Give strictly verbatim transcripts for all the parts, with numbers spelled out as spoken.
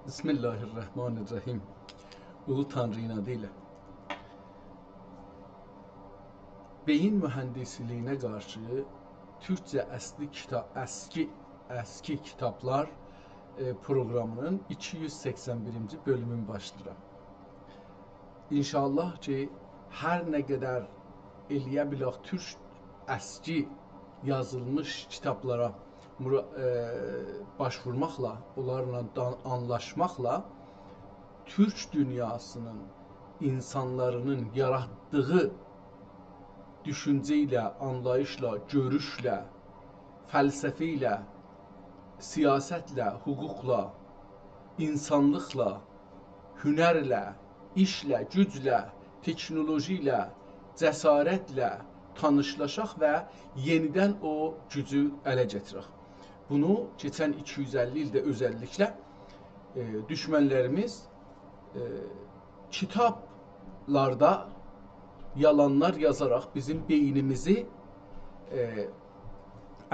بسم الله الرحمن الرحیم. اولو تانرینین آدی ایله. بئیین موهندیسلیگینه قارشی تورکجه اسکی کیتا-، اسکی، اسکی کیتابلار، ائ، پروقرامینین ایکی یوز سکسن بیرینجی بؤلومونو باشلاییرام. ان‌شاءالله کی، هر نه قدر ائلیه بیلک تورک اسکی یازیلمیش کیتابلارا مرا-، ائ، باشوورماقلا، اونلارلا دان-، آنلاشماقلا تورک دونیاسینین اینسانلارینین یاراتدیغی دوشونجه ایله، آنلاییشلا، گؤروشله، فلسفه ایله، سیاستله، حقوقلا، اینسانلیقلا، هنرله، ایشله، گوجله، تکنولوژی ایله، جسارتله تانیشلاشاق و یئنیدن او گوجو اله گتیرک. بونو کئچن ایکی یوز اللی ایلده اؤزللیکله، ائ، دوشمنلریمیز، ائ، کیتابلاردا یالانلار یازاراق بیزیم بئینیمیزی، ائ،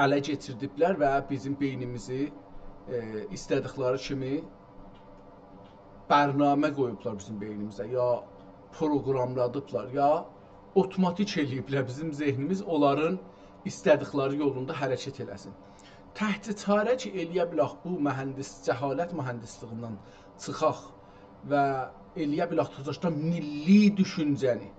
اله کئچیردیبلر و بیزیم بئینیمیزی، ائ، ایسته‌دیکلری کیمی برنامه قویوبلار بیزیم بئینیمیزه، یا پروقراملادیبلار، یا اوتوماتیک ائله‌ییبلر بیزیم ذهنیمیز اونلارین ایسته‌دیکلری یولوندا حرکت ائله‌سین. تکجه چاره کی، ائلیه بیلک بو مهندس، جهالت مهندسلیگیندن چیخاق و ائلیه بیلک تازاشدان میللی دوشونجه‌نی،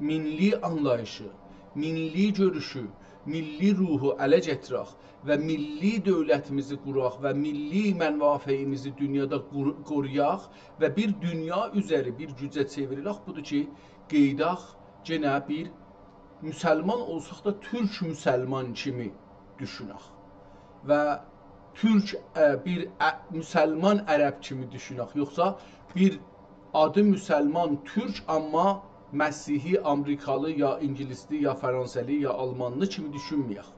میللی آنلاییشی، میللی گؤروشو، میللی روحو اله گتیرک و میللی دؤولتیمیزی قوراق و میللی منافعیمیزی دونیادا قور-، قورویاق و بیر دونیا اوزری بیر گوجه چئوریلک. بودور کی، قئییداق، یئنه بیر مسلمان اولساق دا تورک مسلمان کیمی دوشونک و تورک، ائ، بیر ع-، مسلمان عرب کیمی دوشونک. یوخسا بیر آدی مسلمان تورک، آمما مسیحی آمریکالی، یا اینگیلیسلی، یا فرانسه‌لی، یا آلمانلی کیمی دوشونمه‌یک.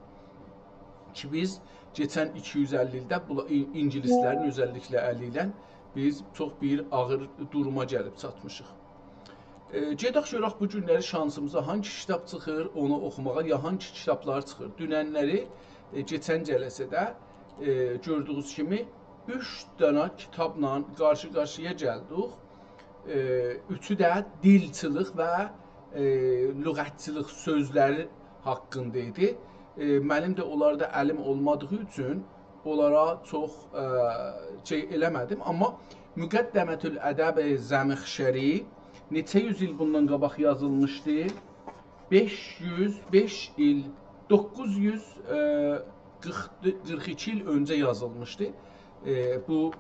کی بیز کئچن ایکی یوز اللی ایلده بولا-، ای-، اینگیلیسلرین اؤزللیکله الی ایله بیز چوخ بیر آغیر دوروما گلیب چاتمیشیق. ائ، گئدک گؤرک بو گونلری شانسیمیزا هانگی کیتاب چیخیر، اونو اوخوماغا، یا هانگی کیتابلار چیخیر. دوننلری، ائ، کئچن جلسه‌ده، ائ، گؤردویونوز کیمی اوچ دنه کیتابلا قارشی-قارشییا گلدیک. ائ، اوچو ده دیلچیلیک و، ائ، لغتچیلیک سؤزلری حاقیندا ایدی. ائ، منیم ده اونلاردا الیم اولمادیغی اوچون اونلارا چوخ، ائ، شئی ائله‌مه‌دیم. آمما مقدمة الادب زمخشری نئچه یوز ایل بوندان قاباق یازیلمیشدی. بئش یوز بئش ایل، دوققوز یوز، ائ، قیرخ، قیرخ ایکی ایل اؤنجه یازیلمیشدی. ائ، بو، ائ،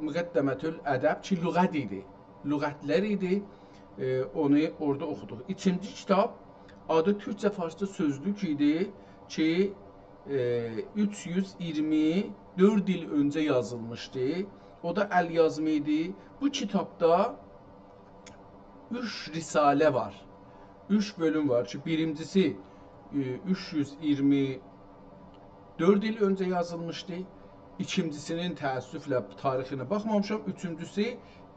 مقدمة الادب کی، لغت ایدی. لغتلر ایدی. ائ، اونو اورادا اوخودوق. ایکینجی کیتاب آدی تورکجه فارسجا سؤزلوک ایدی کی، ائ، اوچ یوز اییرمی دؤرد ایل اؤنجه یازیلمیشدی. او دا ال‌یازما ایدی. بو کیتابدا اوچ رساله وار. اوچ بؤلوم وار کی، بیرینجیسی، ائ، اوچ یوز اییرمی دؤرد ایل اؤنجه یازیلمیشدی. ایکینجیسینین، تأسفله، تاریخینه باخمامیشام. اوچونجوسو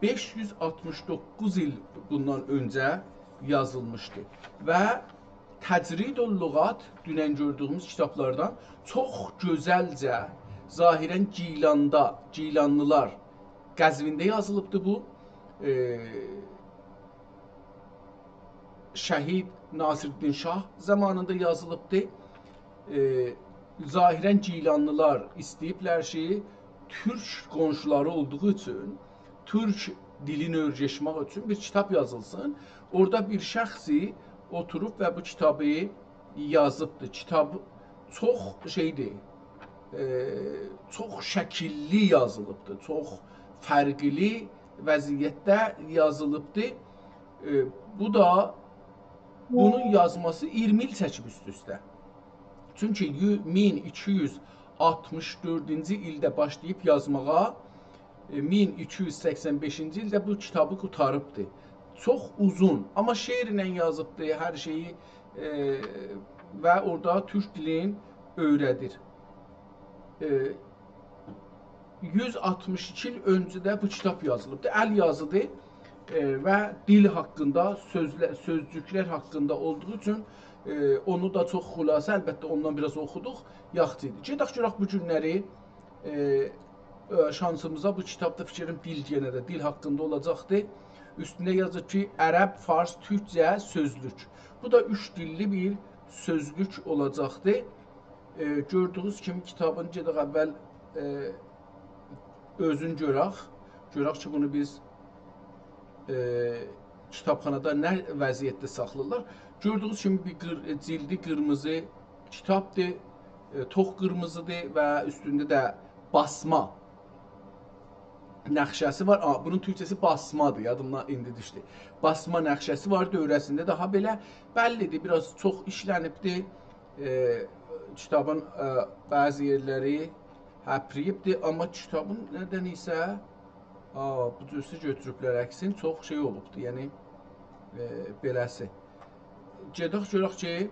بئش یوز آلتمیش دوققوز ایل بوندان اؤنجه یازیلمیشدی. و تجرید اللغات، دونن گؤردویوموز کیتابلاردان چوخ گؤزلجه، ظاهراً گیلاندا، گیلانلیلار، قزوینده یازیلیبدی بو. ائ، شهید ناصرالدین شاه زامانیندا یازیلیبدی. ائ، ظاهراً گیلانلیلار ایسته‌ییبلر کی، تورک قونشولاری اولدوغو اوچون، تورک دیلینی اؤیرشمک اوچون بیر کیتاب یازیلسین. اورادا بیر شخصی اوتوروب و بو کیتابی یازیبدی. کیتاب چوخ شئیدیر، ائ، چوخ شکیللی یازیلیبدی، چوخ فرقلی وضعیتده یازیلیبدی. ائ، بو دا، بونون یازماسی اییرمی ایل چکیب اوست-اوسته. چونکی یو-، مین ایکی یوز آلتمیش دؤردونجو ایلده باشلاییب یازماغا، ائ، مین ایکی یوز سکسن بئشینجی ایلده بو کیتابی قوتاریبدی. چوخ اوزون، آمما شعرله یازیبدی هر شئیی، ائ، و اورادا تورک دیلین اؤیره‌دیر. ائ، یوز آلتمیش ایکی ایل اؤنجه ده بو کیتاب یازیلیبدی. ال یازیدیر، ائ، و دیل حاقیندا، سؤزله-، سؤزجوکلر حاقیندا اولدوغو اوچون، ائ، اونو دا چوخ خلاصه، البته، اوندان بیر آز اوخودوق، یاخشی ایدی. گئدک گؤرک بو گونلری، ائ، ائ، شانسیمیزا بو کیتابدا فیکریم دیل، یئنه ده دیل حاقیندا اولاجاقدی. اوستونده یازیب کی، عرب، فارس، تورکجه سؤزلوک. بو دا اوچ دیللی بیر سؤزلوک اولاجاقدی. ائ، گؤردویونوز کیمی کیتابین، گئدک اول، ائ، اؤزون گؤرک. گؤرک کی، بونو بیز، ائ، کیتابخانادا نه وضعیتده ساخلاییرلار. گؤردویونوز کیمی بیر قیر-، جیلدی قیرمیزی کیتابدیر، ائ، توخ قیرمیزیدیر و اوستونده ده باسما نقشه‌سی وار. آ، بونون تورکجه‌سی باسمادیر، یادیمدان ایندی دوشدو. باسما نقشه‌سی وار، دؤوره‌سینده داها بئله بللیدیر، بیر آز چوخ ایشلنیبدیر. ائ، کیتابین، ائ، بعضی یئرلری هپرییبدیر، آمما کیتابین ندنسه، آ، بو جورسه گؤتوروبلر عکسین، چوخ شئی اولوبدور، یعنی، ائ، بئله‌سی. گئدک گؤرک کی،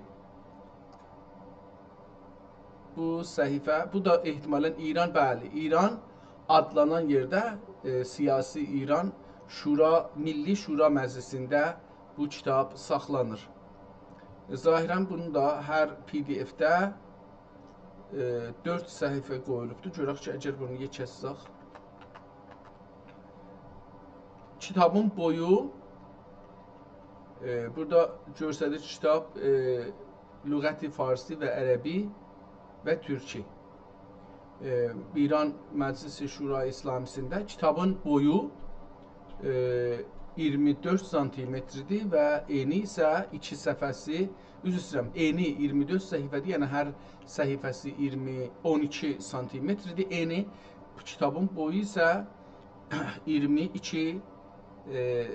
بو صفحه، بو دا احتمالاً ایران، بلی، ایران آدلانان یئرده، ائ، سیاسی ایران شورا، میللی شورا مجلیسینده بو کیتاب ساخلانیر. ظاهراً بونون دا هر پی دی اف‌ده، ائ، دؤرد صفحه قویولوبدور. گؤرک کی، اگر بونو یئکلتسک. کیتابین بویو، ائ، بورادا گؤستریر کیتاب، ائ، لغت فارسی و عربی و تورکی. ائ، ایران مجلس شورای اسلامی‌سینده کیتابین بویو، ائ، اییرمی دؤرد سانتیمتردیر و انی ایسه ایکی صفحه‌سی، عذر ایسته‌ییرم، انی اییرمی دؤرد صفحه‌دیر، یعنی هر صفحه‌سی اییرمی، اون ایکی سانتیمتردیر. انی، بو کیتابین بویو ایسه اییرمی ایکی، ائ،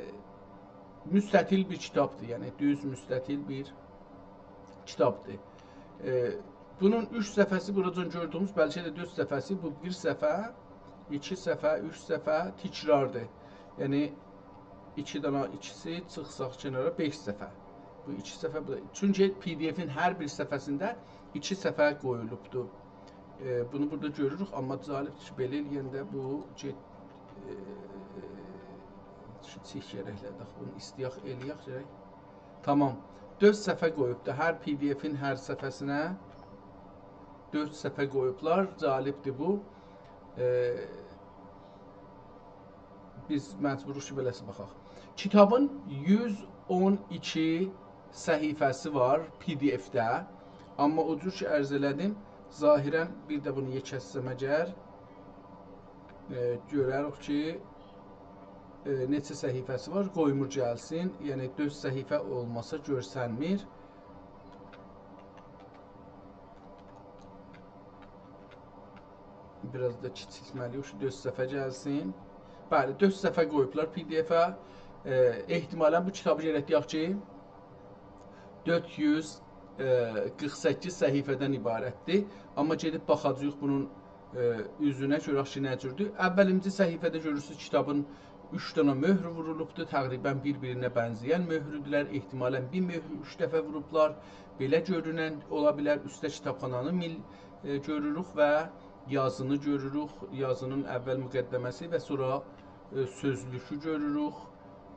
مستطیل بیر کیتابدیر، یعنی دوز مستطیل بیر کیتابدیر. ائ، بونون اوچ صفحه‌سی، بوراجان گؤردویونوز، بلکه ده دؤرد صفحه‌سی، بو بیر صفحه، ایکی صفحه، اوچ صفحه تکراردیر. یعنی، ایکی دنه ایکیسی چیخساق کنارا، بئش صفحه. بو ایکی صفحه، بو دا. چونکی پی دی اف‌ین هر بیر صفحه‌سینده ایکی صفحه قویولوبدور. ائ، بونو بورادا گؤروروک، آمما جالبدیر کی، بئله ائله‌ینده بو گئت-، ائ، شو چیک گرک ائله‌دک، بونو ایسته‌یک ائله‌یک گرک. تامام. دؤرد صفحه قویوبدور. هر پی دی اف‌ین هر صفحه‌سینه دؤرد صفحه قویوبلار. جالبدیر بو. ائ، بیز مجبوروق کی، بئله‌سی باخاق. کیتابین یوز اون ایکی صفحه‌سی وار پی دی اف‌ده. آمما او جور کی، عرض ائله‌دیم، ظاهراً بیر ده بونو یئکلتسم اگر، ائ، گؤرریک کی، ائ، نئچه صفحه‌سی وار، قویمور گلسین. یعنی، دؤرد صفحه اولماسا گؤرسنمیر. بیر آز دا کیچیلتمه‌لی‌ییک، شو دؤرد صفحه گلسین. بلی، دؤرد صفحه قویوبلار پی دی اف‌ه. ائ، احتمالاً بو کیتابی گرک دئیک کی، دؤرد یوز قیرخ سککیز صفحه‌دن عبارتدیر. آمما گئدیب باخاجاغیق بونون، ائ، اوزونه، گؤرک کی، نه جوردور. اولینجی صفحه‌ده گؤرورسونوز، کیتابین اوچ دنه مهر وورولوبدور، تقریباً بیر-بیرینه بنزه‌ین مهردولر. احتمالاً بیر مهرو اوچ دفعه ووروبلار. بئله گؤرونن اولا بیلر. اوسته کیتابخانانی میل-، ائ، گؤروروک و یازینی گؤروروک. یازینین اول مقدمه‌سی و سونرا، ائ، سؤزلوکو گؤروروک.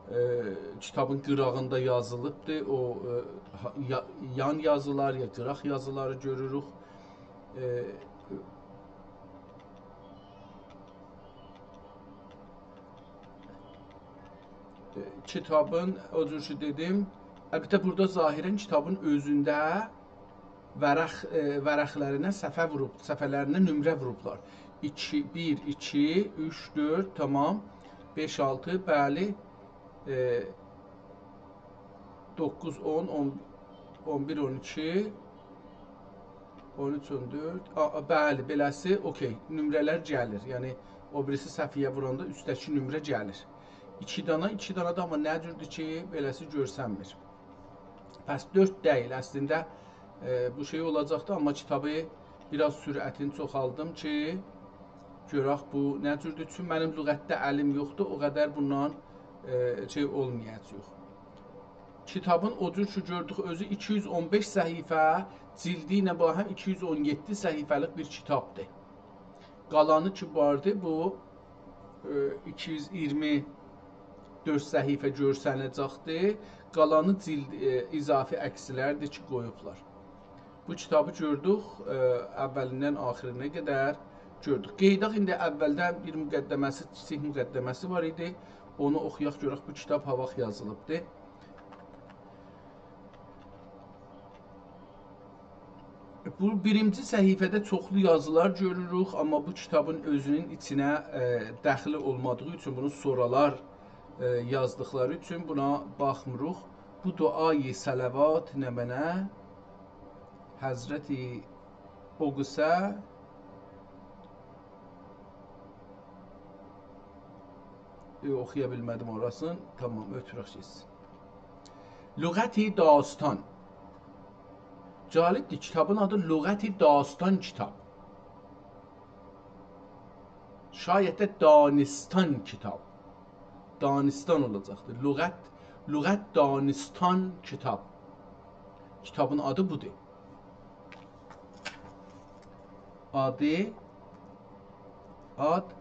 ائ، کیتابین قیراغیندا یازیلیبدیر. او، ائ، ها-، یا-، یان یازیلار یا قیراق یازیلاری گؤروروک. ائ، ائ، کیتابین، او جور کی دئدیم، البته، بورادا ظاهراً کیتابین اؤزونده ورق، ائ، ورقلرینه صفحه ووروب، صفحه‌لرینه نمره ووروبلار. ایکی، بیر، ایکی، اوچ، دؤرد، تامام. بئش، آلتی، بلی. ائ، دوققوز، اون، اون، اون بیر، اون ایکی، اون اوچ، اون دؤرد. آ، آ، بلی، بئله‌سی، اوکئی، نمره‌لر گلیر. یعنی، او بیریسی صفحه‌یه ووراندا اوستده‌کی نمره گلیر. ایکی دانا، ایکی دانا دا، آمما نه جوردور کی، بئله‌سی گؤرسنمیر. پس دؤرد دئییل، اصلینده، ائ، بو شئی اولاجاقدی، آمما کیتابی بیر آز سرعتینی چوخالدیم کی، گؤرک بو نه جوردور. چون منیم لغتده الیم یوخدور، او قدر بوندان، ائ، شئی اولمایاجاق. کیتابین او جور کی، گؤردوک، اؤزو ایکی یوز اون بئش صفحه، جیلدی ایله باهم ایکی یوز اون یئددی صفحه‌لیک بیر کیتابدیر. قالانی کی واردی، بو، ائ، ایکی یوز اییرمی دؤرد صفحه گؤرسنه‌جکدیر. قالانی جیلد، ائ، اضافی عکسلردیر کی، قویوبلار. بو کیتابی گؤردوک، ائ، اولیندن آخیرینه قدر. گؤردوک. قئییداق ایندی اوّلدن بیر مقدمه‌سی، کیچیک مقدمه‌سی وار ایدی. اونو اوخویاق، گؤرک بو کیتاب هاواخت یازیلیبدی. بو بیرینجی صفحه‌ده چوخلو یازیلار گؤروروک، آمما بو کیتابین اؤزونون ایچینه، ائ، دخلی اولمادیغی اوچون بونو سونرالار، ائ، یازدیقلاری اوچون بونا باخمیریق. بو دعای صلوات نمنه حضرت اوقوسه، ائ، اوخویا بیلمه‌دیم اوراسینی. تامام، اؤتورک سیز. لغت داستان. جالبدیر، کیتابین آدی لغت داستان کیتاب. شاید ده دانستان کیتاب. دانستان اولاجاقدیر. لغت، لغت دانستان کیتاب. کیتابین آدی بودور. آدی، آد،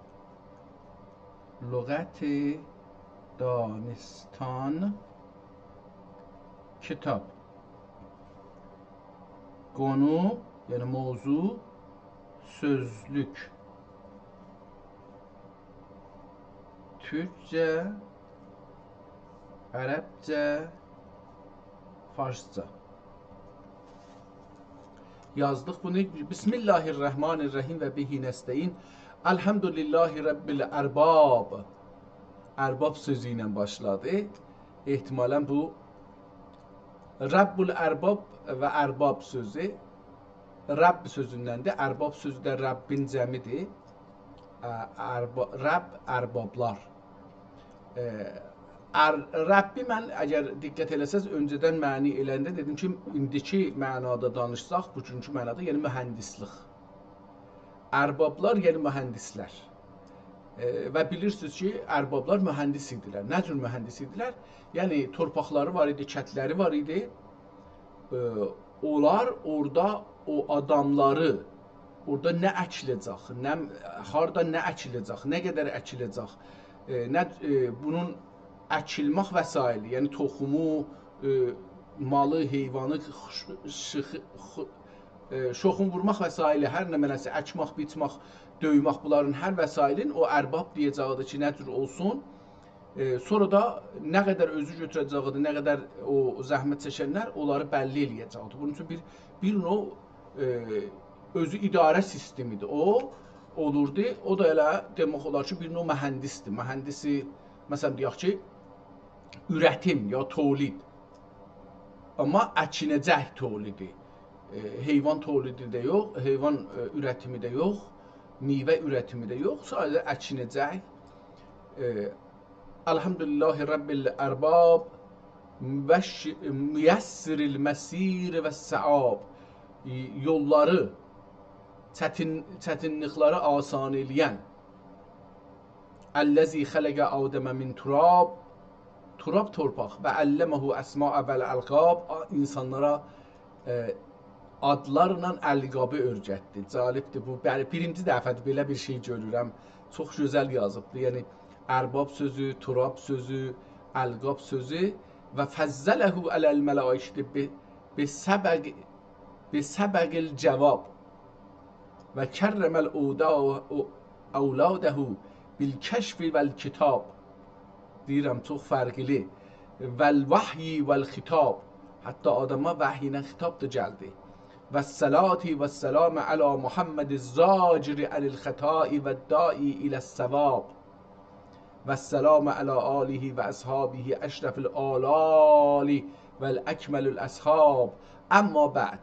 لغت دانستان کیتاب. قونو، یعنی موضوع، سؤزلوک. تورکجه، عربجه، فارسجا. یازدیق بونو. بسم الله الرحمن الرحیم و به نستعین. الحمد لله رب الارباب. ارباب سؤزو ایله باشلادی. احتمالاً بو رب الارباب و ارباب سؤزو رب سؤزوندندیر. ارباب سؤزو ده ربّین جمعیدیر. ا، اربا-، رب، اربابلار. ائ، ار-، ربّی من، اگر دقت ائله‌سز، اؤنجه‌دن معنی ائله‌ینده دئدیم کی، ایندیکی معنادا دانیشساق، بوگونکو معنادا، یعنی مهندسلیک. اربابلار، یعنی مهندسلر. ائ، و بیلیرسینیز کی، اربابلار مهندس ایدیلر. نه جور مهندس ایدیلر؟ یعنی تورپاقلاری وار ایدی، کندلری وار ایدی. ائ، اونلار اورادا او آداملاری، اورادا نه اکیله‌جک، نه، هاردا نه اکیله‌جک، نه قدر اکیله‌جک، ائ، نه، ائ، بونون اکیلمک وسایلی، یعنی توخومو، ائ، مالی، حیوانی، خوش-، شیخ-، خو-، ائ، شوخون وورماق وسایلی، هر نمنه‌سی، اکمک، بیچمک، دؤیمک، بونلارین هر وسایلین او ارباب دئیه‌جه‌ییدی کی، نه جور اولسون. ائ، سونرا دا نه قدر اؤزو گؤتوره‌جه‌ییدی، نه قدر او زحمت چکنلر، اونلاری بللی ائله‌یه‌جه‌ییدی. بونون اوچون بیر، بیر نوع، ائ، اؤزو اداره سیستمیدیر. او اولوردو، او دا ائله دئمک اولار کی، بیر نوع مهندسدیر. مهندسی، مثلاً، دئیک کی، اورتیم یا تولید. آمما اکینه‌جک تولیدی. ائ، حیوان تولیدی ده یوخ، حیوان، ائ، اورتیمی ده یوخ، میوه اورتیمی ده یوخ، ساده‌جه اکینه‌جک. ائ، الحمد لله رب الارباب و ش-، میسر المسیر و الصعاب. ائ، یوللاری، چتین-، چتینلیکلری آسان ائله‌ین. الذی خلق آدم من تراب، تراب تورپاق، و علمه الاسماء والالقاب، آ-، اینسانلارا، ائ، آدلارلا القابی اؤیرتدی. جالبدیر بو، بلی، بیرینجی دفعه‌دیر بئله بیر شئی گؤرورم. چوخ گؤزل یازیبدی. یعنی، ارباب سؤزو، تراب سؤزو، القاب سؤزو. و فضله علی الملائکة ب-، بسبق، بسبق الجواب. و کرم الاودا-، اولاده بالکشف والکتاب. دئییرم، چوخ فرقلی. والوحی والخطاب. حتی آداما وحی ایله خطاب دا گلدی. والصلاة والسلام علی محمد الزاجر عن الخطاء والداعی الی الصواب. والسلام علی آله و اصحابه اشرف الآلال والاکمل الاصحاب. اما بعد.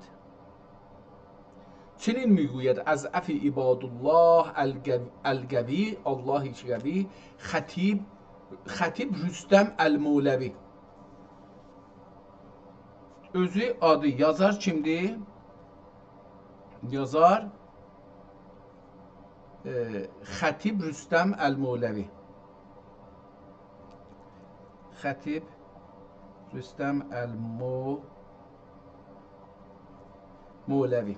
چنین می‌گوید اضعف عبادالله القو-، القوی، الله قوی، خطیب، خطیب رستم المولوی. اؤزو آدی، یازار کیمدیر؟ یازار، ائ، خطیب رستم المولوی. خطیب رستم المو-، مولوی.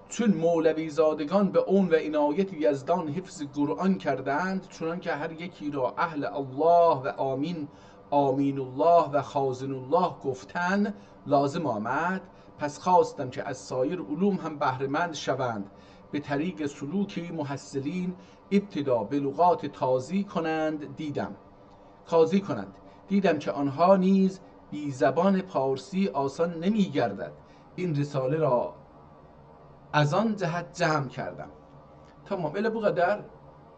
چون مولوی‌زادگان به عون و عنایت یزدان حفظ قرآن کردند، چنانکه هر یکی را اهل الله و آمین، آمین‌الله و خازن‌الله گفتن لازم آمد، پس خواستم که از سایر علوم هم بهره‌مند شوند. به طریق سلوک محصلین ابتدا به لغات تازی کنند دیدم، تازی کنند. دیدم که آنها نیز بی زبان پارسی آسان نمی‌گردد. این رساله را از آن جهت جمع کردم. تمام، ائله بو قدر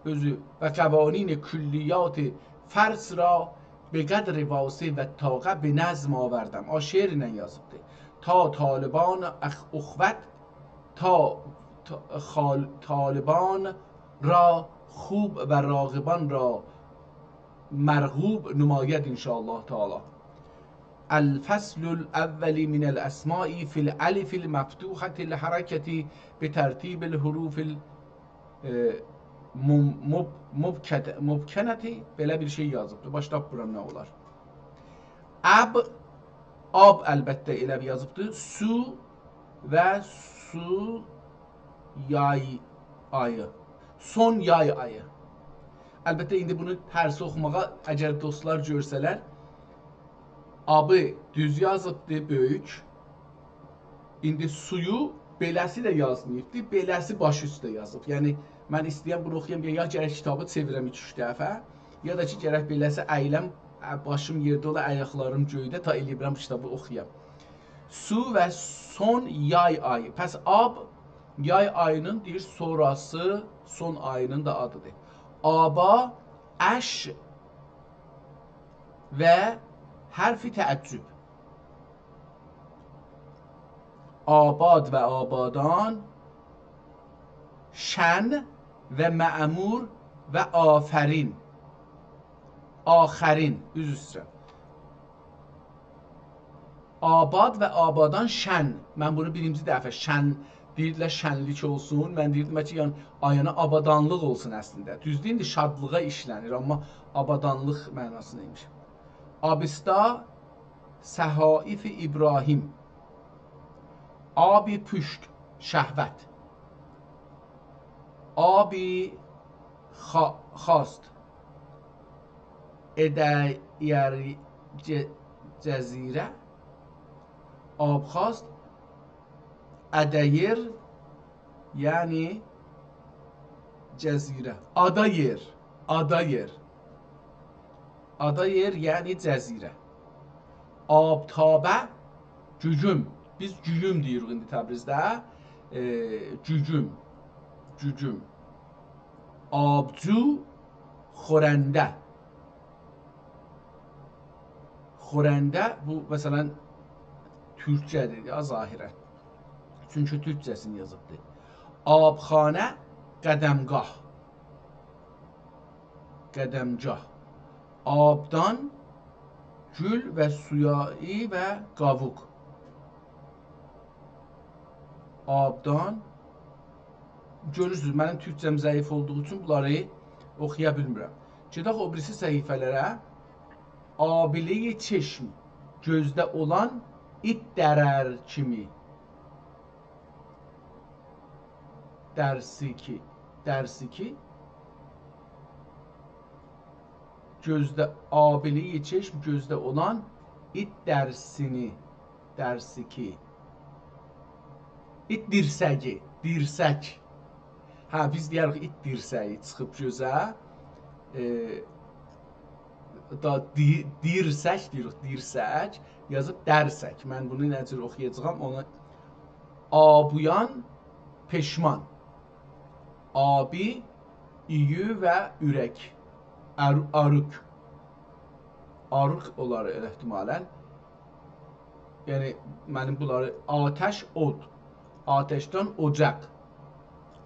اؤزو. و قوانین کلیات فارس را به قدر واسع و طاقت به نظم آوردم. آ، شعر ایله یازیبدی. تا طالبان اخ-، اخوت، تا، تا-، خال-، طالبان را خوب و راغبان را مرغوب نماید ان شاء الله تعالی. الفصل الاول من الاسماء فی الالف المفتوحة الحرکة به ترتیب الحروف ال-، اه، مم-، مب-، مبکت-، مبکنتی، بئله بیر شئی یازیبدی. باشلاب بورام نه اولار؟ اب، آب البته ائله بیر یازیبدی. سو و سو یای آیی. سون یای آیی. البته، ایندی بونو ترس اوخوماغا، اگر دوستلار گؤرسه‌لر، آبی دوز یازیبدی، بؤیوک. ایندی سویو بئله‌سی ده یازماییبدی، بئله‌سی باش اوسته یازیب. یعنی، من ایسته‌یم بونو اوخویام، یا، یا گرک کیتابی چئویرم ایکی-اوچ دفعه، یا دا کی، گرک بئله‌سی اییلم، ا، باشیم یئرده اولا، آیاقلاریم گؤیده، تا ائلییه‌بیرم بو کیتابی اوخویام. سو و سون یای آیی. پس آب یای آیی‌نین، دئییر، سونراسی، سون آیی‌نین دا آدیدیر. آبا، اش و حرف تعجب. آباد و آبادان، شن و معمور و آفرین. آخرین، عذر ایسته‌ییرم. آباد و آبادان شن. من بونو بیرینجی دفعه شن، دئییردیلر شنلیک اولسون. من دئییردیم کی، یعنی، آیانا آبادانلیق اولسون اصلینده. دوزدور، ایندی شادلیغا ایشله‌نیر، آمما آبادانلیق معناسیندا ایمیش. آبستا، صحائف ابراهیم. آبی پوشت، شهوت. آبی خا-، خواست، ادایر ج-، جزیره. آبخواست، ادایر، یعنی جزیره. آدا یئر، آدا یئر. آدا یئر، یعنی جزیره. آبتابه، گوگوم. بیز گوگوم دئییریک ایندی تبریزده. ائ، گوگوم، گوگوم. آبجو، خورنده. خورنده، بو، مثلا، تورکجه‌دیر یا، ظاهرا. چونکی تورکجه‌سینی یازیبدیر. آبخانه، قدمگاه. قدمگاه. آبدان، گول و سویایی و قاووق. آبدان. گؤرورسونوز، منیم تورکجه‌م ضعیف اولدوغو اوچون بونلاری اوخویا بیلمیرم. گئدک او بیریسی صفحه‌لره. آبله‌ی چشم، گؤزده اولان ایت درر کیمی. درسیکی، درسیکی. گؤزده، آبله‌ی چشم، گؤزده اولان ایت درسینی، درسیکی. ایت دیرسگی، دیرسک. هه، بیز دئیه‌ریک ایت دیرسگی چیخیب گؤزه. ائ، دا دی-، دیرسک دئییریک، دیرسک. یازیب درسک. من بونو نه جور اوخویاجاغام، اونو آبویان پشمان. آبی، ایوی و اورک. ار-، آروک. آروک اولار ائله احتمالا. یعنی، منیم بونلاری آتش، اود. آتشدان اوجاق.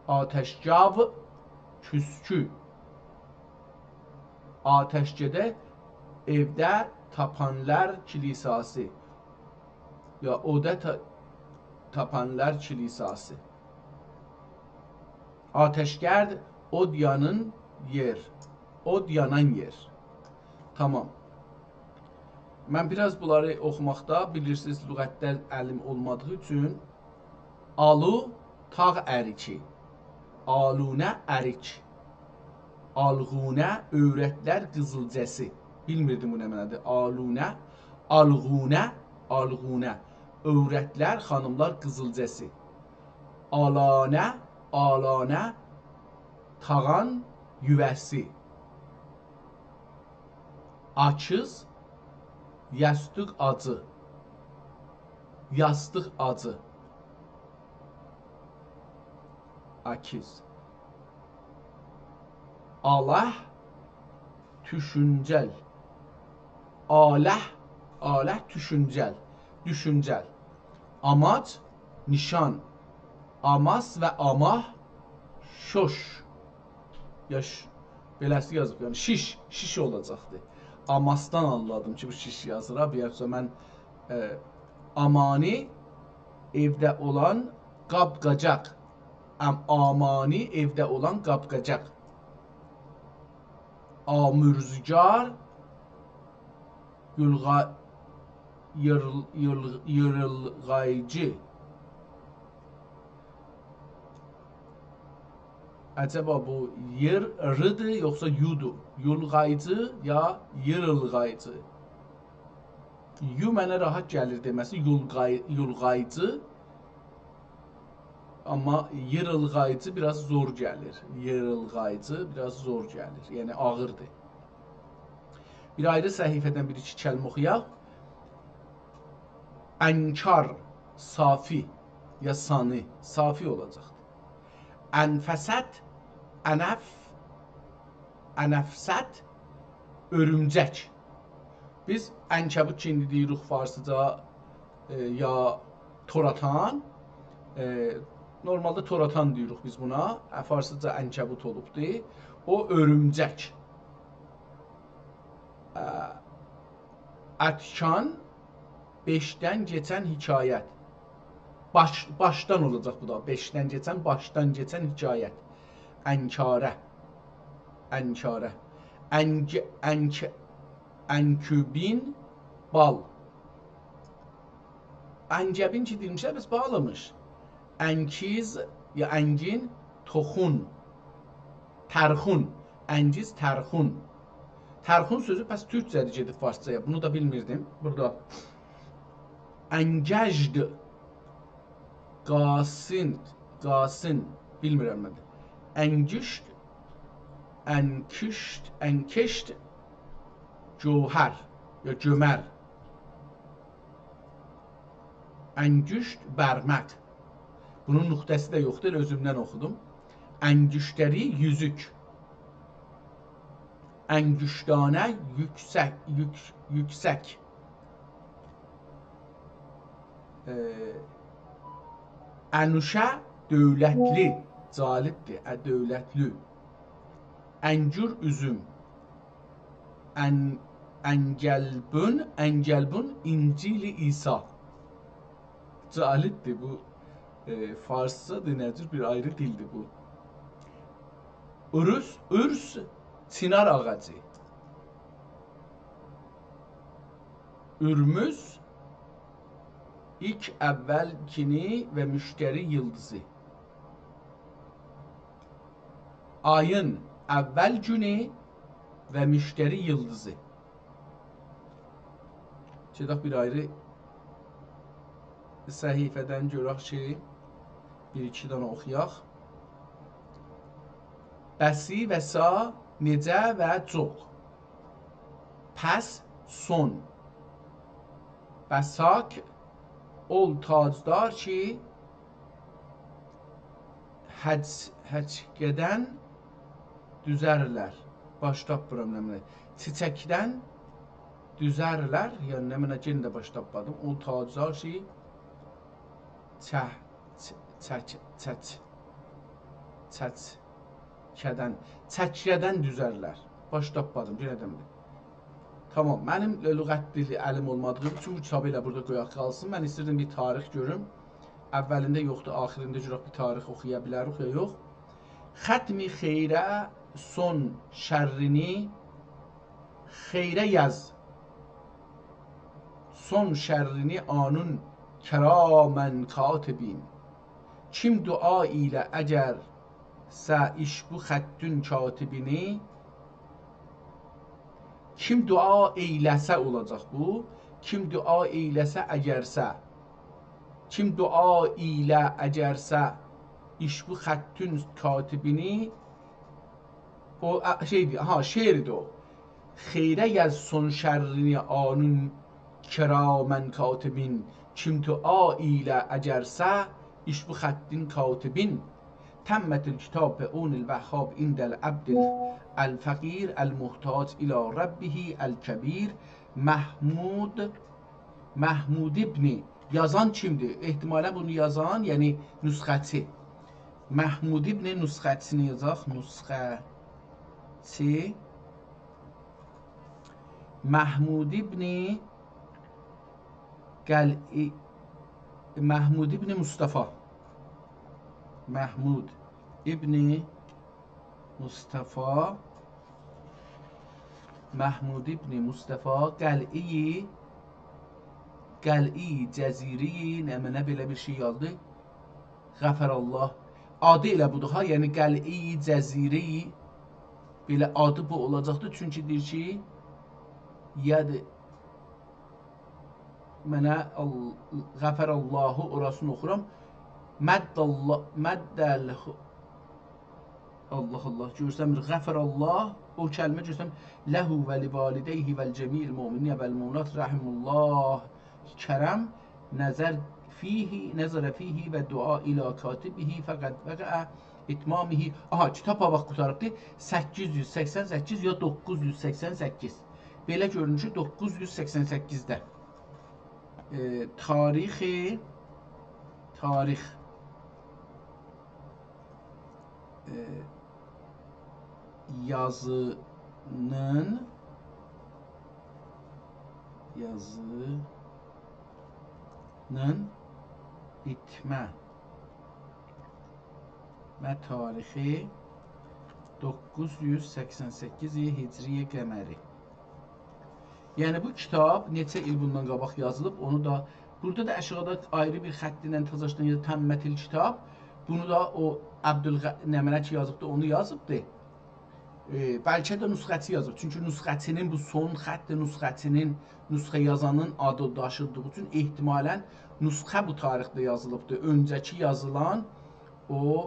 آتشگاو، کوسکو. آتشکده، ائوده تاپانلار کلیساسی. یا اودا تا-، تاپانلار کلیساسی. آتشگرد، اود یانان یئر. اود یانان یئر. تمام. من بیر آز بونلاری اوخوماقدا، بیلیرسینیز، لغتلر الیم اولمادیغی اوچون آلو، تاغ اریکی. آلونه، اریک. آلغونه، عؤورتلر قیزیلجاسی. بیلمیردیم بو نمنه‌دیر. آلونه، آلغونه، آلغونه. عؤورتلر، خانیملار قیزیلجاسی. آلانه، آلانه تاغان یووه‌سی. آکیز، یاستیق آجی. یاستیق آجی. آکیز. آلاه، توشونجل. آلاه، آلاه، توشونجل. دوشونجل. آماج، نیشان. آماس و آماه، شوش. یا ش-، بئله‌سی یازیب، یعنی شیش، شیش اولاجاقدی. آماسدان آنلادیم کی، بو شیش یازیر ها. بیر یوخسا من، ائ، آمانی، ائوده اولان قاب-قاجاق. ام-، آمانی، ائوده اولان قاب-قاجاق. آمرزگار، یولغا-، ییرل-، ییرل-، ییریلغایجی. عجبا بو ییر، ری‌دیر، یوخسا یودور؟ یولغایجی یا ییریلغایجی؟ یو منه راحت گلیر دئمه‌سی، یولغای-، یولغایجی. آمما ییریلغایجی بیر آز زور گلیر. ییریلغایجی بیر آز زور گلیر. یعنی آغیردیر. بیر آیری صفحه‌دن بیر ایکی کلمه اوخویاق. انکار، صافی، یا سانی، صافی اولاجاقدیر. انفست، انف-، انفست، اؤرومجک. بیز عنکبوت کی ایندی دئییریک فارسیجا، ائ، یا توراتان، ائ، نورمالدا توراتان دئییریک بیز بونا. ا، فارسیجا عنکبوت اولوبدور. او اؤرومجک. ا، اتکان، بئشدن کئچن حکایت. باش، باشدان اولاجاق بو دا. بئشدن کئچن، باشدان کئچن حکایت. انکاره. انکاره. انک-، انک-، انکوبین، بال. انگبین کی دئمیشلر، بس بالیمیش. انکیز یا انگین، توخون. ترخون. انگیز، ترخون. ترخون سؤزو پس تورکجه‌دیر، گئدیب فارسجایا. بونو دا بیلمیردیم. بورادا انگژد، قاسین، قاسین، بیلمیرم من ده. انگیشت، انکیشت، انکشت، گوهر یا گؤمر. انگشت برمک. بونون نقطه‌سی ده یوخدور، اؤزومدن اوخودوم. انگشتری یوزوک. انگشتانه یوکسک، یوک-، یوکسک. ائ، انوشه دؤولتلی، جالبدیر، ا، دؤولتلی. انگور، اوزوم. ان-، انگلبون، انگلبون، انجیل عیسی. جالبدیر بو، ائ، فارسجادیر، نه جور بیر آیری دیلدیر بو. ارس، ارس، چینار آغاجی. اورموز، ایلک اول گونو و مشتری ییلدیزی. آیین اول گونو و مشتری ییلدیزی. گئدک بیر آیری صفحه‌دن گؤرک کی، بیر ایکی دنه اوخویاق. بسی و سا، نئجه و جوق. پس، سون. بساک، اول تاجدار کی، هج-، هجکدن دوزرلر. باش تاپمیرام نمنه. چیچکدن دوزرلر، یعنی نمنه، یئنه ده باش تاپمادیم. اول تاجدار کی، چه-، چ-، چک-، چک-، چک-، چکه‌دن، چکیه‌دن دوزرلر. باش تاپمادیم، یئنه دئمه‌دیم. تامام، منیم لغت دیلی الیم اولمادیغی اوچون بو کیتابی ائله بورادا قویاق قالسین. من ایستیردیم بیر تاریخ گؤروم. اولینده یوخدور، آخیرینده گؤرک بیر تاریخ اوخویا بیلریک یا یوخ. ختم خیره، سون شرّینی، خیره یاز. سون شرّینی آنون کراما کاتبین. کیم دعا ایله اگرسه ایش بو خطّون کاتبینی، کیم دعا ائیله‌سه اولاجاق بو. کیم دعا ائیله‌سه اگرسه. کیم دعا ایله اگرسه ایشبو خطین کاتبینی، او، ا، شئیدیر، ها، شعردیر او. خیره یازسون شرّینی آنون کراما کاتبین، کیم تو آ ایله اگرسه ایشبو خطین کاتبین. تمّت الکتابة عون الوهّاب عند العبد الفقیر المحتاج الی ربه الکبیر محمود، محمود ابن، یازان کیمدیر؟ احتمالاً بونو یازان، یعنی نسخه‌چی. محمود ابن نسخه‌چینی یازاق. نسخه‌چی. محمود ابن قلعی، محمود ابن مصطفی. محمود ابن مصطفی، محمود ابن مصطفی قلعی، قلعی جزیری، نمنه بئله بیر شئی یازدی. غفر الله. آدی ائله بودور ها، یعنی قلعی جزیری، بئله آدی بو اولاجاقدیر. چونکی دئییر کی، یعنی منه ال-، غفر الله اوراسینی اوخورام. مد الله، مد ال-، الله الله، گؤرسنمیر. غفر الله، او کلمه گؤرسنمیر. له و لوالدیه و لجمیع المؤمنین و المؤمنات رحم الله کرم نظر فیه، نظر فیه و دعا الی کاتبه فقد وقع اتمامه. آها، کیتاب ها باخ قوتاریبدی. سککیز یوز سکسن سککیز یا دوققوز یوز سکسن سککیز. بئله گؤرونور کی، دوققوز یوز سکسن سککیزده. ائ، تاریخ، تاریخ، ائ، یازینین، یازینین بیتمه و تاریخی دوققوز یوز سکسن سککیز هجری قمری. یعنی بو کیتاب نئچه ایل بوندان قاباق یازیلیب، اونو دا، بورادا دا آشاغیدا آیری بیر خط ایله تازاشدان یازیب، تمّت الکتاب. بونو دا او عبدالغ-، نمنه کی یازیبدی، اونو یازیبدی. ائ، بلکه ده نسخه‌چی یازیب. چونکی نسخه‌چینین، بو سون خط نسخه‌چینین، نسخه یازانین آدی داشیدیغی اوچون احتمالاً نسخه بو تاریخده یازیلیبدی. اؤنجه‌کی یازیلان او، ائ،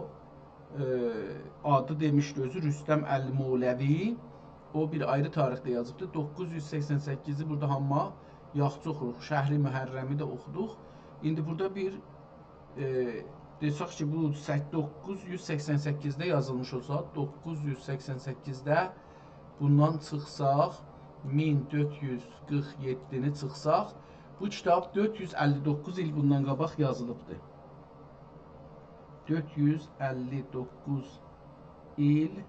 آدی دئمیشدی اؤزو، رستم المولوی. او بیر آیری تاریخده یازیبدی. دوققوز یوز سکسن سککیزی بورادا هامینا یاخشی اوخوروق. شهر محرمی ده اوخودوق. ایندی بورادا بیر ائ، دئسک کی، بو سک-، دوققوز یوز سکسن سککیزده یازیلمیش اولسا، دوققوز یوز سکسن سککیزده، بوندان چیخساق، مین دؤرد یوز قیرخ یئددینی چیخساق، بو کیتاب دؤرد یوز اللی دوققوز ایل بوندان قاباق یازیلیبدی. دؤرد یوز اللی دوققوز ایل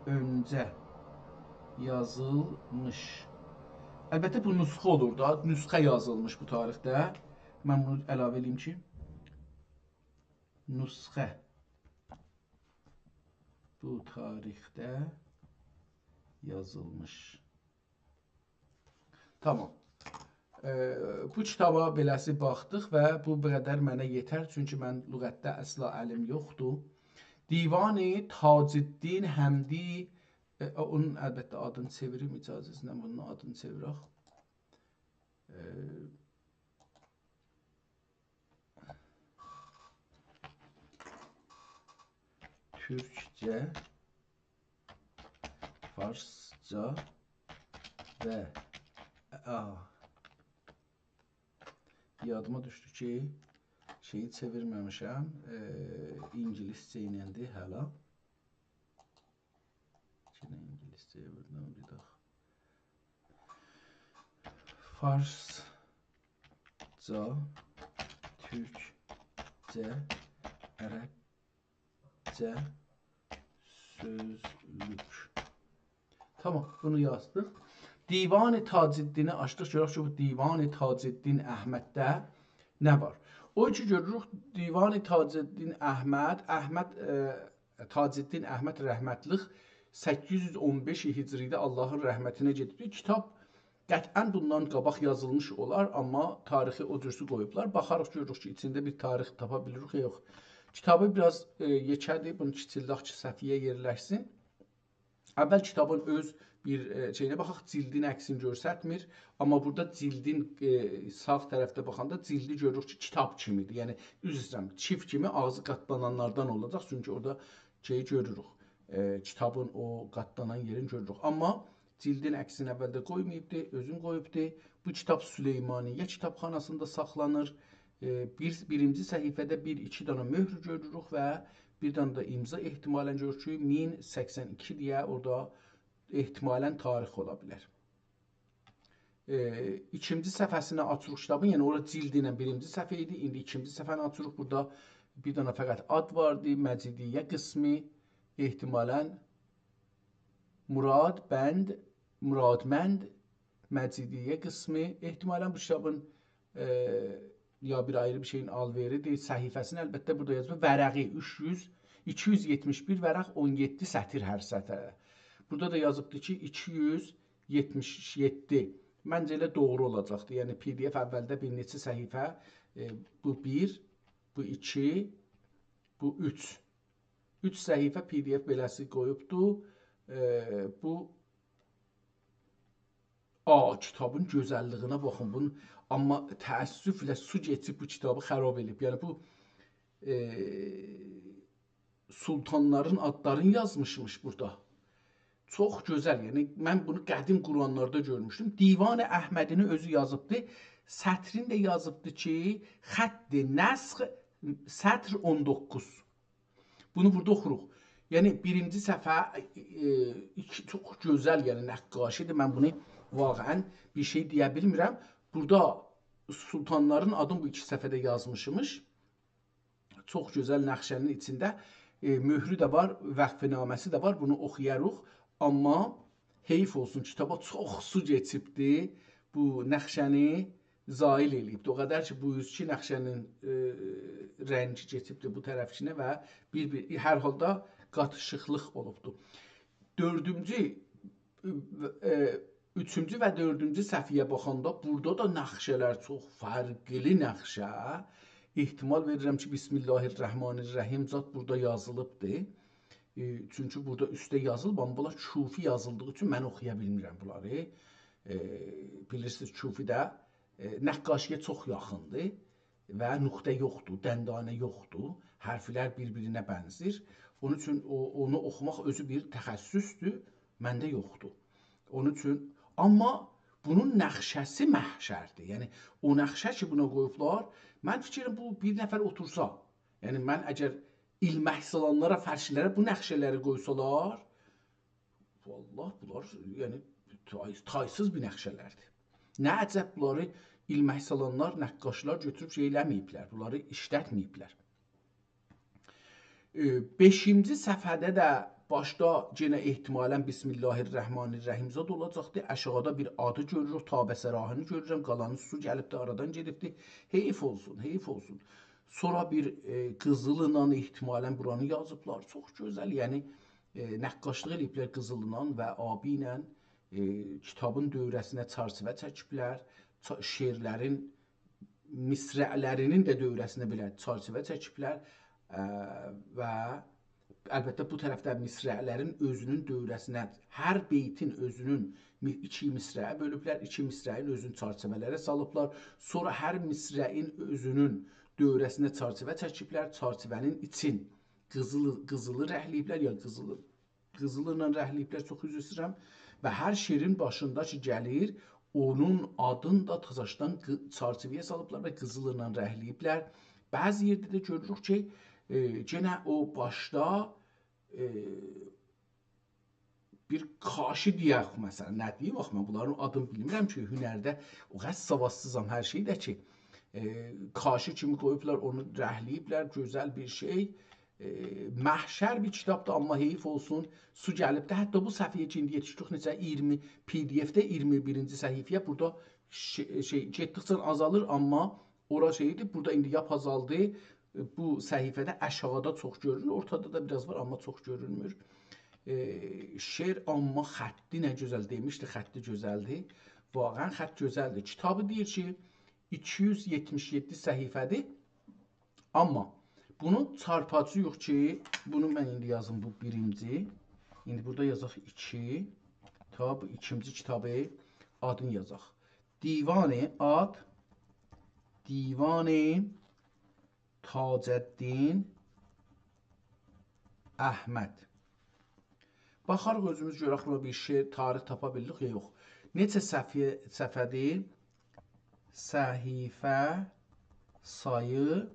اؤنجه یازیلمیش. البته، بو نسخه اولور دا، نسخه یازیلمیش بو تاریخده. من بونو علاوه ائله‌ییم کی، نسخه بو تاریخده یازیلمیش. تمام. ائ، بو کیتابا بئله‌سی باخدیق و بو، بو قدر منه یئتر، چونکی من لغتده اصلا الیم یوخدور. دیوان تاج‌الدین حمدی، ائ، اونون البته آدینی چئویریم، اجازه‌سینن بونون آدینی چئویرک. ائ، تورکجه، فارسجا و، آ، یادیما دوشدو کی، شئیی چئویرمه‌میشم، ائ، اینگیلیسجه ایلندی هله. یئنه اینگیلیسجه‌یه بوردان بیر داها. فارسجا، تورکجه، عربجه سؤزلوک. تمام، بونو یازدیق. دیوان تاج‌الدینی آچدیق. گؤرک کی، بو دیوان تاج‌الدین احمدده نه وار؟ او کی گؤروروک، دیوان تاج‌الدین احمد، احمد، ائ، تاج‌الدین احمد رحمتلیک سککیز یوز اون بئش هجریده آللاهین رحمتینه گئدیبدی. کیتاب قطعاً بوندان قاباق یازیلمیش اولار، آمما تاریخی او جورسو قویوبلار. باخاریق، گؤروروک کی، ایچینده بیر تاریخ تاپا بیلیریک یا یوخ. کیتابی بیر آز، ائ، یئکه‌دیر، بونو کیچیلدک کی، صفحه‌یه یئرلشسین. اول کیتابین اؤز بیر، ائ، شئیینه باخاق، جیلدین عکسینی گؤرستمیر. آمما بورادا جیلدین، ائ، ساغ طرفده باخاندا جیلدی گؤروروک کی، کیتاب کیمی‌دیر. یعنی، عذر ایسته‌ییرم، چیف کیمی آغزی قاتلانانلاردان اولاجاق. چونکی اورادا شئیی گؤروروک. ائ، کیتابین او قاتلانان یئرینی گؤروروک. آمما جیلدین عکسینی اولده قویماییبدی، اؤزون قویوبدو. بو کیتاب سلیمانیه کیتابخاناسیندا ساخلانیر. ائ، بیر، بیرینجی صفحه‌ده بیر، ایکی دنه مؤهر گؤروروک و بیر دنه ده امضا احتمالاً گؤروروک کی، مین سکسن ایکی دئیه اورادا احتمالاً تاریخ اولا بیلر. ائ، ایکینجی صفحه‌سینی آچیریق کیتابین، یعنی اورا جیلد ایله بیرینجی صفحه ایدی، ایندی ایکینجی صفحه‌نی آچیریق. بورادا بیر دنه فقط آد واردی، مجیدیه قسمی، احتمالاً مرادمند، مرادمند، مجیدیه قسمی، احتمالاً بو کیتابین، ائ، یا بیر آیری بیر شئیین آل‌وئری‌دیر، صفحه‌سینی، البته، بورادا یازیب، ورقی اوچ یوز، ایکی یوز یئتمیش بیر ورق، اون یئددی سطر هر سطره. بورادا دا یازیبدی کی، ایکی یوز یئتمیش یئددی. منجه، ائله دوغرو اولاجاقدی. یعنی، پی دی اف اولده بیر نئچه صفحه، ائ، بو بیر، بو ایکی، بو اوچ. اوچ صفحه پی دی اف بئله‌سی قویوبدو. ائ، بو، آ، کیتابین گؤزللیگینه باخین. بونون، آمما تأسفله سو کئچیب بو کیتابی خراب ائله‌ییب. یعنی، بو، ائ، سلطانلارین آدلارینی یازمیشمیش بورادا. چوخ گؤزل، یعنی من بونو قدیم قرآنلاردا گؤرموشدوم. دیوان احمدی‌نی اؤزو یازیبدی. سطرین ده یازیبدی کی، خط نسخ، سطر اون دوققوز. بونو بورادا اوخوروق. یعنی بیرینجی صفحه، ائ، ایکی، چوخ گؤزل، یعنی نقاشی‌دیر. من بونو واقعاً بیر شئی دئیه بیلمیرم. بورادا سلطانلارین آدینی بو ایکی صفحه‌ده یازمیشمیش. چوخ گؤزل نقشه‌نین ایچینده، ائ، مؤهرو ده وار، وقفه‌نامه‌سی ده وار. بونو اوخویاریق. آمما حیف اولسون، کیتابا چوخ سو کئچیبدی. بو نقشه‌نی زایل ائله‌ییبدی. او قدر کی، بو اوزکی نقشه‌نین، ائ، رنگی کئچیبدی بو طرفکینه و بیر-بیر، هر حالدا قاتیشیقلیق اولوبدو. دؤردونجو، ائ، اوچونجو و دؤردونجو صفحه‌یه باخاندا بورادا دا نقشه‌لر چوخ فرقلی نقشه. احتمال وئریرم کی، بسم الله الرحمن الرحیم زاد بورادا یازیلیبدی. ائ، چونکی بورادا اوسته یازیلیب، آمما بونلار کوفی یازیلدیغی اوچون من اوخویا بیلمیرم بونلاری. ائ، بیلیرسینیز، کوفی‌ده، ائ، نقاشی‌یه چوخ یاخیندیر و نقطه یوخدور، دندانه یوخدور. حرفلر بیر-بیرینه بنزیر. اونون اوچون او، اونو اوخوماق اؤزو بیر تخصصدور، منده یوخدور. اونون اوچون، آمما بونون نقشه‌سی محشردیر. یعنی، او نقشه کی، بونا قویوبلار، من فیکریم، بو بیر نفر اوتورسا، یعنی، من اگر ایلمک سالانلارا، فرشلره بو نقشه‌لری قویسالار، والله، بونلار، یعنی، تای-، تایسیز بیر نقشه‌لردیر. نه عجب، بونلاری ایلمک سالانلار، نقاشلار گؤتوروب شئی ائله‌مه‌ییبلر، بونلاری ایشلتمه‌ییبلر. ائ، بئشینجی صفحه‌ده ده باشدا یئنه احتمالاً بسم الله الرحمن الرحیم زاد اولاجاقدی. آشاغیدا بیر آدی گؤروروک، تاب‌سراهینی گؤرورم، قالانی سو گلیبدی، آرادان گئدیبدی. حیف اولسون، حیف اولسون. سونرا بیر، ائ، قیزیل‌لا احتمالاً بورانی یازیبلار. چوخ گؤزل، یعنی، ائ، نقاشلیق ائله‌ییبلر قیزیل‌لا و آبی ایله، ائ، کیتابین دؤوره‌سینه چرچیوه چکیبلر. چا-، شعرلرین مصرع‌لرینین ده دؤوره‌سینه بئله چرچیوه چکیبلر. ا، و البته، بو طرفده مصرع‌لرین اؤزونون دؤوره‌سینه، هر بیتین اؤزونون می-، ایکی مصرعه بؤلوبلر، ایکی مصرعین اؤزونو چرچیوه‌لره سالیبلار. سونرا هر مصرعین اؤزونون دؤوره‌سینه چرچیوه چکیبلر، چرچیوه‌نین ایچین قیزیلی، قیزیلی رنگله‌ییبلر، یا قیزیلی قیزیل‌لا رنگله‌ییبلر، چوخ عذر ایسته‌ییرم. و هر شعرین باشیندا کی گلیر، اونون آدینی دا تازاشدان قی-، چرچیوه‌یه سالیبلار و قیزیل‌لا رنگله‌ییبلر. بعضی یئرده ده گؤروروک کی، ائ، یئنه او باشدا، ائ، بیر کاشی دئیک، مثلاً، نه دئییم، باخ، من بونلارین آدینی بیلمیرم کی، هنرده او قدر سوادسیزام هر شئیده کی، ائ، کاشی کیمی قویوبلار، اونو رنگله‌ییبلر، گؤزل بیر شئی. ائ، محشر بیر کیتابدیر، آمما حیف اولسون، سو گلیبدی. حتی بو صفحه‌یه کی ایندی یئتیشدیک، نئچه، اییرمی، پی دی اف‌ده اییرمی بیرینجی صفحه‌یه، بورادا شئی، شئی، گئتدیکجه آزالیر، آمما اورا شئیدیر، بورادا ایندی لاپ آزالدی. بو صفحه‌ده آشاغیدا چوخ گؤرونور، اورتادا دا بیر آز وار، آمما چوخ گؤرونمور. ائ، شعر، آمما خطی نه گؤزل، دئمیشدی، خطی گؤزلدیر. واقعاً خط گؤزلدیر. کیتابی دئییر کی، ایکی یوز یئتمیش یئددی صفحه‌دیر. آمما بونو چارپاجا یوخ کی، بونو من ایندی یازیم، بو بیرینجی. ایندی بورادا یازاق ایکی، بو ایکینجی کیتابی آدینی یازاق. دیوان آد، دیوان تاج‌الدین احمد. باخاریق اؤزوموز گؤرک بونا بیر شعر، تاریخ تاپا بیلدیک یا یوخ. نئچه صفحه، صفحه‌دیر؟ صفحه سایی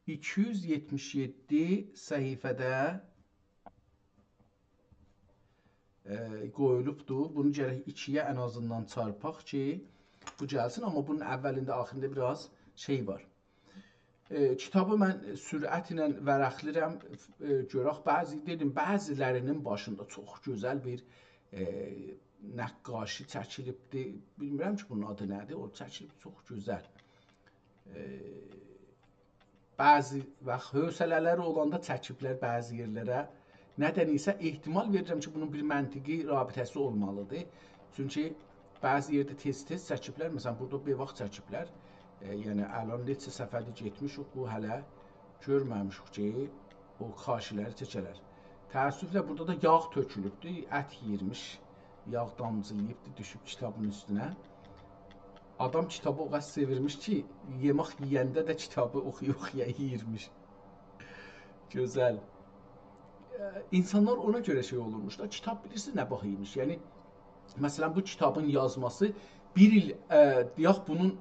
ایکی یوز یئتمیش یئددی صفحه‌ده، ائ، قویولوبدور. بونو گرک ایکی‌یه ان آزیندان چارپاق کی، بو گلسین. آمما بونون اولینده، آخیریندا بیر آز شئی وار. ائ، کیتابی من سرعتله ورقله‌ییرم. ائ، گؤرک، بعضی، دئدیم، بعضی‌لرینین باشیندا چوخ گؤزل بیر، ائ، نقاشی چکیلیبدی. بیلمیرم کی، بونون آدی نه‌دیر. او چکیلیب چوخ گؤزل. ائ، بعضی واخت حوصله‌لری اولاندا چکیبلر بعضی یئرلره. ندن ایسه احتمال وئریرم کی، بونون بیر منطقی رابطه‌سی اولمالیدیر. چونکی بعضی یئرده تئز-تئز چکیبلر. مثلا، بورادا بیر واخت چکیبلر. ائ، یعنی، الان نئچه صفحه‌دیر گئتمیشیک، بو هله گؤرمه‌میشیک کی، او کاشی‌لری چکه‌لر. تأسفله بورادا دا یاغ تؤکولوبدور، ات یئییرمیش. یاغ دامجیلاییبدی، دوشوب کیتابین اوستونه. آدام کیتابی او قدر سئویرمیش کی، یئمک یئینده ده کیتابی اوخویا-اوخویا یئییرمیش. گؤزل. ائ، اینسانلار اونا گؤره شئی اولورموش دا. کیتاب بیلیرسینیز نه باها ایمیش؟ یعنی، مثلا، بو کیتابین یازماسی بیر ایل، ائ، دئیک، بونون،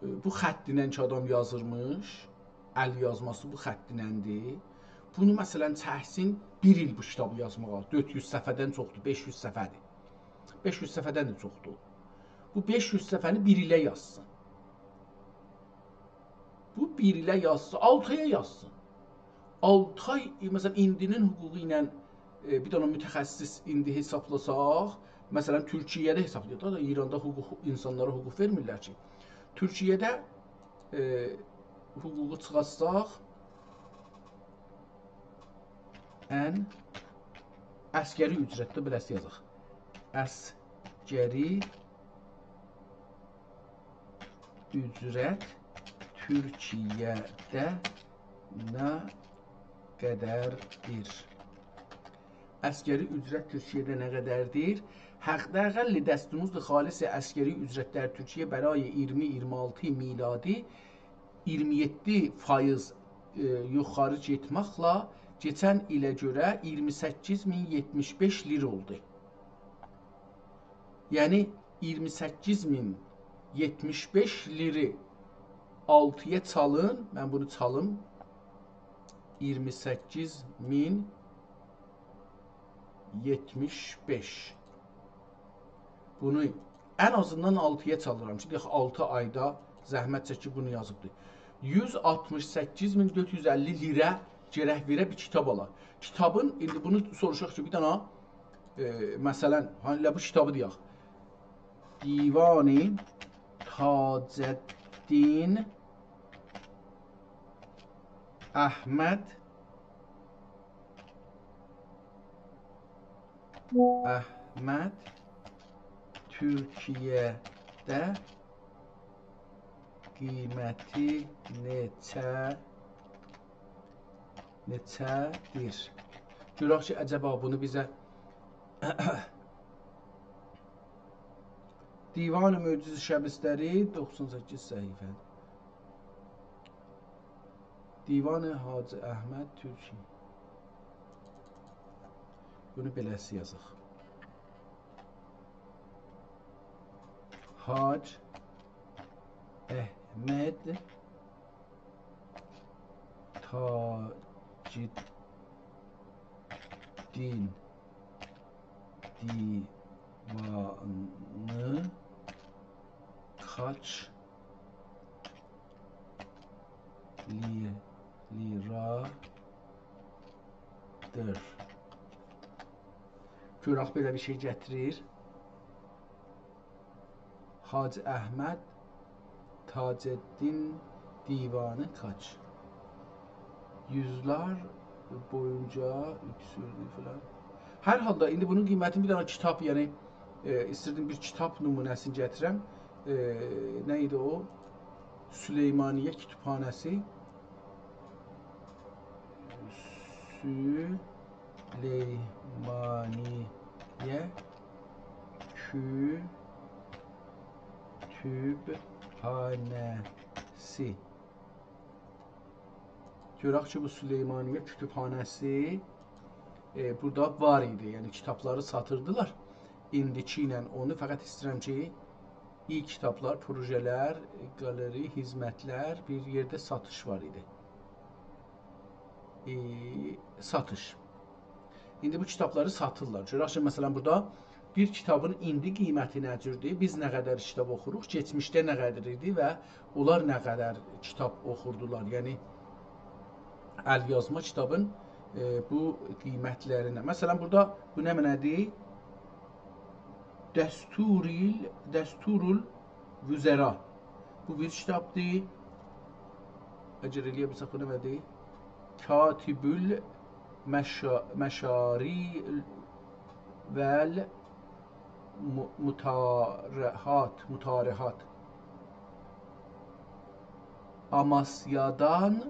ائ، بو خط ایله کی، آدام یازیرمیش، ال یازماسی بو خط ایلندیر. بونو، مثلا، چکسین بیر ایل بو کیتابی یازماغا، دؤرد یوز صفحه‌دن چوخدور، بئش یوز صفحه‌دیر. بئش یوز صفحه‌دن ده چوخدور. بو بئش یوز صفحه‌نی بیر ایله یازسین. بو بیر ایله یازسین، آلتی آیا یازسین. آلتی آی، مثلا، ایندی‌نین حقوقو ایله، ائ، بیر دنه متخصص ایندی حسابلاساق، مثلا، تورکیه‌ده حسابلایاق دا، ایراندا حقوق، اینسانلارا حقوق وئرمیرلر کی. تورکیه‌ده، ائ، حقوقو چیخارتساق، ان عسکری اجرتده، بئله‌سی یازاق. عسکری اجرت تورکیه‌ده نه قدردیر؟ عسکری اجرت تورکیه‌ده نه قدردیر؟ حداقل دستمزد خالص عسکری اجرت در ترکیه برای ایگیرمی ایگیرمی آلتی میلادی ایگیرمی یئددی فایز، ائ، یوخاری گئتمکله کئچن ایله گؤره ایگیرمی سککیز مین یئتمیش بئش لیره اولدو. یعنی، ایگیرمی سککیز مین یئتمیش بئش لیری آلتی‌یا چالین، من بونو چالیم. ایگیرمی سککیز مین یئتمیش بئش. بونو ان آزیندان آلتی‌یا چالیرام کی، دئیک، آلتی آیدا زحمت چکیب بونو یازیبدیر. یوز آلتمیش سککیز مین دؤرد یوز اللی لیره گرک وئره بیر کیتاب آلا. کیتابین، ایندی بونو سوروشاق کی، بیر دنه، ائ، مثلا، هانی ائله بو کیتابی دئیک. دیوان تاج‌الدین احمد احمد تورکیه‌ده قیمتی نئچه، نئچه‌دیر؟ گؤرک کی، عجبا بونو بیزه دیوان معجز شبستری، دوخسان سککیز صفحه. دیوان حاج احمد تورکی. بونو بئله‌سی یازاق. حاج احمد تاج‌الدین دیوانی کاچ لی-، لیرادیر؟ گؤرک بئله بیر شئی گتیریر. حاج احمد تاج‌الدین دیوانی کاچ؟ یوزلر بویونجا اوکسوردو فلان. هر حالدا ایندی بونون قیمتینی بیر دنه کیتاب، یعنی، ائ، ایستیردیم بیر کیتاب نمونه‌سینی گتیرم. ائ، نه ایدی او؟ سلیمانیه کتابخانه‌سی. سلیمانیه سلیمانیه کوتوبخانه‌سی. گؤرک کی، بو سلیمانیه کوتوبخانه‌سی، ائ، بورادا وار ایدی. یعنی کیتابلاری ساتیردیلار. ایندیکی ایله اونو، فقط ایسته‌ییرم کی، ای کیتابلار، پروژه‌لر، گالری، خدمتلر، بیر یئرده ساتیش وار ایدی. ائ، ساتیش. ایندی بو کیتابلاری ساتیرلار. گؤرک کی، مثلا، بورادا بیر کیتابین ایندی قیمتی نه جوردور؟ بیز نه قدر کیتاب اوخوروق، کئچمیشده نه قدر ایدی و اونلار نه قدر کیتاب اوخوردولار؟ یعنی، ال‌یازما کیتابین، ائ، بو قیمتلرینه. مثلا، بورادا بو نمنه‌دیر؟ دستور، دستورالوزرا. بو بیر کیتابدیر. اگر ائلیه بیلسک، بو نمنه‌دیر؟ کاتب المشا-، مشاری و ال-، م-، مطارحات، مطارحات. آماسیادان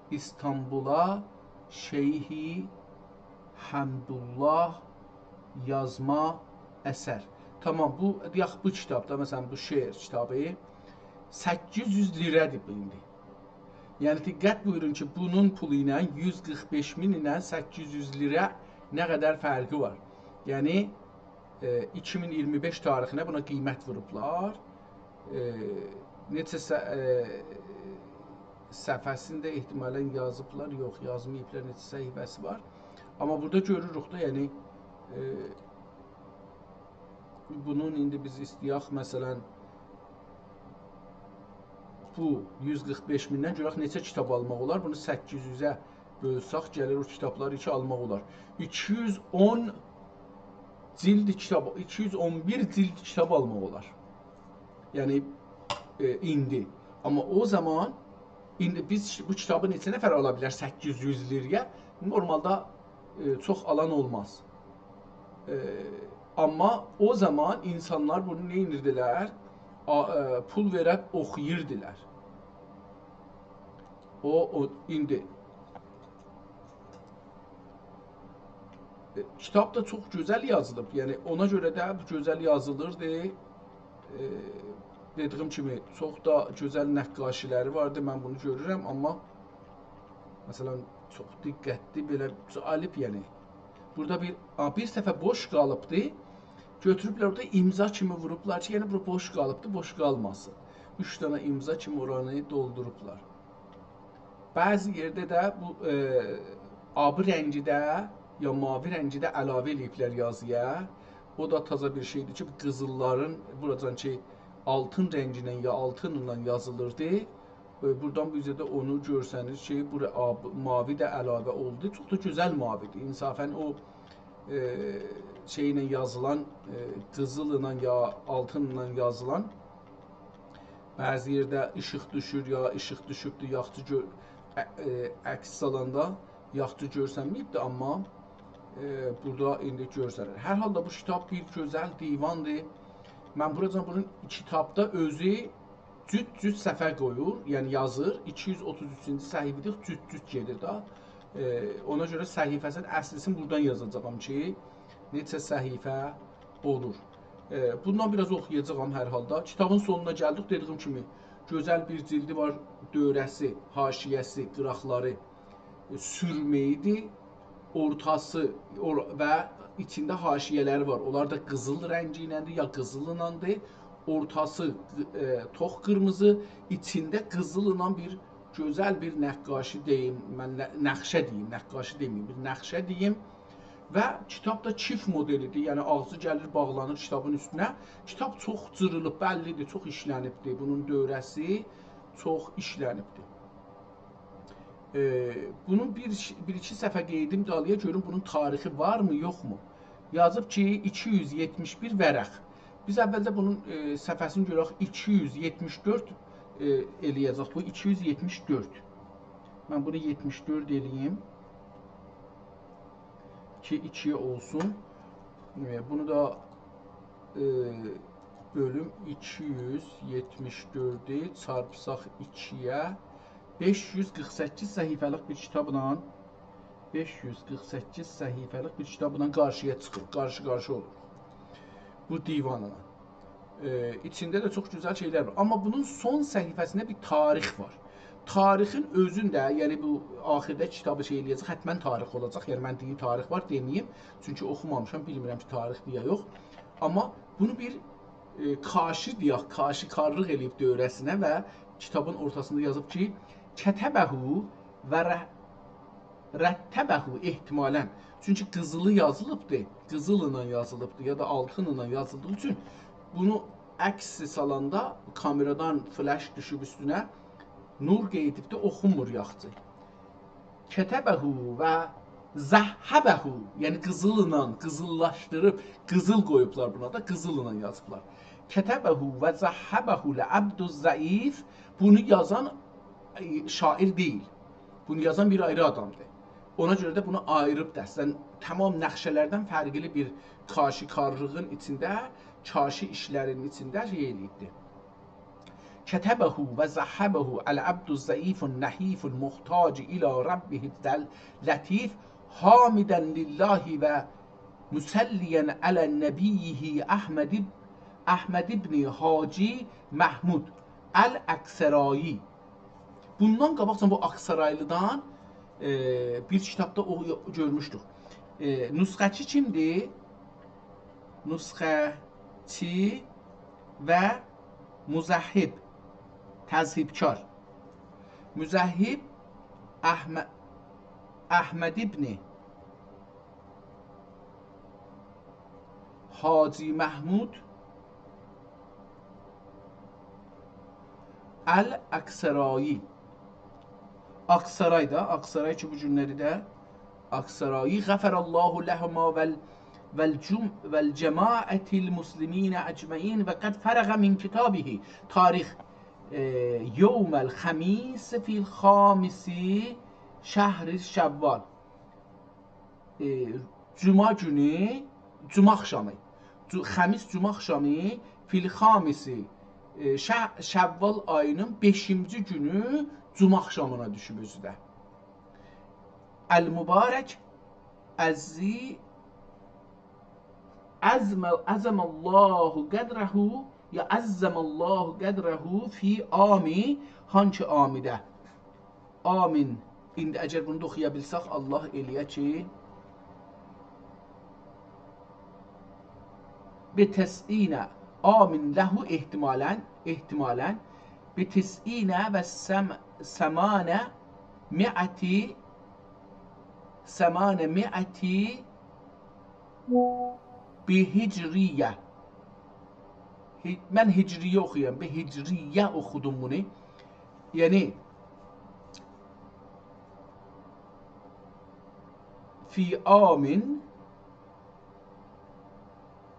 ایستانبولا شیخ حمدالله یازما اثر. تامام، بو، دئیک، بو کیتاب دا، مثلا، بو شعر کیتابی سککیز یوز لیره‌دیر بو ایندی. یعنی، دقت بویورون کی، بونون پولو ایله، یوز قیرخ بئش مین ایله سککیز یوز لیره نه قدر فرقی وار. یعنی، ائ، ایکی مین اییرمی بئش تاریخینه بونا قیمت ووروبلار. ائ، نئچه ص-، ائ، صفحه‌سینی ده احتمالا یازیبلار. یوخ، یازماییبلار، نئچه صفحه‌سی وار. آمما بورادا گؤروروک ده، یعنی، ائ، بونون ایندی بیز ایسته‌یک، مثلا، بو یوز قیرخ بئش میندن گؤرک نئچه کیتاب آلماق اولار. بونو سککیز یوزه بؤلسک، گلیر او کیتابلاری کی آلماق اولار. ایکی یوز اون جلد کیتاب، ایکی یوز اون بیر جلد کیتاب آلماق اولار. یعنی، ائ، ایندی. آمما او زامان، ایندی بیز بو کیتابی نئچه نفر آلا بیلر؟ سککیز یوز لیره‌یه. نورمالدا، ائ، چوخ آلان اولماز. ائ، آمما او زامان اینسانلار بونو نه ائدیردیلر؟ آ-، ائ، پول وئره‌ب اوخویوردولار. او، او، ایندی. ائ، کیتاب دا چوخ گؤزل یازیلیب. یعنی، اونا گؤره ده بو گؤزل یازیلیردی. ائ، دئدیگیم کیمی، چوخ دا گؤزل نقاشی‌لری واردی، من بونو گؤرورم، آمما، مثلا، چوخ دقتلی، بئله جالب، یعنی. بورادا بیر، آ، بیر صفحه بوش قالیبدی. گؤتوروبلر اورادا امضا کیمی ووروبلار کی، یعنی بورا بوش قالیبدی، بوش قالماسین. اوچ دنه امضا کیمی اورانی دولدوروبلار. بعضی یئرده ده بو، ائ، آبی رنگی ده، یا ماوی رنگی ده علاوه ائله‌ییبلر یازییا. او دا تازا بیر شئیدیر کی، بو قیزیللارین بوراجان کی، آلتین رنگینن یا آلتینلا یازیلیردی. ائ، بورادان بو اوزه ده اونو گؤرسنیر کی، بورا آب-، ماوی ده علاوه اولدو. چوخ دا گؤزل ماویدیر. انصافا او، ائ، شئی ایله یازیلان، ائ، قیزیللا یا آلتینلا یازیلان بعضی یئرده ایشیق دوشور، یا ایشیق دوشوبدور، یاخشی گؤر-، ع-، ائ، عکس سالاندا یاخشی گؤرسنمه‌ییبدیر، آمما، ائ، بورادا ایندی گؤرسنیر. هر حالدا بو کیتاب بیر گؤزل دیواندیر. من بوراجان بونون کیتابدا اؤزو جوت-جوت صفحه قویور، یعنی یازیر. ایکی یوز اوتوز اوچونجو صفحه‌دیر، جوت-جوت گئدیر ده. ائ، اونا گؤره صفحه‌سینین اصلی‌سینی بورادان یازاجاغام کی، نئچه صفحه اولور. ائ، بوندان بیر آز اوخویاجاغام هر حالدا. کیتابین سونونا گلدیک، دئدیگیم کیمی، گؤزل بیر جلدی وار، دؤوره‌سی، حاشیه‌سی، قیراقلاری، ائ، سورمه‌یی‌دیر. اورتاسی، اور-، و ایچینده حاشیه‌لری وار. اونلار دا قیزیل رنگی ایلندیر، یا قیزیللان‌دیر. اورتاسی، ائ، توخ قیرمیزی، ایچینده قیزیللا بیر گؤزل بیر نقاشی دئییم، من ن-، نقشه دئییم، نقاشی دئمه‌ییم، بیر نقشه دئییم. و کیتاب دا کیف مدلی‌دیر، یعنی آغزی گلیر، باغلانیر کیتابین اوستونه. کیتاب چوخ جیریلیب، بللی‌دیر، چوخ ایشله‌نیبدیر. بونون دؤوره‌سی چوخ ایشله‌نیبدیر. ائ، بونون بیر، بیر-ایکی صفحه قئییدیم دالییا، گؤروم بونون تاریخی وارمی، یوخمو؟ یازیب کی، ایکی یوز یئتمیش بیر ورق. بیز اولده بونون، ائ، صفحه‌سینی گؤرک، ایکی یوز یئتمیش دؤرد، ائ، ائله‌یه‌جک. بو ایکی یوز یئتمیش دؤرد. من بونو یئتمیش دؤرد ائله‌ییم کی، ایکی‌یه اولسون. ائ، بونو دا، ائ، بؤلوم ایکی یوز یئتمیش دؤردو، چارپساق ایکی‌یه، بئش یوز قیرخ سککیز صفحه‌لیک بیر کیتابلا بئش یوز قیرخ سککیز صفحه‌لیک بیر کیتابلا قارشییا چیخیر، قارشی-قارشی اولور بو دیوانلا. ائ، ایچینده ده چوخ گؤزل شئیلر وار. آمما بونون سون صفحه‌سینده بیر تاریخ وار. تاریخین اؤزونده، یعنی بو آخیردا کیتابی شئی ائله‌یه‌جک، حتماً تاریخ اولاجاق. یعنی من دئییم تاریخ وار دئمه‌ییم. چونکی اوخومامیشام، بیلمیرم کی، تاریخدیر یا یوخ. آمما بونو بیر، ائ، کاشی دئیک، کاشی‌کارلیق ائله‌ییب دؤوره‌سینه و کیتابین اورتاسیندا یازیب کی، «کتبه و ر-، رتبه» احتمالاً. چونکی قیزیلی یازیلیبدی، قیزیللا یازیلیبدی یا دا آلتینلا یازیلدیغی اوچون بونو عکس سالاندا کامئرادان فلش دوشوب اوستونه، نور قئییدیبدی، اوخونمور یاخشی. «کتبه و ذهبه»، یعنی قیزیللا، قیزیللاشدیریب، قیزیل قویوبلار بونا دا، قیزیللا یازیبلار. «کتبه و ذهبه العبد الضعیف»، بونو یازان، ائ، شاعر دئییل. بونو یازان بیر آیری آدامدیر. اونا گؤره ده بونو آییریب دا، اصلاً تمام نقشه‌لردن فرقلی بیر کاشی‌کارلیغین ایچینده، کاشی ایشلرینین ایچینده شئی ائله‌ییبدیر. «کتبه و ذهبه العبد الضعیف النحیف المحتاج الی ربه اللطیف، حامداً لله و مصليا على نبيه أحمد، أحمد بن حاجی محمود الاکثرایی. بوندان قاباقجا بو آکسارایلیدان، ائ، بیر کیتابدا او، گؤرموشدوک. ائ، نسخه‌چی کیمدیر؟ نسخه‌چی و مذهب، تذهیب‌کار. مذهب احم-، احمد ابن حاجی محمود الاکثرایی. آکسارای دا، آکسارای کی، بو گونلری ده آکسارایی، غفر الله لهما و ال-، و الجم-، و الجماعة المسلمین اجمعین و قد فرغ من کتابه تاریخ، ائ، یوم الخمیس فی الخامس شهر شوال. ائ، جمعه گونو، جمعه آخشامی، جو-، خمیس جمعه آخشامی، فی الخامس، ائ، شه-، شوال آیی‌نین بئشینجی گونو جمعه آخشامینا دوشوب اؤزو ده. المبارک، عزی-، عظم، عظم الله قدره، یا عظم الله قدره فی عامی، هانسی عامیده؟ عامین. ایندی اگر بونو دا اوخویا بیلسک، الله ائله‌یه کی، بتسعین عام له احتمالاً، احتمالاً، بتسعین و سم-، ثمانمائة، ثمانمائة بهجریة. هی-، من هجریه اوخویورام، بهجریه اوخودوم بونو. یعنی، فی عام،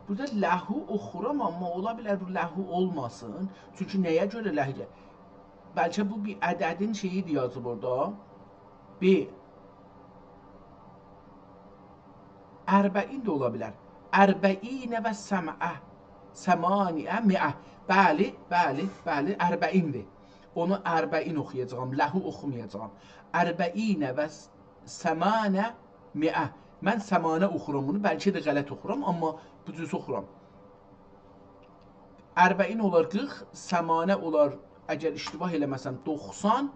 بورادا له اوخورام، آمما اولا بیلر بو له اولماسین. چونکی نه‌یه گؤره له گل-، بلکه بو بیر عددین شئیی‌دیر یازیب اورادا. بی اربعین ده اولا بیلر. اربعین و سمعه، ثمانمائة. بلی، بلی، بلی، اربعین‌دیر. اونو اربعین اوخویاجاغام، له اوخومایاجاغام. اربعین و ثمانمائة. من ثمانه اوخورام بونو، بلکه ده غلط اوخورام، آمما بو جور اوخورام. اربعین اولار قیرخ، ثمانه اولار، اگر اشتباه ائله‌مه‌سم، دوخسان،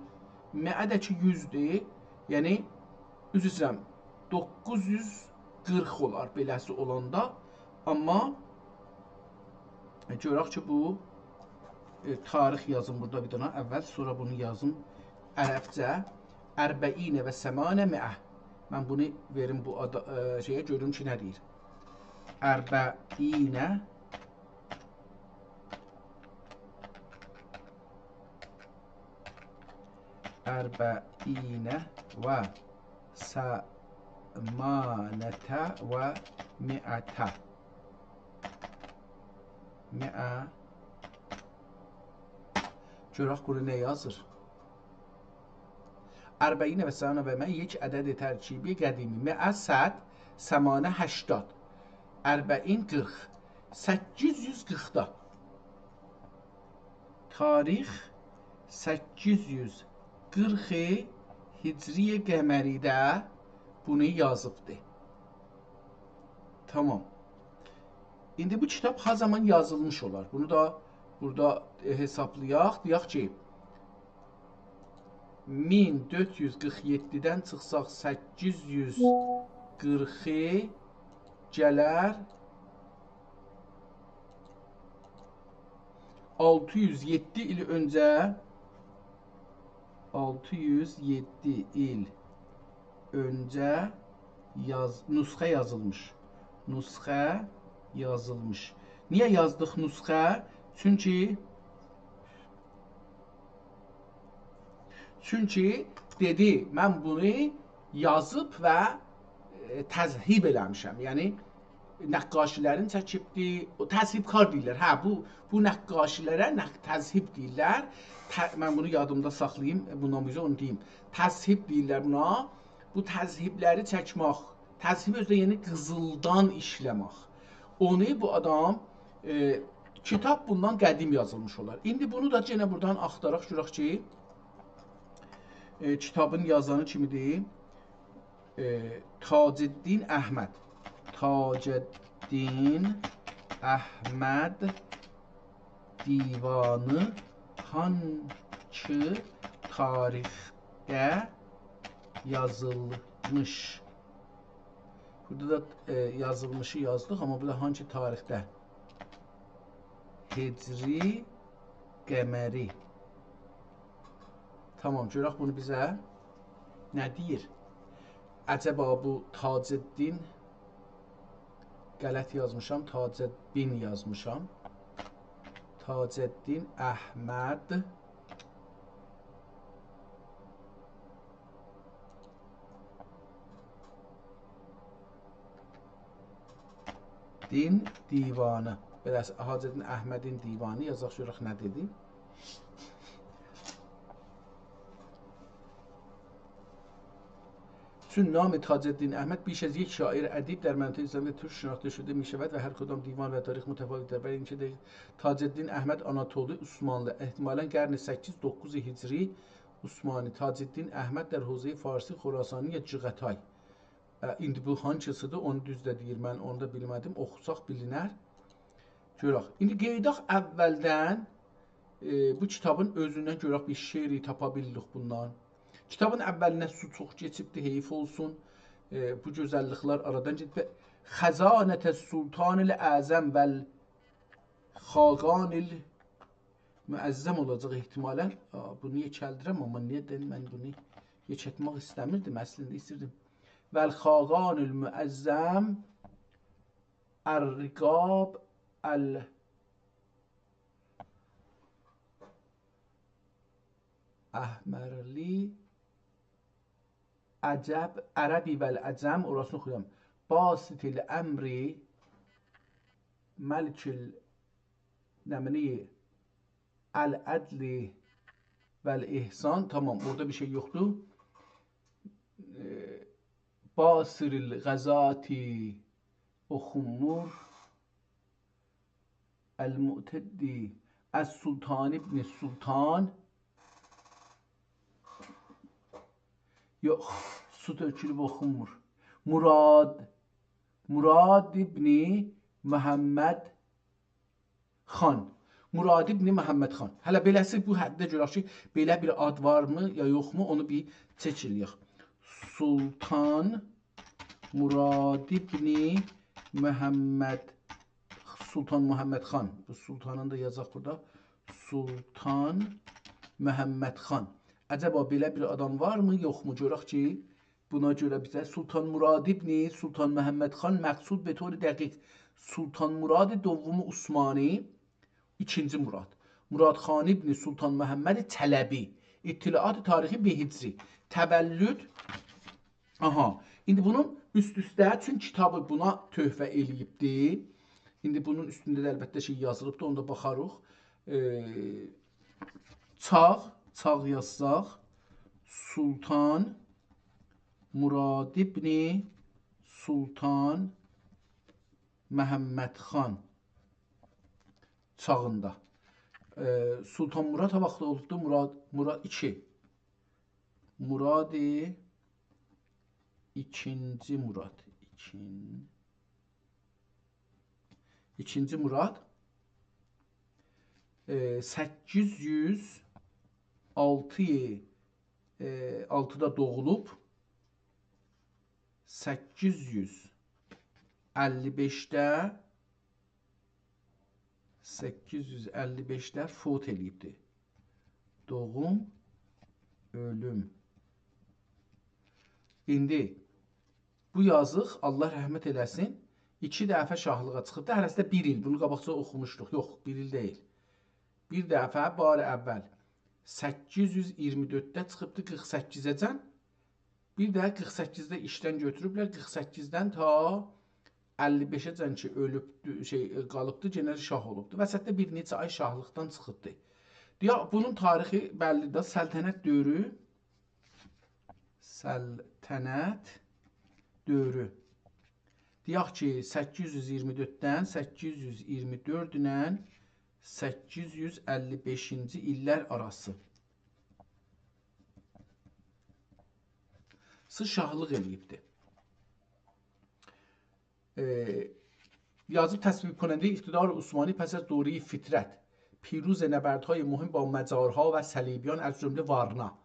مائه ده کی یوزدور. یعنی، عذر ایسته‌ییرم، دوققوز یوز قیرخ اولار بئله‌سی اولاندا. آمما، ائ، گؤرک کی، بو، ائ، تاریخ یازیم بورادا بیر دنه اول، سونرا بونو یازیم عربجه. اربعین و ثمانمائة. من بونو وئریم بو آدا-، ائ، شئیه، گؤروم کی، نه دئییر. اربعین، اربعین و ثمانمائة و مائة. مائة. گؤرک بونو نه یازیر. اربعین و ثمانمائة یک عدد ترکیبی قدیمی. مائة صد، ثمانه هشتاد، اربعین قیرخ، سککیز یوز قیرخدا. تاریخ سککیز یوز قیرخ هجری قمری‌ده بونو یازیبدی. تامام. ایندی بو کیتاب ها زامان یازیلمیش اولار؟ بونو دا بورادا، ائ، حسابلایاق. دئیک کی، مین دؤرد یوز قیرخ یئددیدن چیخساق، سککیز یوز قیرخی گلر آلتی یوز یئددی ایل اؤنجه، آلتی یوز یئددی ایل اؤنجه یاز-، نسخه یازیلمیش. نسخه یازیلمیش. نییه یازدیق نسخه؟ چونکی، چونکی دئدی، «من بونو یازیب و، ائ، تذهیب ائله‌میشم.» یعنی، نقاشی‌لرین چکیبدی. او تذهیب‌کار دئییرلر. هه، بو، بو نقاشی‌لره نق-، تذهیب دئییرلر. ت-، من بونو یادیمدا ساخلاییم، بوندان بو اوزه اونو دئییم. تذهیب دئییرلر بونا. بو تذهیب‌لری چکمک، تذهیب اؤزو ده یعنی قیزیلدان ایشله‌مک. اونو بو آدام، ائ، کیتاب بوندان قدیم یازیلمیش اولار. ایندی بونو دا یئنه بورادان آختاراق گؤرک کی، ائ، کیتابین یازانی کیمیدیر؟ ائ، تاج‌الدین احمد. تاج‌الدین احمد دیوانی هانسی تاریخده یازیلمیش؟ بورادا دا، ائ، یازیلمیشی یازدیق، آمما بورادا هانسی تاریخده؟ هجری، قمری. تامام، گؤرک بونو بیزه نه دئییر؟ عجبا بو تاج‌الدین، غلط یازمیشام، تاج‌الدین یازمیشام. تاج‌الدین احمد دین دیوانی. بئله، حاج‌الدین احمدین دیوانی یازاق، گؤرک نه دئدی. چون نام تاج‌الدین احمد بیش از یک شاعر ادیب در منطقهٔ ایسلامی و ترک شناخته شده می‌شود و هر کدام دیوان و تاریخ متفاوت در، برای اینکه در تاج‌الدین احمد آناتولی عثمانلی، احتمالاً قرن سککیز، دوققوز هجری عثمانی، تاج‌الدین احمد در حوزهٔ فارسی خراسانی یا چغاتای. اه، ایندی بو هانسیسیدیر، اونو دوز ده دئییر، من اونو دا بیلمه‌دیم، اوخوساق بیلینر. گؤرک. ایندی قئییداق اولدن، ائ، بو کیتابین اؤزوندن گؤرک بیر شعری تاپا بیلیریک بوندان. کیتابین اوّلینه سو چوخ کئچیبدی، حیف اولسون. ائ، بو گؤزللیکلر آرادان گئدیب. «خزانة السلطان الأعظم والخاقان المعظم» اولاجاق احتمالاً. آ، بونو یئکلدیرم، آمما نییه دئدیم، من بونو یئکلتمک ایسته‌میردیم، اصلینده ایستیردیم. «والخاقان المعظم الرقاب ال-» احمرلی، عجب، عربی والعجم، اوراسینی اوخویورام. باسط الامر، ملک ال-، نمنه، العدل والاحسان. تامام، اورادا بیر شئی یوخدور. ائ، باصر الغزاة اوخونمور. المعتدی، السلطان ابن سلطان. یوخ، سو تؤکولوب اوخونمور. مراد، مراد ابن محمد خان. مراد ابن محمد خان. هله بئله‌سی بو حدده گؤرک کی، بئله بیر آد وارمی یا یوخمو، اونو بیر چک ائله‌یک. سلطان مراد ابن محمد، سلطان محمد خان. بو سلطانین دا یازاق بورادا. سلطان محمد خان. عجبا بئله بیر آدام وارمی، یوخمو؟ گؤرک کی، بونا گؤره بیزه سلطان مراد ابن سلطان محمد خان مقصود به طور دقیق سلطان مراد دوم عثمانی، ایکینجی مراد. مراد خان ابن سلطان محمد چلبی. اطلاعات تاریخی به هجری. تولد. آها. ایندی بونون اوست-اوسته، چون کیتابی بونا تحفه ائله‌ییبدی. ایندی بونون اوستونده ده البته شئی یازیلیبدی، اونو دا باخاریق. ائ، چاغ، چاغ یازساق، سلطان مراد ابن سلطان محمد خان چاغیندا. ائ، سلطان مراد نه واخت اولوبدو؟ مراد، مراد ایکی. مراد ایکینجی مراد. ایکین-، ایکینجی مراد، ائ، سککیز یوز آلتی، ائ، آلتیدا دوغولوب، سککیز یوز اللی بئشده، سککیز یوز اللی بئشده فوت ائله‌ییبدی. دوغوم، اؤلوم. ایندی بو یازیق، الله رحمت ائله‌سین، ایکی دفعه شاهلیغا چیخیبدی. هره‌سی ده بیر ایل. بونو قاباقجا اوخوموشدوق. یوخ، بیر ایل دئییل. بیر دفعه بار اول سککیز یوز ایگیرمی دؤردده چیخیبدی قیرخ سککیزه‌جن. بیر ده قیرخ سککیزده ایشدن گؤتوروبلر. قیرخ سککیزدن تا اللی بئشه‌جن کی اؤلوب، شئی، قالیبدی، یئنه شاه اولوبدو. وسطده بیر نئچه آی شاهلیقدان چیخیبدی. دئیک، بونون تاریخی بللی‌دیر. سلطنت دؤورو، سلطنت دؤورو. دئیک کی، سککیز یوز ایگیرمی دؤرددن سککیز یوز ایگیرمی دؤرد ایله سککیز یوز اللی بئشینجی ایللر آراسی. سی شاهلیق ائله‌ییبدی. ائ، یازیب: «تصویب‌کنندهٔ اقتدار عثمانی پس از دورهٔ فترت، پیروز نبردهای مهم با مجارها و صلیبیان از جمله وارنا.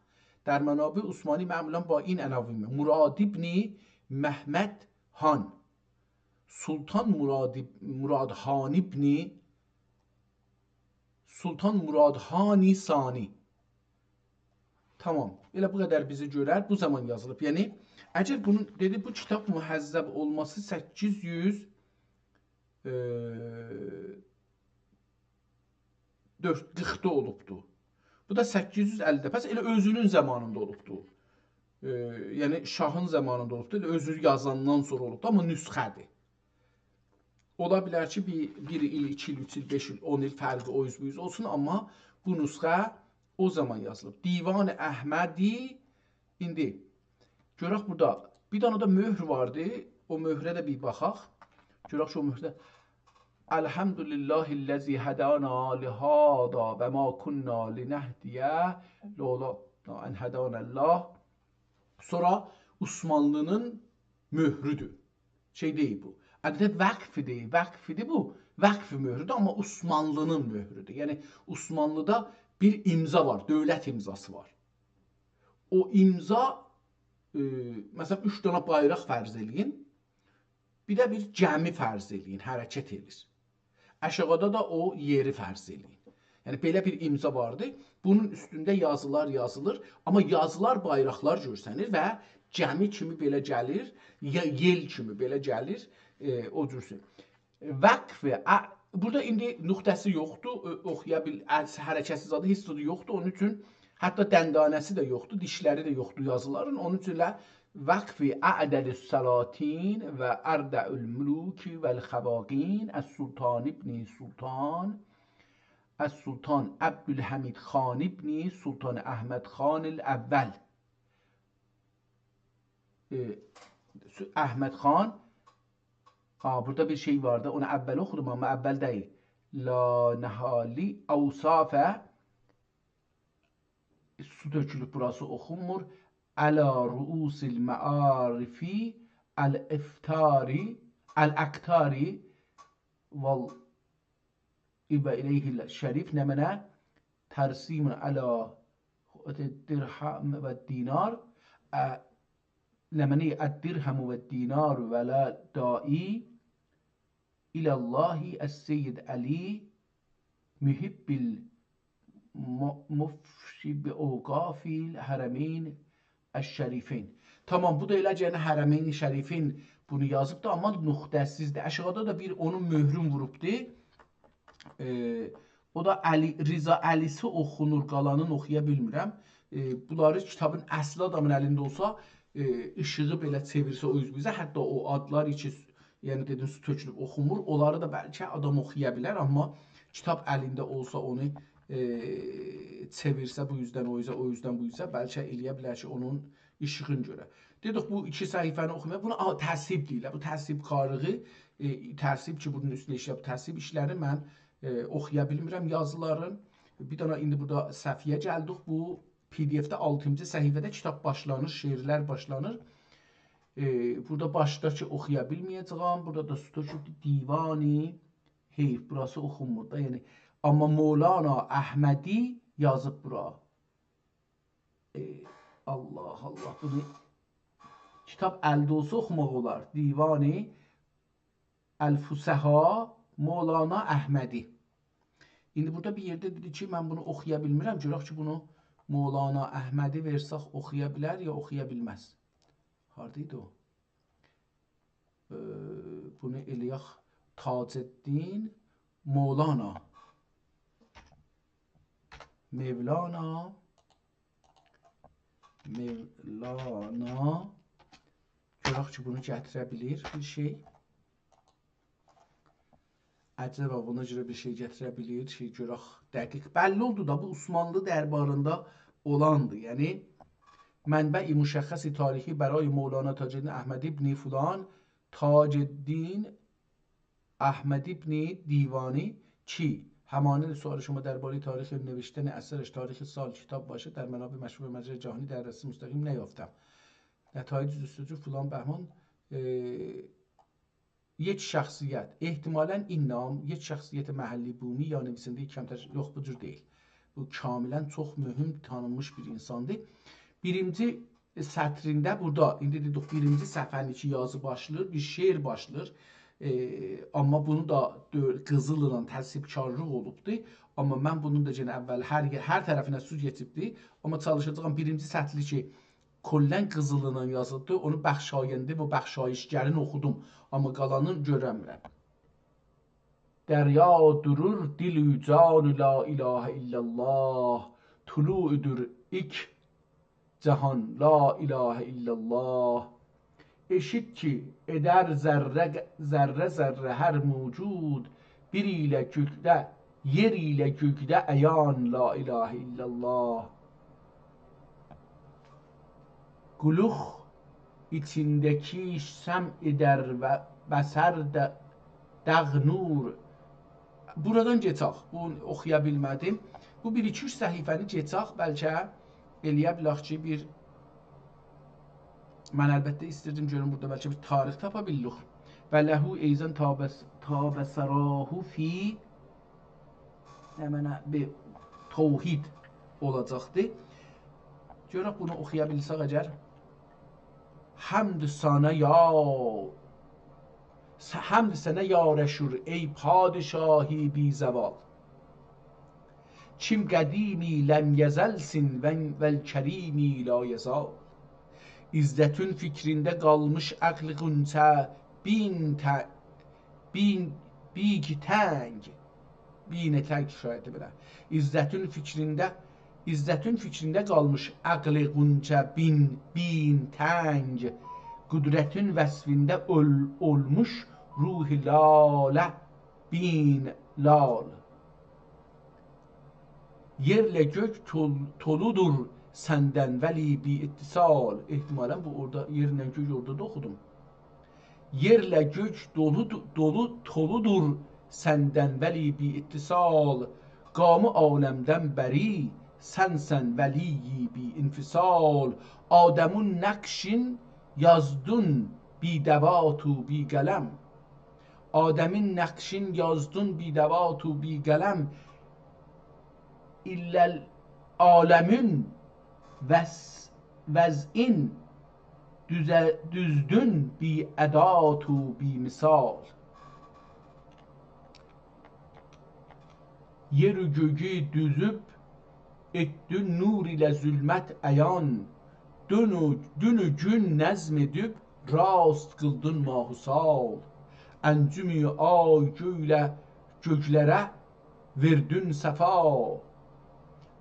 در منابع عثمانی معمولاً با این عناوین: مراد ابن محمد هان، سلطان مراد، مراد هان ابن، سلطان مراد هانی ثانی.» تامام. ائله بو قدر بیزی گؤرر، بو زامان یازیلیب. یعنی، اگر بونون، دئدی، بو کیتاب مهذب اولماسی سککیز یوز، ائ، دؤرد، قیرخدا اولوبدو. بو دا سککیز یوز اللیده. پس ائله اؤزونون زامانیندا اولوبدو. ائ، یعنی، شاهین زامانیندا اولوبدو. ائله اؤزو یازاندان سونرا اولوبدو، آمما نسخه‌دیر. اولا بیلر کی، بیر، بیر ایل، ایکی ایل، اوچ ایل، بئش ایل، اون ایل فرقی او اوز بو اوز اولسون، آمما بو نسخه او زامان یازیلیب. دیوان احمدی، ایندی گؤرک بورادا بیر دنه ده مؤهر واردی. او مؤهره ده بیر باخاق. گؤرک کی، او مؤهرده: «الحمد لله الذی هدانا لهذا و ما کنا لنهتدی لولا ان هدانا الله.» سونرا عثمانلی‌نین مؤهرودور. شئی دئییل بو. البته وقفی‌دیر، وقفی‌دیر بو. وقف مؤهرودور، آمما عثمانلی‌نین مؤهرودور. یعنی عثمانلی‌دا بیر امضا وار، دؤولت امضاسی وار. او امضا، ائ، مثلا، اوچ دنه بایراق فرض ائله‌یین. بیر ده بیر گمی فرض ائله‌یین، حرکت ائله‌ییر. آشاغیدا دا او یئری فرض ائله‌یین. یعنی، بئله بیر امضا واردی. بونون اوستونده یازیلار یازیلیر. آمما یازیلار، بایراقلار گؤرسنیر و گمی کیمی بئله گلیر، یا-، یئل کیمی بئله گلیر، ائ، او جورسون. وقف، ا، بورادا ایندی نقطه‌سی یوخدور، او-، اوخویا بیل-، ا، حرکت‌سیز آدی، هئچ زادی یوخدور. اونون اوچون حتی دندانه‌سی ده یوخدور، دیشلری ده یوخدور یازیلارین. اونون اوچون ائله: «وقف اعدل السلاطین و اردع الملوک و الخواقین السلطان ابن سلطان، السلطان عبدالحمید خان ابن سلطان احمد خان الاول.» ائ، سو-، احمد خان، آ، بورادا بیر شئی واردی، اونو اول اوخودوم، آمما اول دئییل. لانهالی اوصاف، سو تؤکولوب، بوراسی اوخونمور. «علی رؤوس المعارف الافتاری، الاقطاری و و الیه الشریف، نمنه ترسیم علی درهم و دینار، ا، نمنه الدرهم و دینار و لا داعی الی الله السید علی محب الم-، مفشی به اوقاف الحرمین الشریفین.» تامام، بو دا ائله کی، یعنی حرمین شریفین بونو یازیبدی، آمما نقطه‌سیزدیر. آشاغیدا دا بیر اونون مؤهرون ووروبدو. ائ، او دا علی، رضا علی‌سی اوخونور، قالانینی اوخویا بیلمیرم. ائ، بونلاری کیتابین اصلی آدامین الینده اولسا، ائ، ایشیغی بئله چئویرسه او اوز بو اوزه، حتی او آدلار کی، یعنی دئدیم، سو تؤکولوب اوخونمور، اونلاری دا بلکه آدام اوخویا بیلر، آمما کیتاب الینده اولسا، اونو، ائ، چئویرسه بو اوزدن او اوزه، او اوزدن بو اوزه، بلکه ائله‌یه بیلر کی، اونون ایشیغین گؤره. دئدیک، بو ایکی صفحه‌نی اوخومایا، بونا، آ، تصحیح دئییرلر. بو تصحیح‌کارلیغی، ائ، تصحیح کی، بونون اوستونده ایشله‌ییب، تصحیح ایشلرین من، ائ، اوخویا بیلمیرم یازیلارین. بیر دنه ایندی بورادا صفحه‌یه گلدیک. بو پی دی اف‌ده آلتینجی صفحه‌ده کیتاب باشلانیر، شعرلر باشلانیر. ائ، بورادا باشدا کی اوخویا بیلمه‌یه‌جه‌یم، بورادا دا سوتو کی دیوانی، حیف، بوراسی اوخونمور دا، یعنی. آمما مولانا احمدی یازیب بورا. ائ، الله، الله، بونو کیتاب الده اولسا اوخوماق اولار. دیوانی الفصحا مولانا احمدی. ایندی بورادا بیر یئرده دئدی کی، من بونو اوخویا بیلمیرم. گؤرک کی، بونو مولانا احمدی وئرسک اوخویا بیلر یا اوخویا بیلمز. هاردا ایدی او؟ ائ، بونو ائله‌یک تاج‌الدین مولانا. مولانا. مولانا. گؤرک کی، بونو گتیره بیلیر بیر شئی. عجبا بونا گؤره بیر شئی گتیره بیلیر، شئی گؤرک دقیق. بللی اولدو دا، بو عثمانلی درباریندا اولاندی. یعنی، منبع مشخص تاریخی برای مولانا تاج‌الدین احمد ابن فلان، تاج‌الدین احمد ابن دیوانی کی، همانند سؤال شما دربارهٔ تاریخ نوشتن اثرش، تاریخ سال کتاب باشه، در منابع مشهور مجله جهانی در دسترسی مستقیم نیافتم. نتایج جستجو فلان بهمان، ائ، یک شخصیت، احتمالاً این نام، یک شخصیت محلی بومی یا نویسندهٔ کمتر، یوخ، بو جور دئییل. بو کاملاً چوخ مهم، تانینمیش بیر اینساندیر. بیرینجی سطرینده بورادا، ایندی دئدیک، بیرینجی صفحه‌نین کی یازی باشلاییر، بیر شعر باشلاییر. ائ، آمما بونو دا دؤ-، قیزیللا تصویبکارلیق اولوبدور. آمما من بونون دا یئنه اول هر، هر طرفینه سو کئچیبدیر. آمما چالیشاجاغام بیرینجی سطری کی کلاً قیزیللا یازیبدیر، اونو بخشاینده و بخشایشگرین اوخودوم. آمما قالانین گؤرنمیرم. دریا دورور، دل و جان لا اله الا الله، طلوعدور ایک جهان لا اله الا الله. ائشیت کی، ائدر ذره، ذره ذره هر موجود، بیر ایله گؤکده، یئر ایله گؤکده عیان لا اله الا الله. قولوق ایچینده‌کی شمع ائدر و بصر ده داغ نور. بورادان کئچک. بونو اوخویا بیلمه‌دیم. بو بیر ایکی اوچ صفحه‌نی کئچک، بلکه ائلیه بیلک کی، بیر، من البته ایستیردیم گؤروم بورادا بلکه بیر تاریخ تاپا بیلیریک. و له ایضاً طاب، طاب ثراه فی، نمنه، بیر توحید اولاجاقدی. گؤرک بونو اوخویا بیلسک اگر. حمد سنه یا، س-، حمد سنه یارشور، ای پادشاهی بی‌زوال. کیم قدیمی لم یزلسن و، والکریمی لا یزال. عزتون فیکرینده قالمیش عقل غنچه، بین ته-، بین، بیگ تنگ. بین تنگ شاید بئله. عزتون فیکرینده، عزتون فیکرینده قالمیش عقل غنچه بین، بین تنگ. قدرتون وصفینده اول-، اولموش روح لاله بین لال. یئرله گؤک تول-، تولودور سندن ولی بی اتصال. احتمالاً بو اورادا یئرله گؤک اورادا دا اوخودوم. یئرله گؤک دولو، دولو، تولودور سندن ولی بی اتصال. قامی عالمدن بری سنسن ولی بی انفصال. آدمون نقشین یازدون بی دوات و بی قلم. آدمین نقشین یازدون بی دوات و بی قلم. ایله عالمین وضع-، وضعین دوزه-، دوزدون بی ادات و بی مثال. یئر و گؤیو دوزوب ائتدین نور ایله ظلمت عیان. دون و، دون و گون نظم ائدیب راست قیلدین ماه و سال. انجم آی گؤیله، گؤیلره وئردین صفا.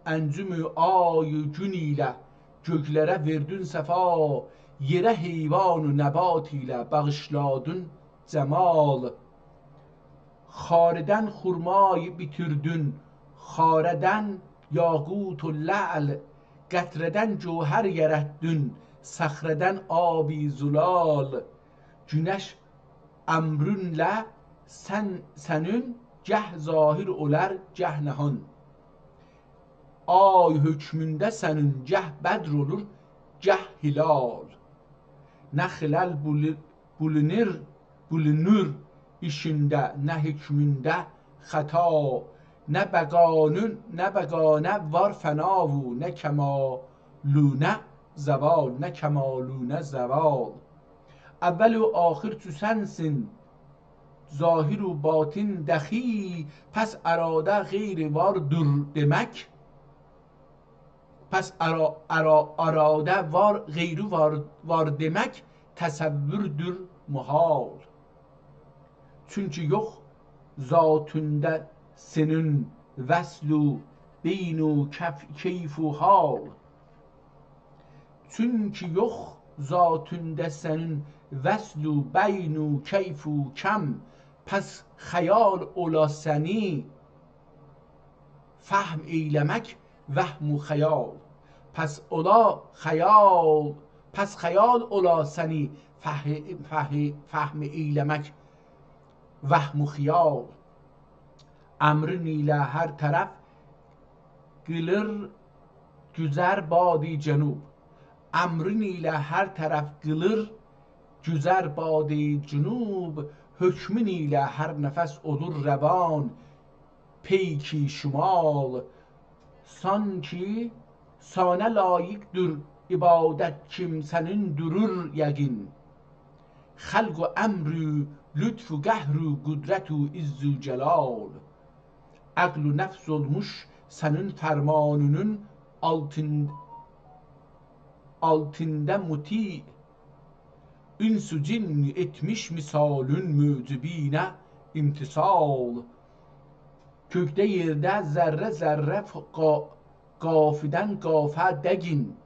انجم آی و گون ایله گؤیلره وئردین صفا. یئره حیوان و نبات ایله باغیشلادین جمال. خاردن خرمایی بیتیردین، خاردن یاقوت و لعل، قطره‌دن گوهر یاراتدین، صخره‌دن آبی زلال. گونش امرونله سن، سنین گه ظاهر اولار، گه نهان. آی حؤکمونده سنین گه بدر اولور، گه هلال. نه خلل بولو-، بولونور، بولونور ایشینده، نه حکمونده خطا. نه بقانون، نه بقانه وار فنا و نه کمالونه زوال، نه کمالونه زوال. اول و آخر چو سنسین، ظاهر و باطن دخی، پس اراده غیر واردور دئمک، پس ارا-، ارا-، اراده وار، غیری وار، وار دئمک تصوردور محال. چونکی یوخ ذاتینده سنین وصل و بین و کف-، کیف و حال. چونکی یوخ ذاتینده سنین وصل و بین و کیف و کم، پس خیال اولا سنی فهم ائیله‌مک وهم و خیال. پس اولا خیال، پس خیال اولا سنی فه-، فه-، فهم ائیله‌مک وهم و خیال. امرین ایله هر طرف قیلیر گوزر باد جنوب. امرین ایله هر طرف قیلیر گوزر باد جنوب، حکمون ایله هر نفس اولور روان پیک شمال. سانکی سانه لایقدیر عبادت کیمسه‌نین دورور یقین، خلق و امر و لطف و قهر و قدرت و عز و جلال. عقل و نفس اولموش سنین فرمانینین آلتین-، آلتیندا مطیع، انس و جن ائتمیش مثالین موجبینه امتثال. کؤکده یئرده ذره ذره ف-، قا-، قافدن قافه دقین.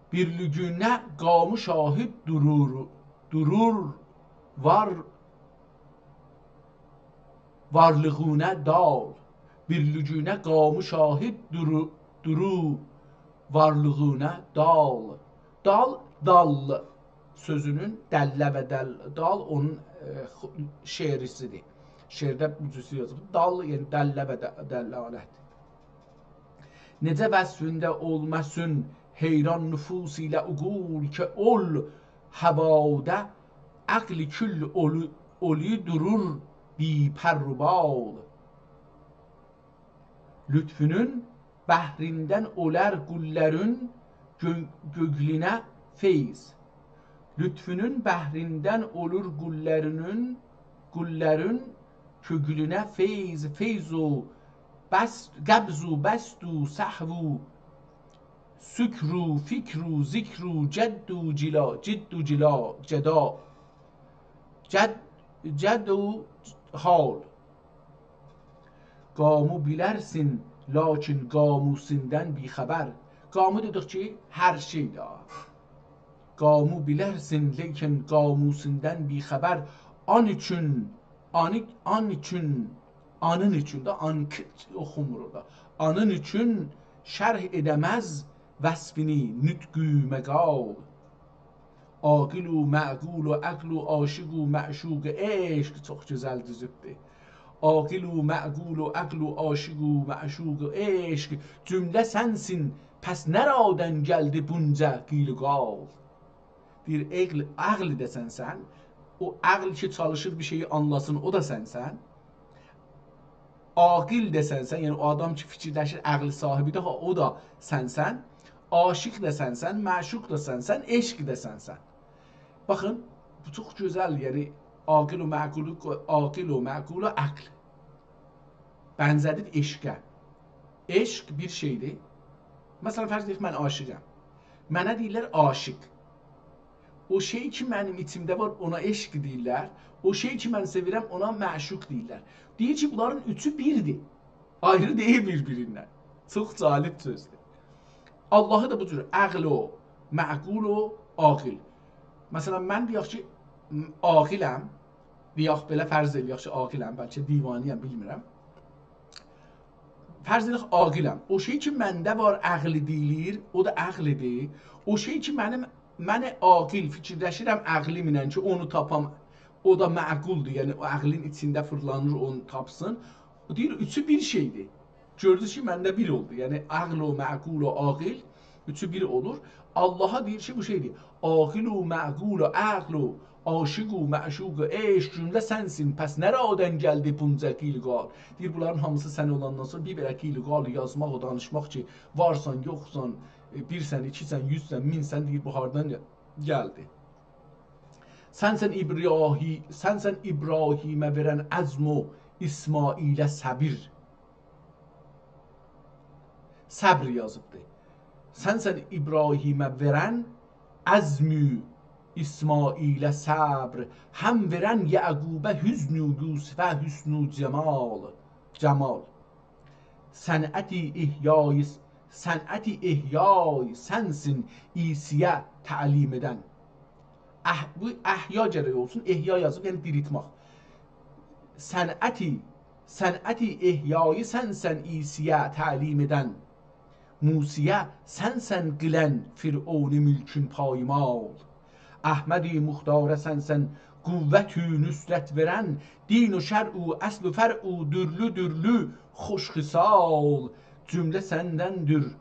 بیرلیگینه قامو شاهد دورور، دورور وار، وارلیغینه دال. بیرلیگینه قامو شاهد دورو-، دورو وارلیغینه دال. دال، دال سؤزونون دله و دل-، دال اونون، ائ، خو-، شعریسیدیر. شعرده بو جور یازیلیب. دال، یعنی دله و د-، دلالت. نئجه وصفینده اولماسین حیران نفوس ایله عقول، کی اول هوادا عقل کل اولو-، اولو دورور بی پر و بال. لطفونون بحریندن اولار قوللارین گؤ-، گؤگلونه فیض. لطفونون بحریندن اولور قوللارینین، قوللارین گؤگلونه فیض، فیض و بس-، قبض و بسط و سهو و سکر و فکر و ذکر و جد و جلا، جد و جلا، جدا، جد، جد و حال. قامو بیلرسین، لاکین قاموسیندن بی‌خبر. قامو دئدیک کی، هر شئیدیر. قامو بیلرسین، لاکین قاموسیندن بی‌خبر. آن اوچون، آنی، آن اوچون، آنین اوچون ده، آن ک-، اوخونمور اورادا. آنین اوچون شرح ائده‌مز وصفینی نطق و مقال. عاقل و معقول و عقل و عاشق و معشوق عشق، چوخ گؤزل دوزوبدور. عاقل و معقول و عقل و عاشق و معشوق عشق، جمله سنسین، پس نرادن گلدی بونجا قیل و قال. دئییر، عقل، عقل ده سنسن، او عقل کی چالیشیر بیر شئیی آنلاسین، او دا سنسن. عاقل ده سنسن، یعنی او آدام کی فیکیرلشیر، عقل صاحیبیدیر، ها، او دا سنسن. عاشق ده سنسن، معشوق دا سنسن، عشق ده سنسن. باخین، بو چوخ گؤزل، یعنی عاقل و معقولو، عاقل و معقول و عقل. بنزه‌دیب عشقه. عشق بیر شئیدیر. مثلا، فرض ائدک، من عاشقم. منه دئییرلر عاشق. او شئی کی منیم ایچیمده وار، اونا عشق دئییرلر. او شئی کی من سئویرم، اونا معشوق دئییرلر. دئییر کی، بونلارین اوچو بیردیر. آیری دئییل بیر-بیریندن. چوخ جالب سؤزدور. آللاهی دا بو جور عقل و، معقول و، عاقل. مثلا، من دئیک کی، م-، عاقلم. دئیک، بئله فرض ائله‌یک کی، عاقلم، بلکه دیوانه‌یم، بیلمیرم. فرض ائدک، عاقلم. او شئی کی منده وار، عقل دئییلیر، او دا عقلدیر. او شئی کی منیم، من عاقل فیکیرلشیرم عقلیمله کی اونو تاپام، او دا معقولدور، یعنی او عقلین ایچینده فیرلانیر، اونو تاپسین. او دئییر، اوچو بیر شئیدیر. گؤردونوز کی، منده بیر اولدو. یعنی، عقل و معقول و عاقل، اوچو بیر اولور. آللاها دئییر کی، بو شئیدیر. عاقل و معقول و عقل و عاشق و معشوق و عشق، جمله سنسین، پس نره‌دن گلدی بونجا قیل و قال؟ دئییر، بونلارین هامیسی سن اولاندان سونرا بیر بئله قیل و قال یازماق، او دانیشماق کی، وارسان، یوخسان، ائ، بیرسن، ایکیسن، یوزسن، مینسن، دئییر، بو هاردان گل-، گلدی؟ سنسن ابراهی-، سنسن ابراهیمه وئرن عزم و اسماعیله صبر. صبر یازیبدی. سنسن ابراهیمه وئرن عزم و اسماعیله صبر، هم وئرن یعقوبه حزن و یوسفه حسن و جمال، جمال. صنعت احیای، صنعت احیای سنسین عیسی‌یه تعلیم ائدن. اح-، بو احیا گرک اولسون، احیا یازیب، یعنی دیریلتمک. صنعت، صنعت احیایی سنسن عیسی‌یه تعلیم ائدن، موسی‌یه سنسن قیلن فرعون ملکون پایمال. احمد مختاره سنسن قوت و نصرت وئرن، دین و شرع و اصل و فرع و دورلو دورلو خوش خصال. جمله سندندیر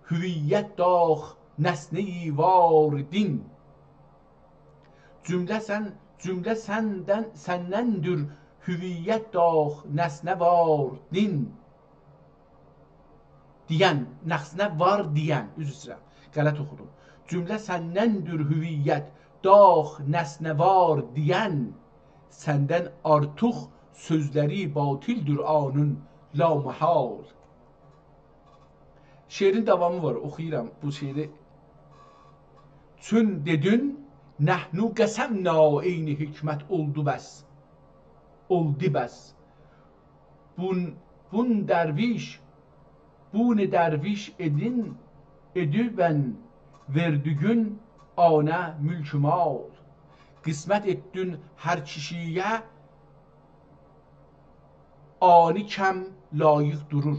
هویت داخ نسنه‌ی وار دین. جمله سن، جمله سندن، سندندیر هویت داخ نسنه وار دین. دئین، نسنه وار دئین، عذر ایسته‌ییرم، غلط اوخودوم. جمله سندندیر هویت داخ نسنه وار دئین، سندن آرتیق سؤزلری باطلدیر آنون لامحال. شعرین داوامی وار، اوخویورام بو شعری. چون دئدین، نحن قسمنا، عین حکمت اولدو بس، اولدو بس. بون، بون درویش، بون درویش ائدین، ائدیبن وئردیگین آنه ملک و مال. قسمت ائتدین هر کیشی‌یه، آنی کم لایق دورور.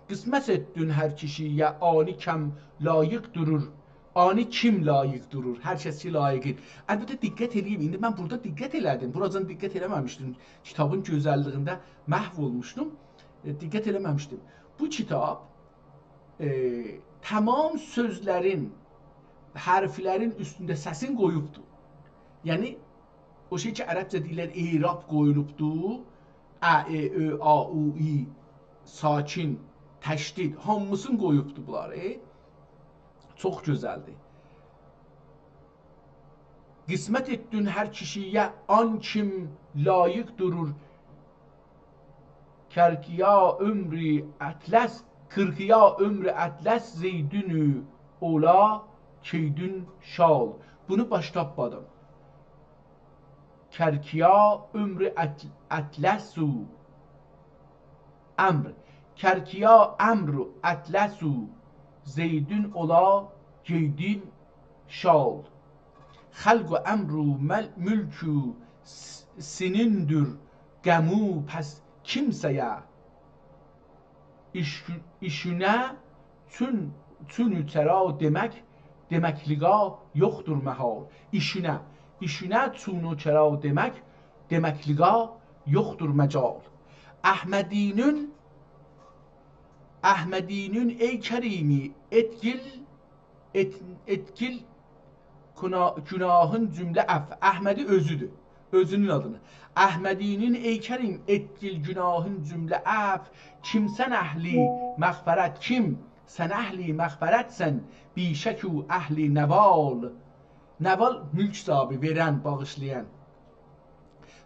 قسمت ائتدین هر کیشی‌یه، آنی کم لایق دورور. آنی کیم لایق دورور؟ هر کس کی لایقی. البته، دقت ائله‌یین. ایندی من بورادا دقت ائله‌دیم. بوراجان دقت ائله‌مه‌میشدیم. کیتابین گؤزللیگینده محو اولموشدوم. ائ، دقت ائله‌مه‌میشدیم. بو کیتاب، ائ، تمام سؤزلرین، حرفلرین اوستونده سسین قویوبدور. یعنی، او شئی کی، عربجه دئییرلر، اعراب قویولوبدو. ا، ائ، اؤ، آ، او، ای، ساکن، تشدید، هامیسینی قویوبدو بونلاری. چوخ گؤزلدیر. قسمت ائتدین هر کیشی‌یه، آن کیم لایق دورور. کرکیا عمر اطلس، کرکیا عمر اطلس زیدون اولا کیدون شال. بونو باش تاپمادیم. کرکیا عمر اطل-، اطلس و امر. کرکیا امر اطلس و زیدون اولا گیدین شال. خلق و امر و مل-، ملک و س-، سنیندیر غمو پس کیمسه‌یه. ایش-، ایشونه چون، چون و چرا دئمک، دئمکلیگا یوخدور محال. ایشونه، ایشونه چون و چرا دئمک، دئمکلیگا یوخدور مجال. احمدی‌نین، احمدی‌نین ای کریمی، ائتگیل، ائت-، ائتگیل گونا-، گوناهین جمله عفو. احمدی اؤزودور. اؤزونون آدینی. احمدی‌نین ای کریم، ائتگیل گوناهین جمله عفو. کیمسن اهل مغفرت، کیم؟ سن اهل مغفرتسن، بی‌شک او اهل نوال. نوال، ملک صاحبی، وئرن، باغیشلایان.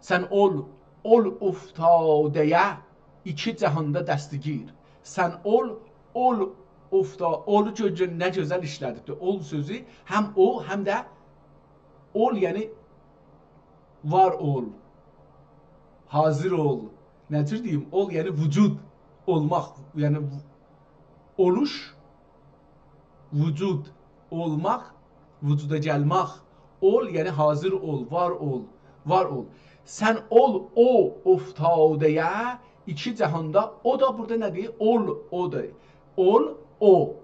سن اول، اول افتاده‌یه ایکی جهاندا دستگیر. سن اول، اول افتا-، اولو گؤ-، گؤ-، نه گؤزل ایشله‌دیبدیر. اول سؤزو هم او، هم ده اول، یعنی وار اول، حاضر اول. نه جور دئییم؟ اول، یعنی وجود، اولماق، یعنی و-، اولوش، وجود، اولماق، وجودا گلمک. اول، یعنی حاضر اول، وار اول، وار اول. سن اول، او افتاده‌یه ایکی جهاندا، او دا بورادا نه‌دیر؟ اول، او دا. اول، او.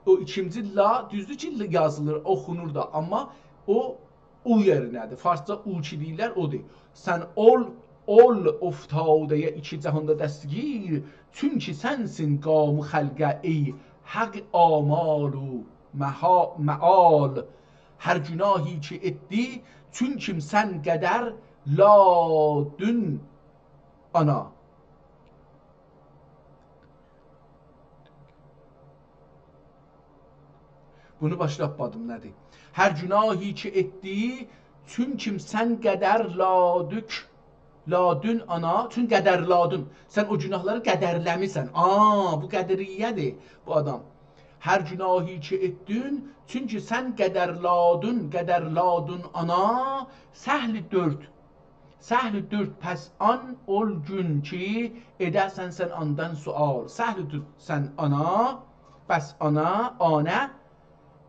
او ایکینجی لا، دوزدور کی، ل یازیلیر، اوخونور دا، آمما او، او یئرینه‌دیر. فارسجا او کی دئییرلر، اودور. سن اول، اول افتاده‌ی ایکی جهاندا دستگیر، چونکی سنسین قام خلقه ای حق آمال و مها-، معال. هر گناهی کی ائتدی، چونکی سن قدر لادون آنا. بونو باشلاتمادیم، نه‌دیر؟ هر گناهی کی ائتدی، چونکی سن قدر لادوک، لادون آنا، چون قدر لادون. سن او گناهلاری قدرله‌میسن. آ، بو قدریه‌دیر بو آدام. هر گناهی کی ائتدین، چونکی سن قدر لادون، قدر لادون آنا، سهل دؤرد. سهل دؤرد پس آن اول گون کی، ائده‌سن سن آندان سؤال. سهل دؤرد سن آنا، پس آنا، آنه،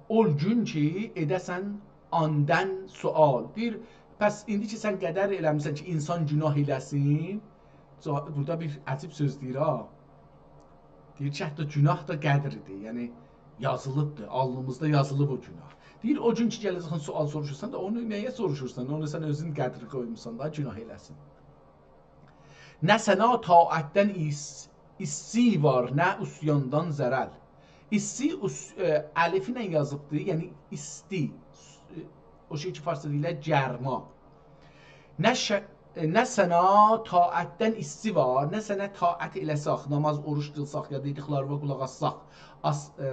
اول گون کی، ائده‌سن آندان سؤال. دئییر، پس ایندی کی سن قدر ائله‌میسن کی، اینسان گناه ائله‌سین، جا-، بورادا بیر عجیب سؤز دئییر ها. دئییر کی، حتی گناه دا قدردیر. یعنی، یازیلیبدیر، آلنیمیزدا یازیلیب او گناه. دئییر، او گون کی گله‌جکسن سؤال سوروشورسان دا، اونو نه‌یه سوروشورسان؟ اونو سن اؤزون قدر قویموسان دا، گناه ائله‌سین. نه سنا طاعتدن ایس-، ایسسی وار، نه عصیاندان ضرر. ایسسی، اوس-، ائ، الف ایله یازیبدیر، یعنی ایستی. ائ، او شئی کی، فارسدا دئییرلر گرما. نه ش-، ائ، نه سنا طاعتدن ایسسی وار، نه سنه طاعت ائله‌سک، نماز، اوروج قیلساق، یا دئدیکلریوه قولاق آسساق، آس-، ائ،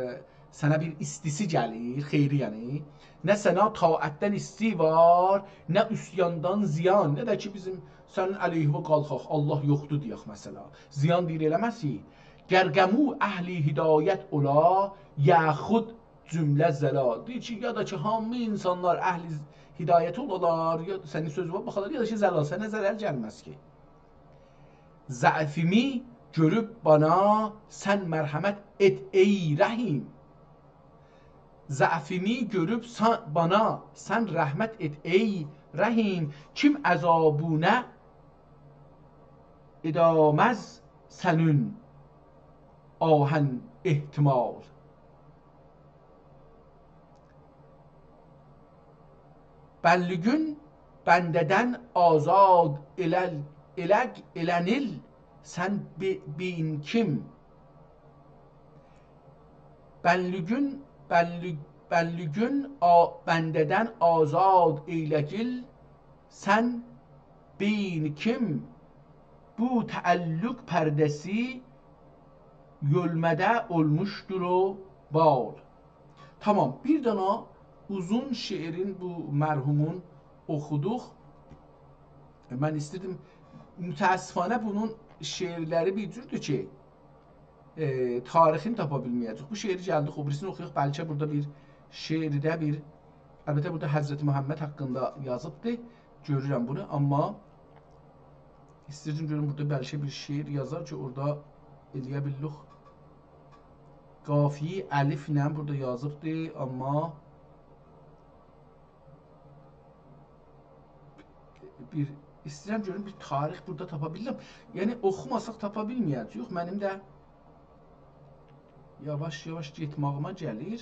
سنه بیر ایستیسی گلیر، خیری یعنی. نه سنا طاعتدن ایسسی وار، نه عصیاندان زیان، نه ده کی بیزیم سنین علیهیوه قالخاق، الله یوخدور دئیک مثلا. زیان دئییر ائله‌مز کی. گر قمو اهل هدایت اولا، یا خود جمله ضلال. دئییر کی، یا دا کی هامی اینسانلار اهل هدایت اولالار، یا سنین سؤزووه باخالار، یا دا کی ضلال، سنه ضرر گلمز کی. ضعفیمی گؤروب بانا سن مرحمت ائت ای رحیم. ضعفیمی گؤروب سا-، بانا سن رحمت ائت ای رحیم. کیم عذابونه ائده‌مز سنین آهن احتمال. بنلیگون بنده‌دن آزاد ائلل-، ائلگ-، ائلنیل سن بی-، بین کیم. بنلیگون، بنلی-، بنلیگون آ-، بنده‌دن آزاد ائیله‌گیل سن بین کیم، بو تعلق پرده‌سی یؤلمه‌ده اولموشدور او بال. تامام، بیر دنه اوزون شعرین بو مرحومون اوخودوق. من ایسته‌دیم، متأسفانه بونون شعرلری بیر جوردور کی، ائ، تاریخینی تاپا بیلمه‌یه‌جک. بو شعری گلدیک، او بیریسینی اوخویاق. بلکه بورادا بیر شعرده بیر، البته بورادا حضرت محمد حاقیندا یازیبدی. گؤرورم بونو، آمما ایسته‌ییرم گؤروم بورادا بلکه بیر شعر یازار کی، اورادا ائلیه بیلیریک. قافیه‌ی الفله بورادا یازیبدی، آمما بیر، ایسته‌ییرم گؤروم بیر تاریخ بورادا تاپا بیلیرم. یعنی، اوخوماساق تاپا بیلمه‌یه‌جه‌ییک. منیم ده یاواش-یاواش گئتماغیما گلیر.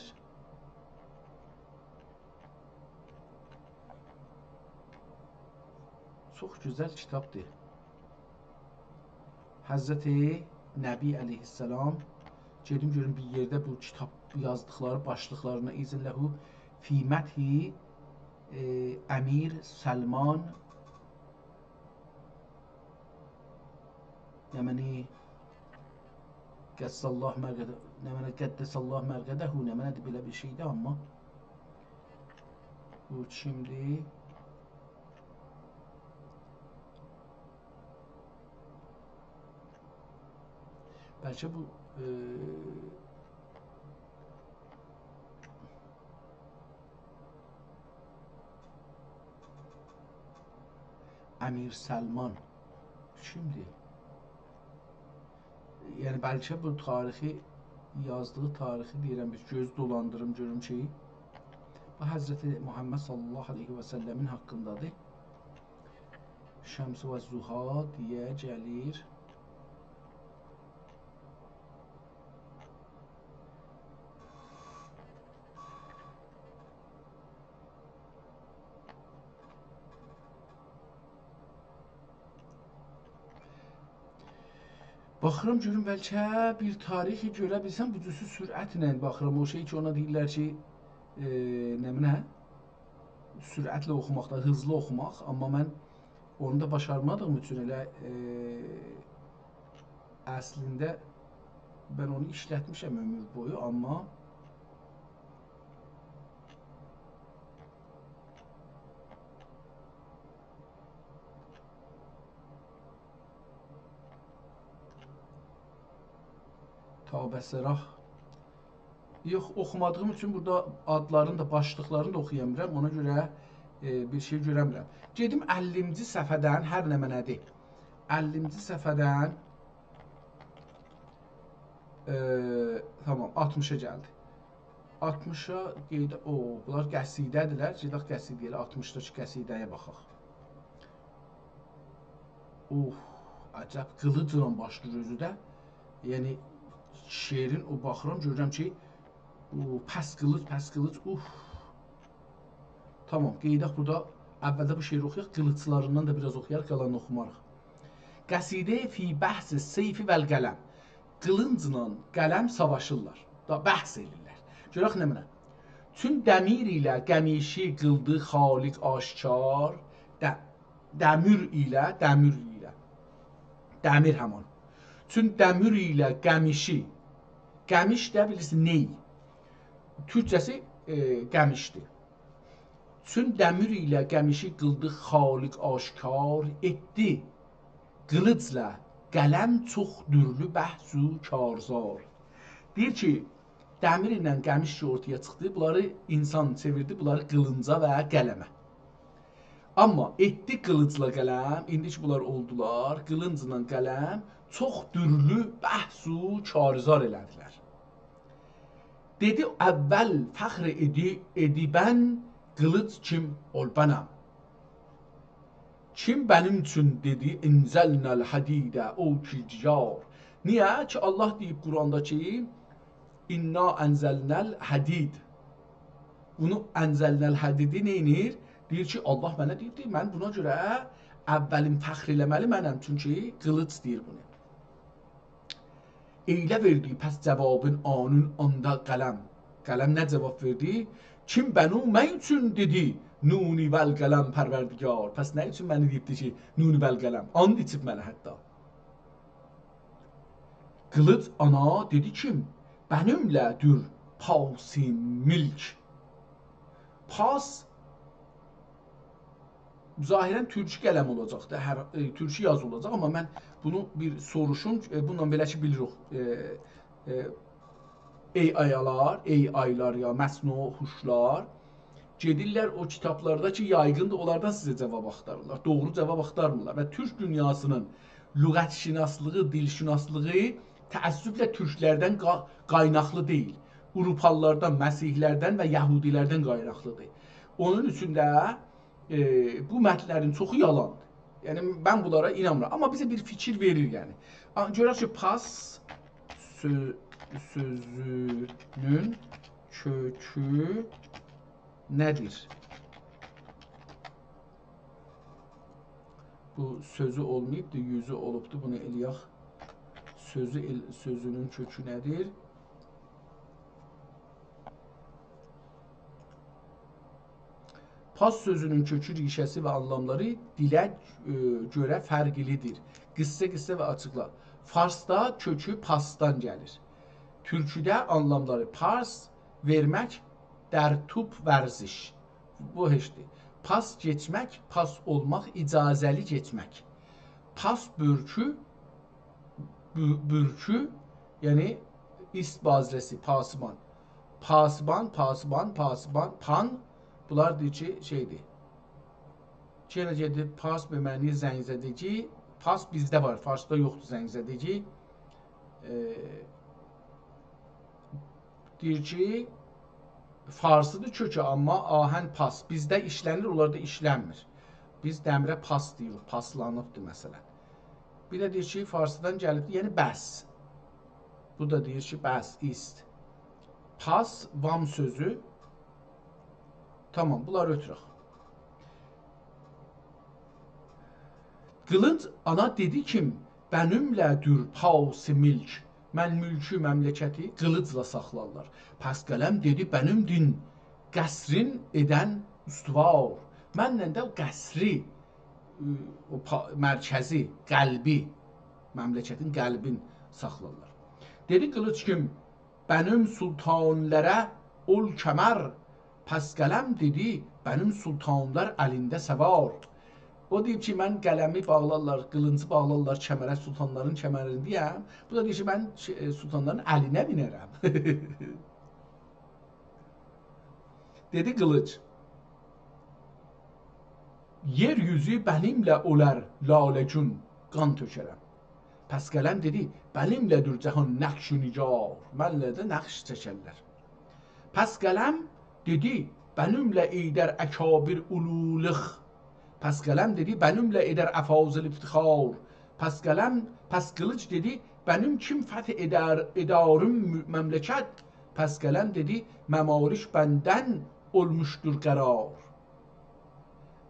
چوخ گؤزل کیتابدیر. حضرت نبی علیه‌السلام، گئدیم گؤروم بیر یئرده بو کیتاب یازدیقلاری باشلیقلارینا، «اذن له فی مدح، ائ، امیر سلمان»، نمنه، قدس الله مرقده، نمنه، قدس الله مرقده، نمنه‌دیر، بئله بیر شئیدیر، آمما بو کیمدیر؟ بلکه بو، ائ، امیر سلمان کیمدیر؟ یعنی، بلکه بو تاریخی، یازدیغی تاریخی دئییرم، بیر گؤز دولاندیریم، گؤروم کی، بو حضرت محمد صلی الله علیه و سلمین حاقیندادیر. شمس و ضحی دئیه گلیر. باخیرام گؤروم بلکه بیر تاریخی گؤره بیلسم، بو جورسو سرعتله باخیرام. او شئی کی، اونا دئییرلر کی، ائ، نمنه؟ سرعتله اوخوماق دا، هیزلی اوخوماق. آمما من اونو دا باشارمادیغیم اوچون ائله، ائ، اصلینده من اونو ایشلتمیشم عؤمور بویو، آمما تابسراه. یوخ، اوخومادیغیم اوچون بورادا آدلارینی دا، باشلیقلارینی دا اوخویا بیلمیرم. اونا گؤره، ائ، بیر شئی گؤره بیلمیرم. گئدیم اللینجی صفحه‌دن، هر نمنه‌دیر. اللینجی صفحه‌دن، ائ، تامام، آلتمیشا گلدی. آلتمیشا قئیده، او، بونلار قصیده‌دیرلر. گئدک قصیده‌یه، آلتمیشداکی قصیده‌یه باخاق. اوه، عجب قیلیجلا باشلاییر اؤزو ده. یعنی، شعرین او باخیرام، گؤرورم کی، او پس قیلیج، پس قیلیج، اوف. تامام، قئیدک بورادا. اولده بو شعری اوخویاق، قیلیجلاریندان دا بیر آز اوخویاریق، قالانینی اوخوماریق. قصیده فی بحث السیف والقلم. قیلینجلا قلم ساواشیرلار. دا بحث ائدیرلر. گؤرک نمنه. چون دمیر ایله قمیشی قیلدی خالق آشکار. ده-، دمیر ایله، دمیر ایله. دمیر همان. چون دمیر ایله قمیشی. قمیش ده بیلیرسین، نئی. تورکجه‌سی، ائ، قمیشدیر. چون دمیر ایله قمیشی قیلدی خالق آشکار، ائتدی قیلیجلا قلم چوخ دورلو بحث و کارزار. دئییر کی، دمیر ایله قمیش کی اورتایا چیخدی، بونلاری انسان چئویردی، بونلاری قیلینجا و قلمه. آمما ائتدی قیلیجلا قلم، ایندی کی بونلار اولدولار، قیلینجلا قلم چوخ دورلو بحث و کارزار ائله‌دیلر. دئدی: «اول فخر ادی-، ادیبن، قیلیج کیم اول بنم.» «کیم بنیم اوچون؟» دئدی: «انزلنا الحدید او کیجار.» نییه؟ کی الله دئییب قرآندا کی، «انا انزلنا الحدید.» بونو انزلنا الحدیدی نئینیر؟ دئییر کی، الله منه دئییبدی، من بونا گؤره اولین فخر ائله‌مه‌لی منم، چونکی قیلیج دئییر بونو. ائیله وئردی پس جوابین آنون آندا قلم. قلم نه جواب وئردی؟ «کیم بنو من اوچون دئدی، نونی والقلم پروردگار؟» پس نه اوچون منی دئییبدی کی، نونی والقلم؟ آند ایچیب منه حتی. قیلیج آنا دئدی کیم، بنیمله دور پاس ملک. پاس ظاهراً تورکی قلم اولاجاق دا، هر، ائ، تورکی یازی اولاجاق، آمما من بونو بیر سوروشوم، ائ، بونونلا بئله کی بیلیریک، ائ، ائ، ای آی‌لار، ای آی‌لار یا مصنوعی هوشلار گئدیرلر او کیتابلاردا کی یایغیندیر، اونلاردان سیزه جواب آختاریرلار. دوغرو جواب آختارمیرلار. و تورک دونیاسینین لغت‌شناسلیغی، دیل‌شناسلیغی تأسفله تورکلردن قا-، قایناقلی دئییل. آوروپالیلاردان، مسیحی‌لردن و یهودی‌لردن قایناقلیدیر. اونون اوچون ده ائ، بو متنلرین چوخو یالاندیر. یعنی، من بونلارا اینانمیرام. آمما بیزه بیر فیکیر وئریر، یعنی. آ، گؤرک کی، پاس سؤ-، سؤزونون کؤکو نه‌دیر؟ بو سؤزو اولماییبدی، یوزو اولوبدو. بونو ائله‌یک. سؤزو ائل-، سؤزونون کؤکو نه‌دیر؟ پاس سؤزونون کؤکو، ریشه‌سی و آنلاملاری دیله، ائ، گؤره فرقلیدیر. قیسسا قیسسا و آچیقلا. فارسدا کؤکو پاسدان گلیر. تورکوده آنلاملاری پاس وئرمک، در توپ ورزش. بو هئچدیر. پاس گئچمک، پاس اولماق، اجازه‌لی گئچمک. پاس بؤرکو، بو-، بورکو، یعنی ایست بازرسی، پاسبان. پاسبان، پاسبان، پاسبان، پان. بونلار دئییر کی، شئیدیر. یئنه گئدیب پاس به معنی زنگ‌زدگی، پاس بیزده وار، فارسدا یوخدور زنگ‌زدگی. ائ، دئییر کی، فارسیدیر کؤکو، آمما آهن پاس. بیزده ایشله‌نیر، اونلاردا ایشله‌نمیر. بیز دمیره پاس دئییریک، پاسلانیبدیر مثلا. بیر ده دئییر کی، فارسیدان گلیبدیر، یعنی بس. بو دا دئییر کی، بس، ایست. پاس، وام سؤزو. تامام، بونلاری اؤتورک. قیلینج آنا دئدی کیم، «بنیمله‌دیر پاس ملک»، من ملکی، مملکتی قیلیجلا ساخلارلار. پس قلم دئدی: «بنیمدین قصرین ائدن استوار»، منله ده او قصری، او پا-، مرکزی، قلبی، مملکتین قلبین ساخلارلار. دئدی قیلیج کیم: «بنیم سلطانلره اول کمر»، پس قلم دئدی: «بنیم سلطانلار الینده سوار». او دئییب کی، من قلمی باغلارلار، قیلینجی باغلارلار کمره، سلطانلارین کمرینده‌یم. بو دا دئییر کی، من ش-، سلطانلارین الینه مینرم. دئدی قیلیج: «یئر یوزو بنیمله اولار لاله‌گون، قان تؤکرم». پس قلم دئدی: «بنیمله‌دیر جهان نقش و نگار»، منله ده نقش چکرلر. پس قلم دئدی: «بنیمله ائدر اکابر اولولوق». پس قلم دئدی: «بنیمله ائدر افاضل افتخار». پس قلم، پس قیلیج دئدی: «بنیم کیم فتح ائدر، ائداریم مملکت؟» پس قلم دئدی: «ممالک بندن اولموشدور قرار».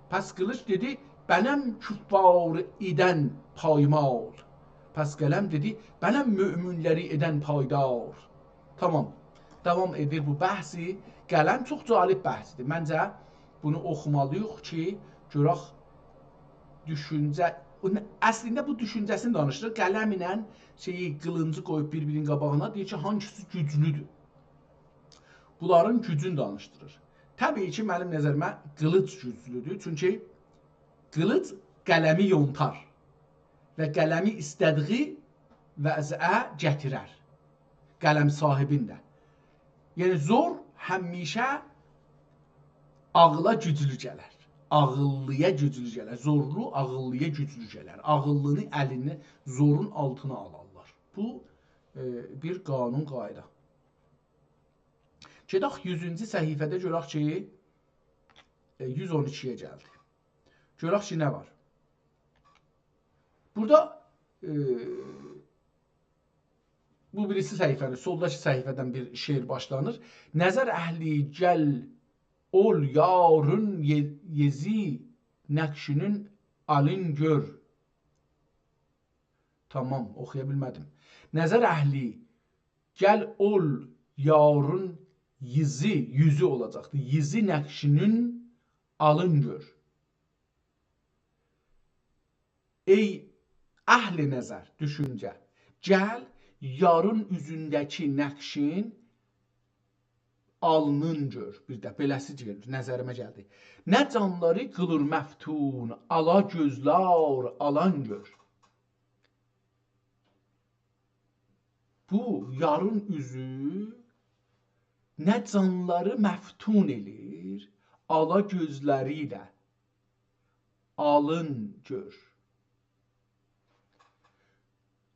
پس قیلیج دئدی: «بنم کفاری ائدن پایمال». پس قلم دئدی: «بنم مؤمنلری ائدن پایدار». تامام. داوام ائدیر بو بحثی. قلم چوخ جالب بحثدیر. منجه بونو اوخومالی‌ییق کی، گؤرک دوشونجه، اصلینده بو دوشونجه‌سینی دانیشدیریر. قلم ایله شئیی، قیلینجی قویوب بیر-بیرینین قاباغینا، دئییر کی، هانگیسی گوجلودور. بونلارین گوجونو دانیشدیریر. طبیعی کی، منیم نظریمه قیلیج گوجلودور. چونکی قیلیج قلمی یونتار و قلمی ایسته‌دیگی وضعه گتیرر. قلم صاحیبین ده. یعنی، زور همیشه عاغیلا گوجلو گلر. عاغیللی‌یا گوجلو گلر. زورلو عاغیللی‌یا گوجلو گلر. عاغیللی‌نین الینی زورون آلتینا آلارلار. بو، ائ، بیر قانون، قایدا. گئدک یوزونجو صفحه‌ده گؤرک کی، ائ، یوز اون ایکی‌یه گلدی. گؤرک کی، نه وار؟ بورادا، ائ، بو بیریسی صفحه‌دیر، سولداکی صفحه‌دن بیر شعر باشلانیر. «نظر اهلی گل اول یارین یئ-، یئزی نقشینین آلین گؤر». تامام، اوخویا بیلمه‌دیم. «نظر اهلی گل اول یارین یئزی»، یوزو اولاجاقدی. «یئزی نقشینین آلین گؤر». ای اهل نظر، دوشونجه، گل یارین اوزونده‌کی نقشین آلنین گؤر. بیر ده بئله‌سی گلیر، نظریمه گلدی. نه جانلاری قیلیر مفتون، آلا گؤزلر آلان گؤر. بو یارین اوزو نه جانلاری مفتون ائله‌ییر، آلا گؤزلری ایله آلین گؤر.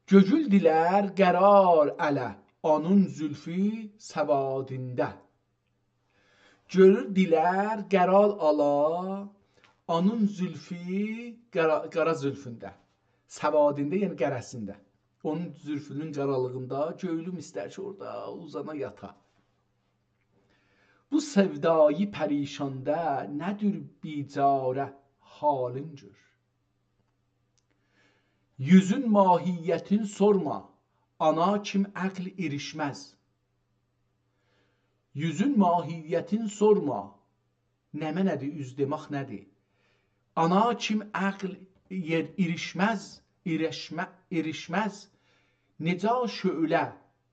گؤیول دیلر قرار اله، اونون زولفو سوادینده. گؤیول دیلر قرار اله، اونون زولفو قارا، قارا زولفونده. سوادینده، یعنی قره‌سینده. اونون زولفونون قارالیغیندا گؤیلوم ایستر کی، اورادا اوزانا، یاتا. بو سئودایی پریشاندا نه‌دیر بیچاره حالین گؤر. یوزون ماهیتین سورما، آنا کیم عقل ایریشمز. یوزون ماهیتین سورما، نمنه‌دیر، اوز دئمک نه‌دیر؟ آنا کیم عقل یئر ایریشمز، ایریشمه-، ایریشمز. نئجه شعله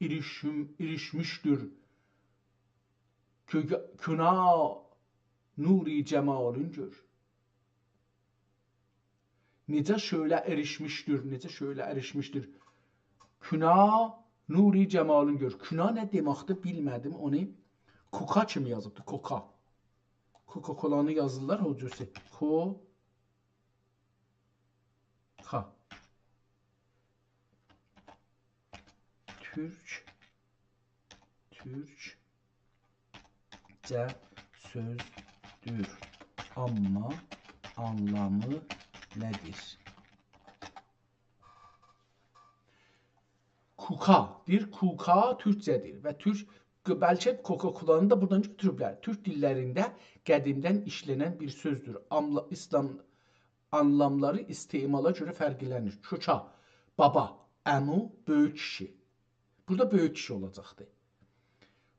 ایریشم-، ایریشمیشدیر کؤ-، کونا نور جمالین گؤر. نئجه شعله ایریشمیشدیر، نئجه شعله ایریشمیشدیر. کونا نور جمالین گؤر. کونا نه دئمکدیر، بیلمه‌دیم. اونو کوکا کیمی یازیبدی، کوکا. کوکاکولانی یازیرلار، او جورسه. کو-، کا. تورک، تورکجه سؤزدور، آمما آنلامی نه‌دیر؟ کوکا، دئییر، کوکا تورکجه‌دیر و تورک، بلکه کوکاکولانی دا بورادان گؤتوروبلر. تورک دیللرینده قدیمدن ایشله‌نن بیر سؤزدور. آملا-، ایسلام آنلاملاری استعمالا گؤره فرقلنیر. کوکا، بابا، عمو، بؤیوک کیشی. بورادا بؤیوک کیشی اولاجاقدی.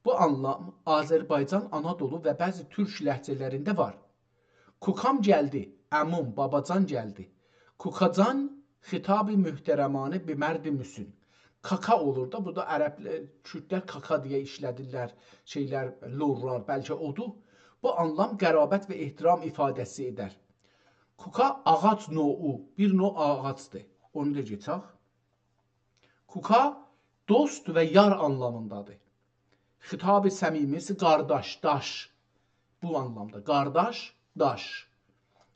بو آنلام آذربایجان، آنادولو و بعضی تورک لهجه‌لرینده وار. کوکام گلدی، عموم، باباجان گلدی. کوکاجان، خطاب محترمانه به مرد مسن. کاکا اولور دا، بورادا عربلر، کوردلر کاکا دئیه ایشله‌دیرلر، شئیلر، لورلار، بلکه اودور. بو آنلام قرابت و احترام ایفاده‌سی ائدر. کوکا آغاج نوعو، بیر نوع آغاجدیر. اونو دا گئچک. کوکا دوست و یار آنلامیندادیر. خطاب صمیمی‌سی قارداش، داش. بو آنلامدا. قارداش، داش.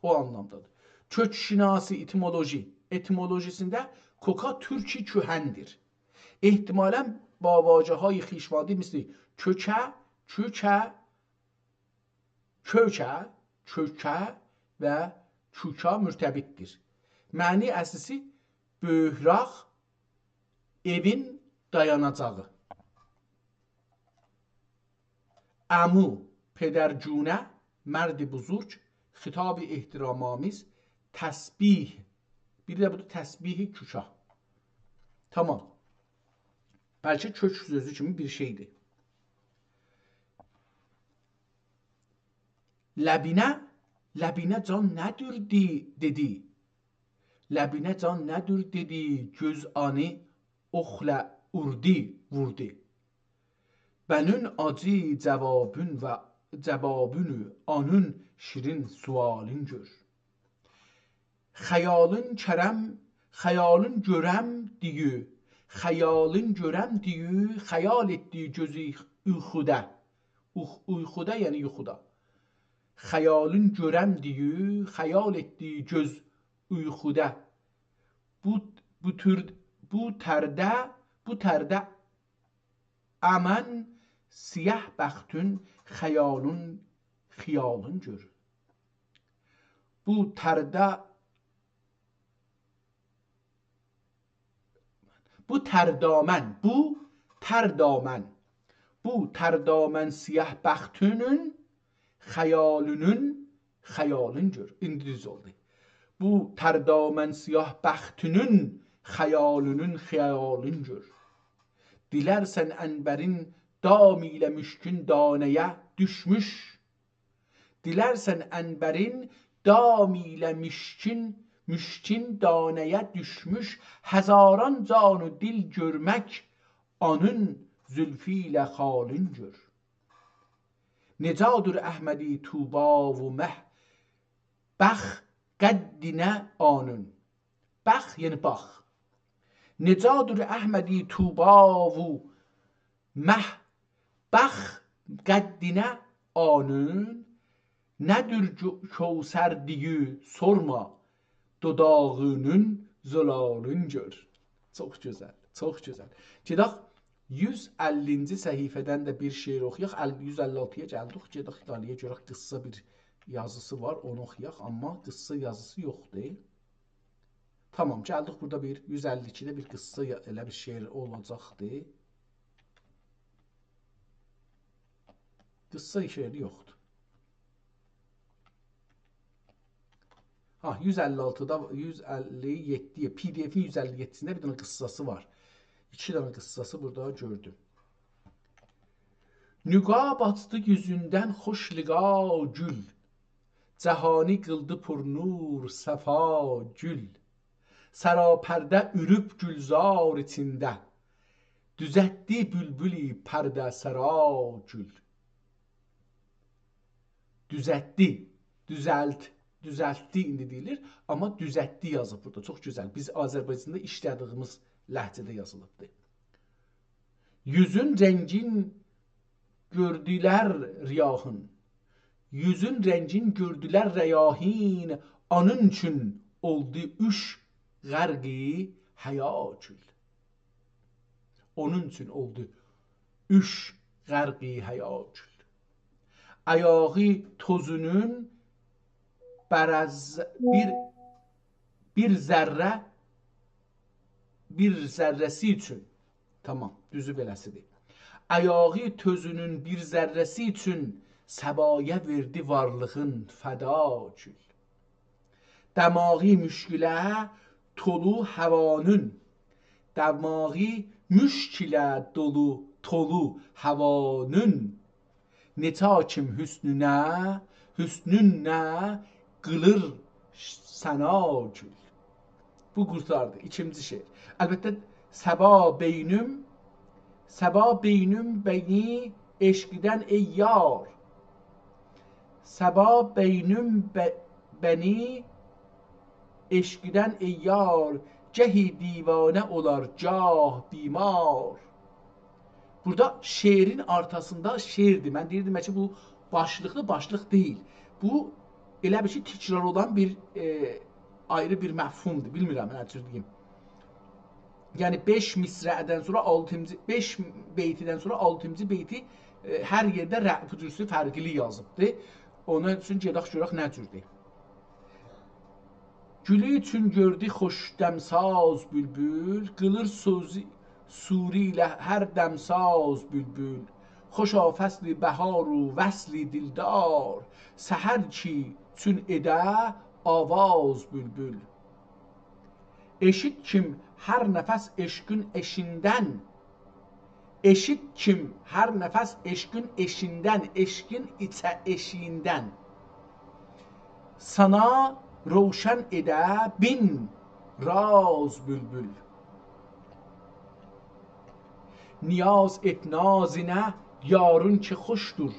او آنلامدادیر. کؤک‌شناسی، اتیمولوژی. اتیمولوژی‌سینده کوکا تورک کهن‌دیر. احتمالاً با واژه‌های خویشماندی مثل کؤکه، کوکه، کؤکه، کؤکه و کوکا مرتبط‌دیر. معنی اصلی‌سی بؤیوکراق، ائوین دایاناجاغی. عمو، پدرگونه، مرد بزرگ، خطاب احترام‌آمیز، تسبیح. بیر ده بودور، تسبیح کوکا. تامام. بلکه کؤک سؤزو کیمی بیر شئی‌دیر. لبینه، لبینه جان ندور دئدی، دئدی. لبینه جان ندور دئدی، گؤز آنی اوخلا اوردی، ووردو. بنون آجی جوابون و جوابونو، آنون شیرین سؤالین گؤر. خیالین کرم، خیالین گؤرم دئیی، خیالین گؤرم دئیی، خیال ائتدی گؤزو اویخودا. اوخ-، اویخودا، یعنی یوخودا. خیالین گؤرم دئیی، خیال ائتدی گؤز اویخودا. بو، بو تور، بو ترده، بو ترده امن سیاه بختون خیالون، خیالین گؤر. بو ترده، بو تردامن، بو تردامن، بو تردامن سیاه بختونون خیالونون خیالین گؤر. ایندی دوز اولدو. بو تردامن سیاه بختونون خیالونون خیالین گؤر. دیلرسن عنبرین دام ایله مشکین دانه‌یه دوشموش. دیلرسن عنبرین دام ایله مشکین، مشکین دانه‌یه دوشموش، هزاران جان و دل گؤرمک آنون زلفو ایله خالین گؤر. نئجادور احمدی طوبی و مه، بخ قدّینه آنون. بخ، یعنی باخ. نئجادور احمدی طوبی و مه، بخ قدّینه آنون، ندور کو-، کوثر دئیی سورما، دوداغینین زلالین گؤر. چوخ گؤزل، چوخ گؤزل. گئدک یوز اللینجی صفحه‌دن ده بیر شعر اوخویاق. ال-، یوز اللی آلتی‌یا گلدیک، گئدک ایتالیایا گؤرک، قیسسا بیر یازیسی وار، اونو اوخویاق، آمما قیسسا یازیسی یوخدور. تامام، گلدیک بورادا بیر یوز اللی ایکی‌ده بیر قیسسا یا-، ائله بیر شعر اولاجاقدی. قیسسا شعری یوخدور. ها، یوز اللی آلتی‌دا، یوز اللی یئددی، پی دی افین یوز اللی یئددی‌سینده بیر دنه قیسساسی وار. ایکی دنه قیسساسی بورادا گؤردوم. نقاب آچدی یوزوندن خوش لقا گول، جهانی قیلدی پرنور صفا گول. سراپرده اؤروب گلزار ایچینده، دوزلتدی بولبولی پرده‌سرا گول. دوزلتدی، دوزلت، دوزلتدی ایندی دئییلیر، آمما دوزلتدی یازیب بورادا. چوخ گؤزل. بیز آذربایجاندا ایشله‌دیییمیز لهجه‌ده یازیلیبدیر. یوزون رنگین گؤردولر ریاحین. یوزون رنگین گؤردولر ریاحین، آنون اوچون اولدو اوش غرقی حیا گول. اونون اوچون اولدو اوش غرقی حیا گول. آیاغی توزونون برز-، بیر، بیر ذره، بیر ذره‌سی اوچون. تامام، دوزو بئله‌سیدیر. آیاغی توزونون بیر ذره‌سی اوچون صبایا وئردی وارلیغین فدا گول. دماغی مشک ایله تولو هوانین، دماغی مشک ایله دولو، تولو هوانین، نئچه کیم حسنونه، حسنونله قیلیر ثنا گول. بو قورتاردی، ایکینجی شعر. البته، صبا بینیم، صبا بینیم بنی عشقدن ای یار. صبا بینیم ب-، بنی عشقدن ای یار، گهی دیوانه اولار، گاه بیمار. بورادا شعرین آرخاسیندا شعردیر. من دئییردیم کی، بو باشلیقدیر، باشلیق دئییل. بو ائله بیل کی، تکرار اولان بیر، ائ، آیری بیر مفهومدور. بیلمیرم، نه جور دئییم. یعنی، بئش مصرعدن سونرا آلتینجی، بئش بیتدن سونرا آلتینجی بیتی، ائ، هر یئرده ر-، بو جورسو فرقلی یازیبدی. اونون اوچون گئدک گؤرک نه جوردور. گولو چون گؤردو خوش دمساز بولبول، قیلیر سؤزو، سوری ایله هر دمساز بولبول. خوشا فصل بهار و وصل دلدار، سحر کی چون ائده آواز بولبول. ائشیت کیم هر نفس عشقین ائشیندن، ائشیت کیم هر نفس عشقین ائشیندن، عشقین ایچه ائشییندن. سانا روشن ائده بین راز بولبول. نیاز ائت نازینه یارین کی خوشدور.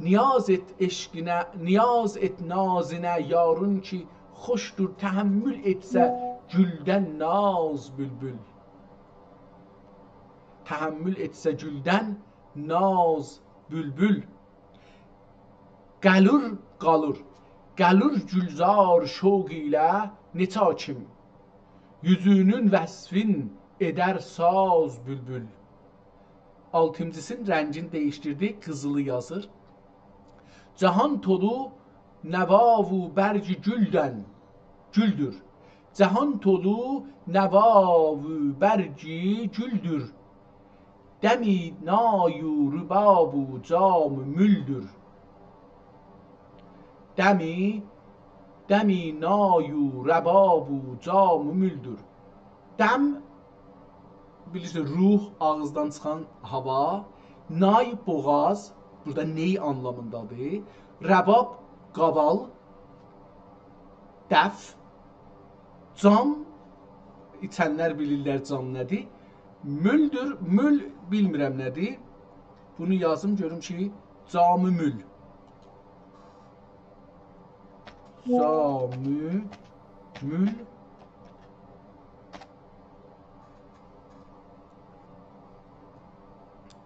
نیاز ائت عشقینه، نیاز ائت نازینه یارین کی خوشدور. تحمل ائتسه گولدن ناز بولبول. تحمل ائتسه گولدن ناز بولبول. قالیر، قالیر، قالیر گولزار شوق ایله نئچه کیم، یوزونون وصفین ائدر ساز بولبول. آلتینجیسین رنگین دییشدیردی، قیزیلی یازیر. جهان تولو نوا و برگ گولدن، گولدور. جهان تولو نوا و برگ گولدور. دم نای و رباب و جام مولدور. دم، دم نای و رباب و جام مولدور. دم، بیلیرسینیز، روح، آغیزدان چیخان هاوا. نای، بوغاز، بورادا نی آنلامیندادیر. رباب، قاوال، دف، جام، ایچنلر بیلیرلر جام نه‌دیر. مولدور، مول بیلمیرم نه‌دیر. بونو یازیم گؤروم کی، جام مول. جام مول.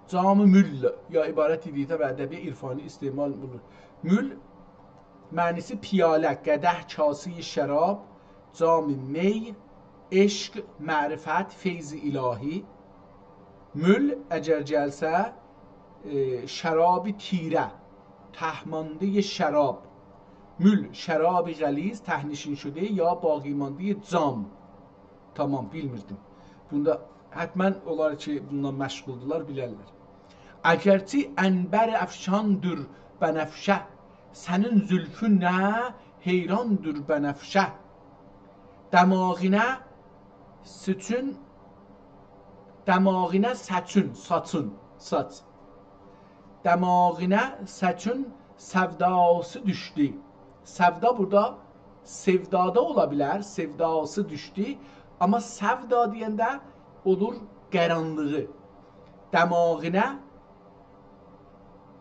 جام مول یا عبارت ایدی، طبعاً ادبی عرفانی استعمال اولونور. مول معنی‌سی پیاله، قدح، کاسه‌ی شراب، جام می، عشق، معرفت، فیض الهی. مول اگر گلسه، ائ، شراب تیره، ته‌مانده شراب. مول، شراب غلیظ، ته‌نشین شده یا باقی‌مانده جام. تامام، بیلمیردیم. بوندا حتماً اونلار کی، بونونلا مشغولدولار، بیلرلر. اگرچه عنبرافشاندور بنفشه، سنین زلفونه حیراندور بنفشه. دماغینه سچون، دماغینه سچون، ساچون، ساچ. دماغینه سچون سوداسی دوشدو. سودا بورادا سئودا دا اولا بیلر، سوداسی دوشدو. آمما سودا دئینده اولور قارانلیغی. دماغینه،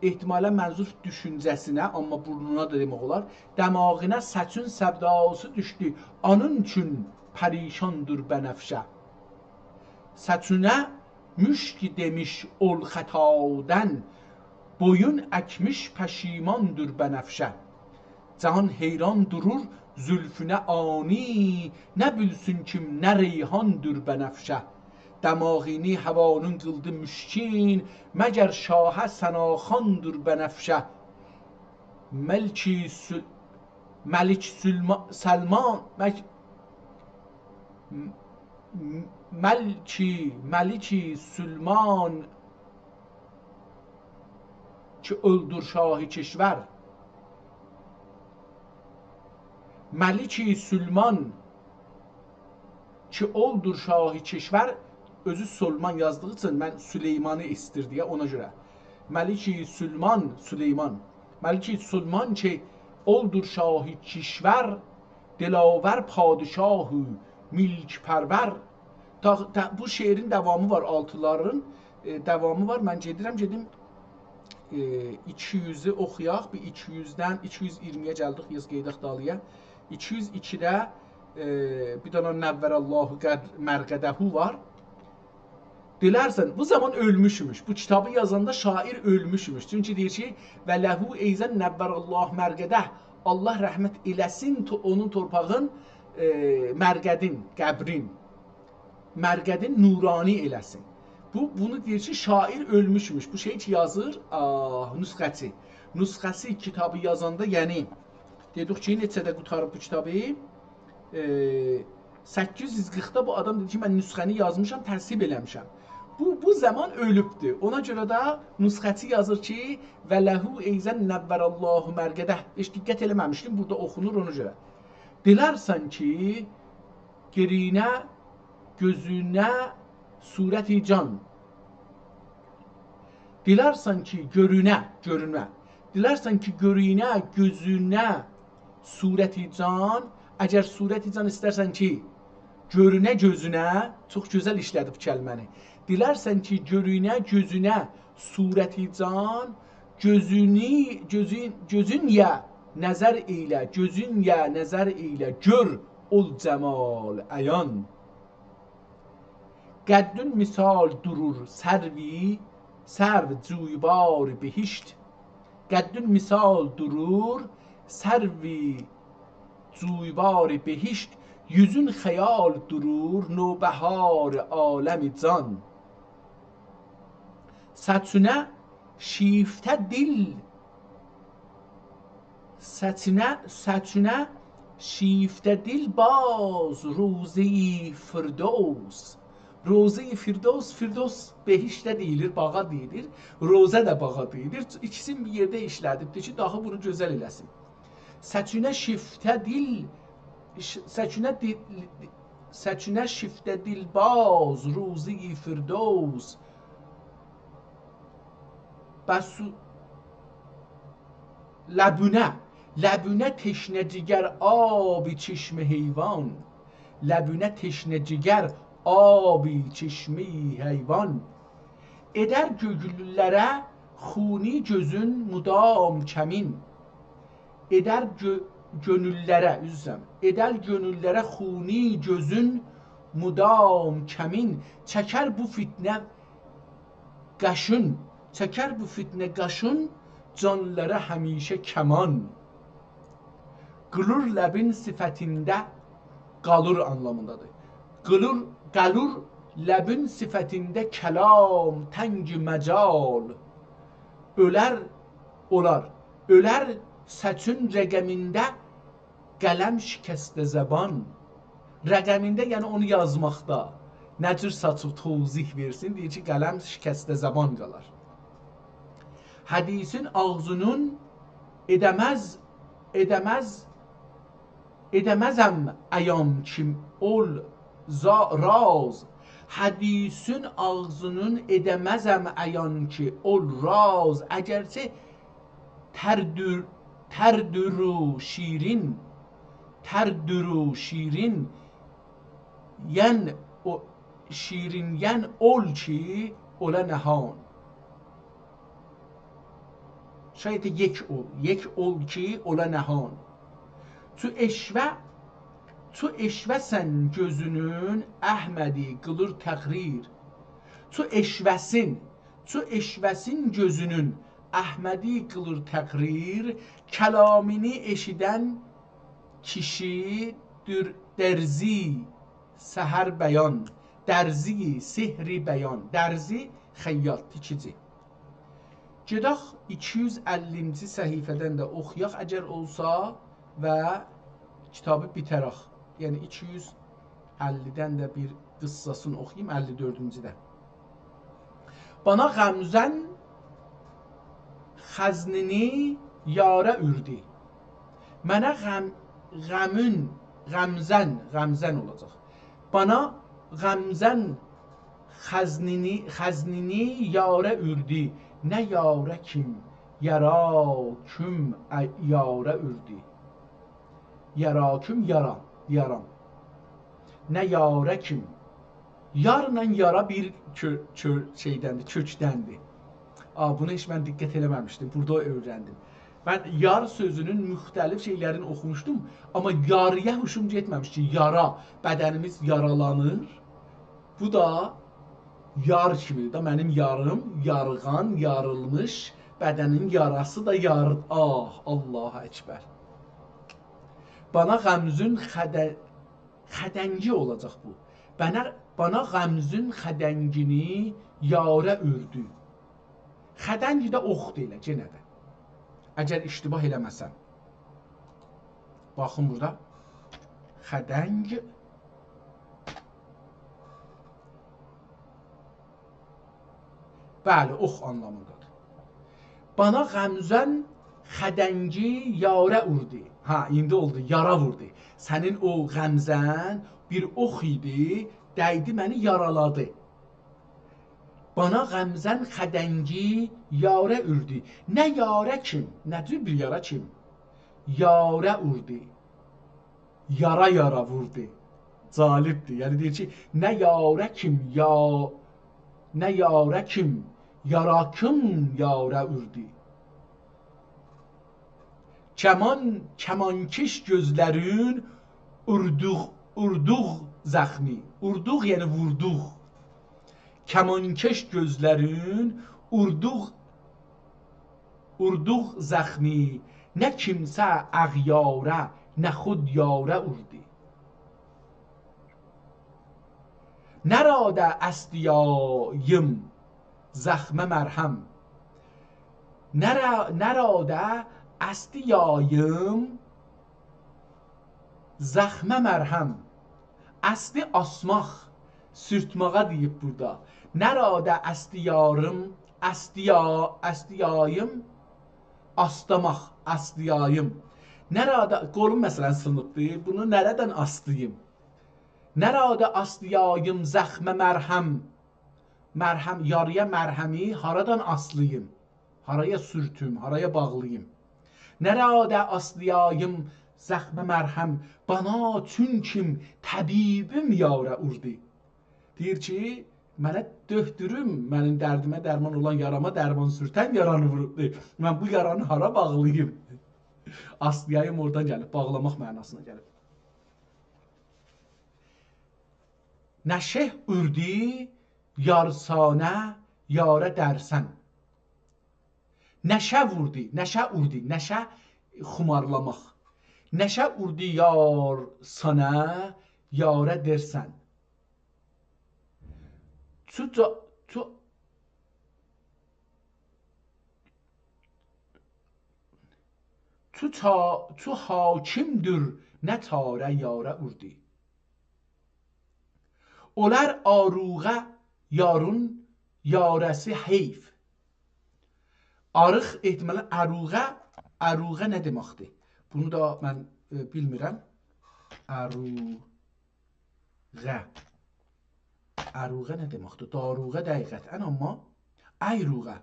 احتمالاً منظور دوشونجه‌سینه، آمما بورنونا دا دئمک اولار. دماغینه سچون سوداسی دوشدو، آنین اوچون پریشاندور بنفشه. سچونه مشک دئمیش اول خطادن، بویون اکمیش پشیماندور بنفشه. جهان حیران دورور زلفونه آنی، نه بیلسین کیم نه ریحاندور بنفشه. دماغینی هوانین قیلدی مشکین، مگر شاهه ثناخواندور بنفشه. ملکی سل-، ملک سلما-، سلمان، مک-، م-، م-، ملکی، ملکی سلمان کی اولدور شاه کشور. ملکی سلمان کی اولدور شاه کشور، اؤزو سلمان یازدیغی اوچون من سلیمانی ایستیر دئیه، اونا گؤره. ملکی سلمان، سلیمان. ملکی سلمان کی، اولدور شاهی کشور، دلاور پادشاه و ملک پرور. تا، تا، بو شعرین داوامی وار، آلتیلارین، ائ، داوامی وار. من گئدیرم، گئدیم، ائ، ایکی یوزو اوخویاق. بیر ایکی یوزدن، ایکی یوز اییرمی‌یه گلدیک، یاز قئییداق دالییا. ایکی یوز ایکیده، ائ، بیر دنه نور الله قد-، مرقده وار. دیلرسن، بو زامان اؤلموشموش. بو کیتابی یازاندا شاعر اؤلموشموش. چونکی دئییر کی، «و له ایضا نور الله مرقده»، الله رحمت ائله‌سین تو-، اونون تورپاغین، ائ، مرقدین، قبرین، مرقدین نورانی ائله‌سین. بو، بونو دئییر کی، شاعر اؤلموشموش. بو شئی کی یازیر، آه، نسخه‌سی. نسخه‌سی کیتابی یازاندا، یعنی، دئدیک کی، نئچه‌ده قوتاریب بو کیتابی؟ ائ، سککیز یوز قیرخدا بو آدام دئدی کی، «من نسخه‌نی یازمیشام، تصحیح ائله‌میشم.» بو، بو زامان اؤلوبدور. اونا گؤره ده نسخه‌چی یازیر کی، «و له ایضا نور الله مرقده». هئچ دقت ائله‌مه‌میشدیم، بورادا اوخونور، اونا گؤره. دیلرسن کی، گؤرونه، گؤزونه، صورتی جان. دیلرسن کی، گؤرونه، گؤرونه. دیلرسن کی، گؤرونه، گؤزونه، صورتی جان. اگر صورتی جان ایسترسن کی، گؤرونه گؤزونه، چوخ گؤزل ایشله‌دیب بو کلمه‌نی. دیلرسن کی، گؤرونه گؤزونه، صورتی جان، گؤزونو، گؤزون، گؤزونله نظر ائیله، گؤزونله نظر ائیله، گؤر اول جمال عیان. قدّون مثال دورور سروی، سرو جویبار بهشت. قدّون مثال دورور سروی جویبار بهشت، یوزون خیال دورور نوبهار عالم جان. ساچونه شیفته دیل، ساچونه، ساچونه شیفته دیل باز روضه‌ی فردوس. روضه‌ی فردوس، فردوس بهشته دئییلیر، باغا دئییلیر. روضه ده باغا دئییلیر. ایکیسینی بیر یئرده ایشله‌دیبدیر کی، داها بونو گؤزل ائله‌سین. ساچونه شیفته دیل، ش-، ساچونه دیل، ساچونه شیفته دیل باز روضه‌ی فردوس. بس لبونه، لبونه تشنه جگر آب چشم حیوان. لبونه تشنه جگر آب چشم حیوان. ائدر گؤنوللره خونی گؤزون مدام کمین. ائدر گؤ-، گؤنوللره، عذر ایسته‌ییرم. ائدر گؤنوللره خونی گؤزون مدام کمین. چکر بو فتنه قاشین، چکر بو فتنه قاشین، جانلارا همیشه کمان. قیلور لبین صفتینده، قالور آنلامیندادیر. قیلور، قالور لبین صفتینده کلام تنگ مجال. اؤلر، اولار، اؤلر ساچون رقمینده قلم شکسته زبان. رقمینده، یعنی اونو یازماقدا. نه جور ساچیب توضیح وئرسین، دئییر کی، قلم شکسته زبان قالار. حدیثین آغزینین ائده‌مز، ائده‌مز، ائده‌مزم عیان کی اول زا-، راز. حدیثین آغزینین ائده‌مزم عیان کی اول راز. اگرچه تردور، تردورو شیرین، تردورو شیرین، یئن او، شیرین یئن اول کی اولا نهان. شاید یک اول، یک اول کی اولا نهان. چو عشوه، چو عشوه‌سن گؤزونون احمدی قیلیر تقریر. چو عشوه‌سین، چو عشوه‌سین گؤزونون احمدی قیلیر تقریر، کلامینی ائشیدن کیشی دور-، درزی سحر بیان، درزی سحر بیان، درزی خیاط، تیکیجی. گئدک ایکی یوز اللینجی صفحه‌دن ده اوخویاق، اگر اولسا، و کیتابی بیترک. یعنی ایکی یوز اللی‌دن ده بیر قیسساسینی اوخویوم، اللی دؤردونجوده. «بنا غمزن خزنینی یاره اوردو.» منه غم، غمون، غمزن، غمزن اولاجاق. «بنا غمزن خزنینی، خزنینی یاره اوردو. نه یاره کیم، یارا کیم ا-، یاره اوردو. یارا کیم، یارا، یارام. نه یاره کیم. یارلا یارا بیر کؤ-، کؤ-، شئیدندیر، کؤکدندیر. آ، بونو هئچ من دقت ائله‌مه‌میشدیم. بورادا اؤیرندیم. من یار سؤزونون مختلف شئیلرینی اوخوموشدوم، آمما یارایا هوشوم گئتمه‌میش کی، یارا، بدنیمیز یارالانیر. بو دا یار کیمیدیر دا، منیم یاریم، یارغان، یاریلمیش، بدنین یاراسی دا یار-، آه، الله اکبر. بانا غمزون خده-، خدنگی اولاجاق بو. بنا-، بانا غمزون خدنگینی یاره اوردو. خدنگ ده اوخدور ائله، یئنه ده. اگر اشتباه ائله‌مه‌سم. باخین بورادا. خدنگ. بلی، اوخ آنلامیندادیر. بانا غمزون خدنگی یاره اوردو. ها، ایندی اولدو، یارا ووردو. سنین او غمزه‌ن بیر اوخ ایدی، دَیدی، منی یارالادی. بانا غمزون خدنگی یاره اوردو. نه یاره کیم، نه جور بیر یارا کیم؟ یاره اوردو. یارا یارا ووردو. جالبدیر. یعنی دئییر کی، نه یاره کیم، یا-، نه یاره کیم، یارا کیم یاره اوردو. کمان، کمانکش گؤزلرین اوردوغ، اوردوغ زخمی. اوردوغ، یعنی ووردوغ. کمانکش گؤزلرین اوردوغ، اوردوغ زخمی. نه کیمسه اغیاره، نه خود یاره اوردو. نراده اسدیاییم زخمه مرهم. نرا-، نراده اسدیاییم زخمه مرهم. اسدی آسماق، سورتماغا دئییب بورادا. نراده اسدیاییم، اسدیا-، اسدیاییم، آسداماق، آسدیاییم. نراده، قولوم مثلا سینیبدی، بونو نره‌دن آسدییم؟ نراده آسدیاییم زخمه مرهم. مرهم، یارایا مرهمی هارادان آسلاییم؟ هارایا سورتوم، هارایا باغلاییم؟ نراده آسلایایم زخمه مرهم، بانا چون کیم طبیبیم یاره اوردو. دئییر کی، منه دؤکتوروم، منیم دردیمه درمان اولان، یاراما درمان سورتن یارانی ووروبدو. من بو یارانی هارا باغلاییم؟ آسلایایم اورادان گلیب، باغلاماق معناسینا گلیب. نشه اوردو یارسانه، یاره درسن. نشه ووردو، نشه اوردو، نشه خومارلاماق. نشه اوردو یارسانه، یاره درسن. چو جا-، چو، چو چا-، چو حاکیمدیر، نه چاره یاره اوردو. اولار آروغه یارون یاره‌سی حیف. آریق احتمالا آروغه، آروغه نه دئمکدیر؟ بونو دا من، ائ، بیلمیرم. آروغه. آروغه نه دئمکدیر؟ داروغه دئییل قطعا، آمما آیروغه.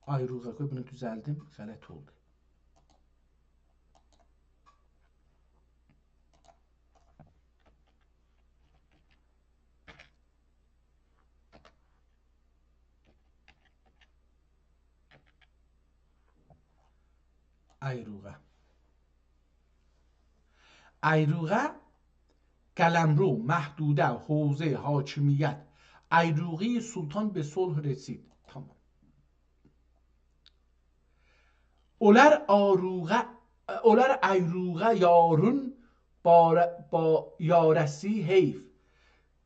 آیروغه، قوی بونو دوزلدیم، غلط اولدو. آیروغه. آیروغه، قلمرو، محدوده، حوزه، حاکمیت. آیروغه‌ی سلطان به صلح رسید. تمام. اولار آروغه، اولار آیروغه یارون باره-، با-، یاره‌سی حیف.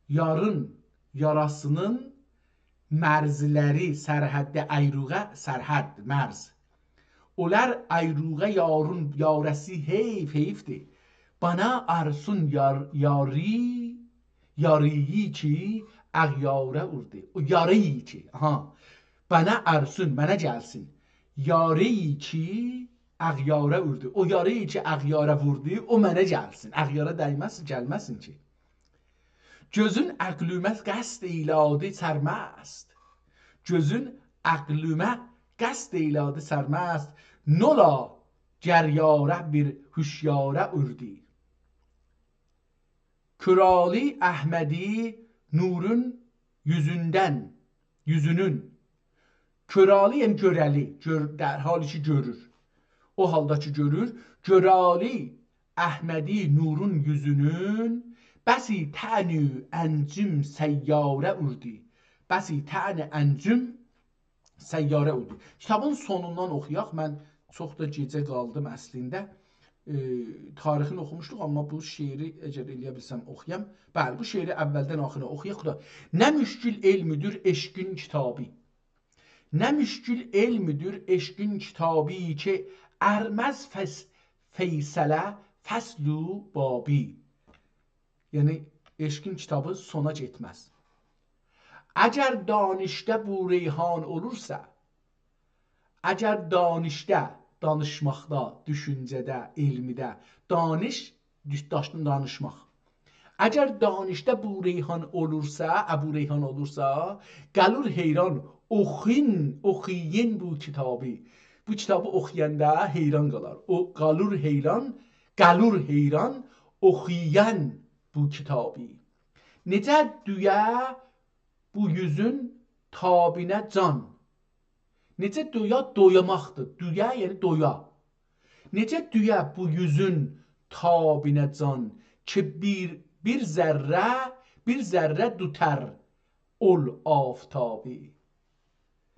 یارین، یاراسینین مرزلری، سرحدی، آیروغه، سرحد، مرز. اولار آیروغه یارون یاره‌سی حیف، حیفدیر. بانا آرسون یار-، یاری، یاری‌یی کی، اغیاره اوردو. او یاری‌یی کی، آها. بانا آرسون، منه گلسین. یاری‌یی کی، اغیاره اوردو. او یاری‌یی کی، اغیاره ووردو، او منه گلسین. اغیاره دیمه‌سین، گلمه‌سین کی. گؤزون عقلیمه قصد ائیله‌دی سرمست. گؤزون عقلیمه قصد ائیله‌دی سرمست. نولا گریاره بیر هوشیاره اوردو. کورعلی احمدی نورون یوزوندن، یوزونون. کورعلی، یعنی گؤره‌لی، گؤر-، در حالی کی گؤرور. او حالدا کی گؤرور، کورعلی احمدی نورون یوزونون، بسی طعن و انجم سیاره اوردو. بسی طعن انجم سیاره اوردو. کیتابین سونوندان اوخویاق. من چوخ دا گئجه قالدیم اصلینده. ائ، تاریخینی اوخوموشدوق، آمما بو شعری اگر ائلیه بیلسم اوخویام. بلی، بو شعری اولدن آخیرا اوخویاق دا. نه مشکل علمدیر عشقین کیتابی. نه مشکل علمدیر عشقین کیتابی کی، ارمز فص-، فیصله فصل و بابی. یعنی، عشقین کیتابی سونا گئتمز. اگر دانشده بو ریحان اولورسا، اگر دانشده، دانیشماقدا، دوشونجه‌ده، علمده، دانش، دوش-، داش-، دانیشماق. اگر دانشده بو ریحان اولورسا، ابو ریحان اولورسا، قالور حیران، اوخویون، اوخویون بو کیتابی. بو کیتابی اوخویاندا حیران قالار. او قالور حیران، قالور حیران، اوخویان بو کیتابی. نئجه دویا بو یوزون تابینه جان. نئجه دویا، دویاماقدیر. دویا، یعنی دویا. نئجه دویا بو یوزون تابینه جان، کی بیر، بیر ذره، بیر ذره دوتار اول آفتابی.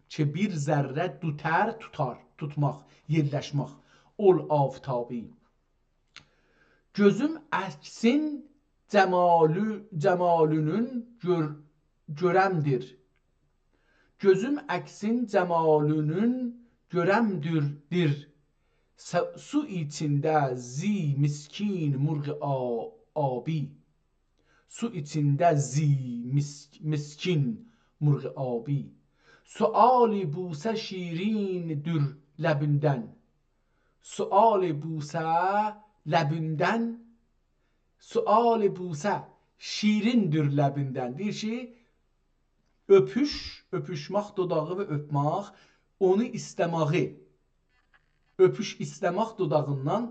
کی بیر ذره دوتار، توتار، توتماق، یئرلشمک، اول آفتابی. گؤزوم عکسین جمالی-، جمالینین گؤر-، گؤرمدیر. گؤزوم عکسین جمالینین گؤرمدیر، دیر. س-، سو ایچینده زی مسکین مرغ آ-، آبی. سو ایچینده زی مس-، مسکین مرغ آبی. سؤال بوسه شیریندیر لبیندن. سؤال بوسه لبیندن، سؤال بوسه شیریندیر لبیندن. دئییر کی، اؤپوش، اؤپوشمک، دوداغی و اؤپمک، اونو ایسته‌مه‌یی. اؤپوش ایسته‌مک دوداغیندان،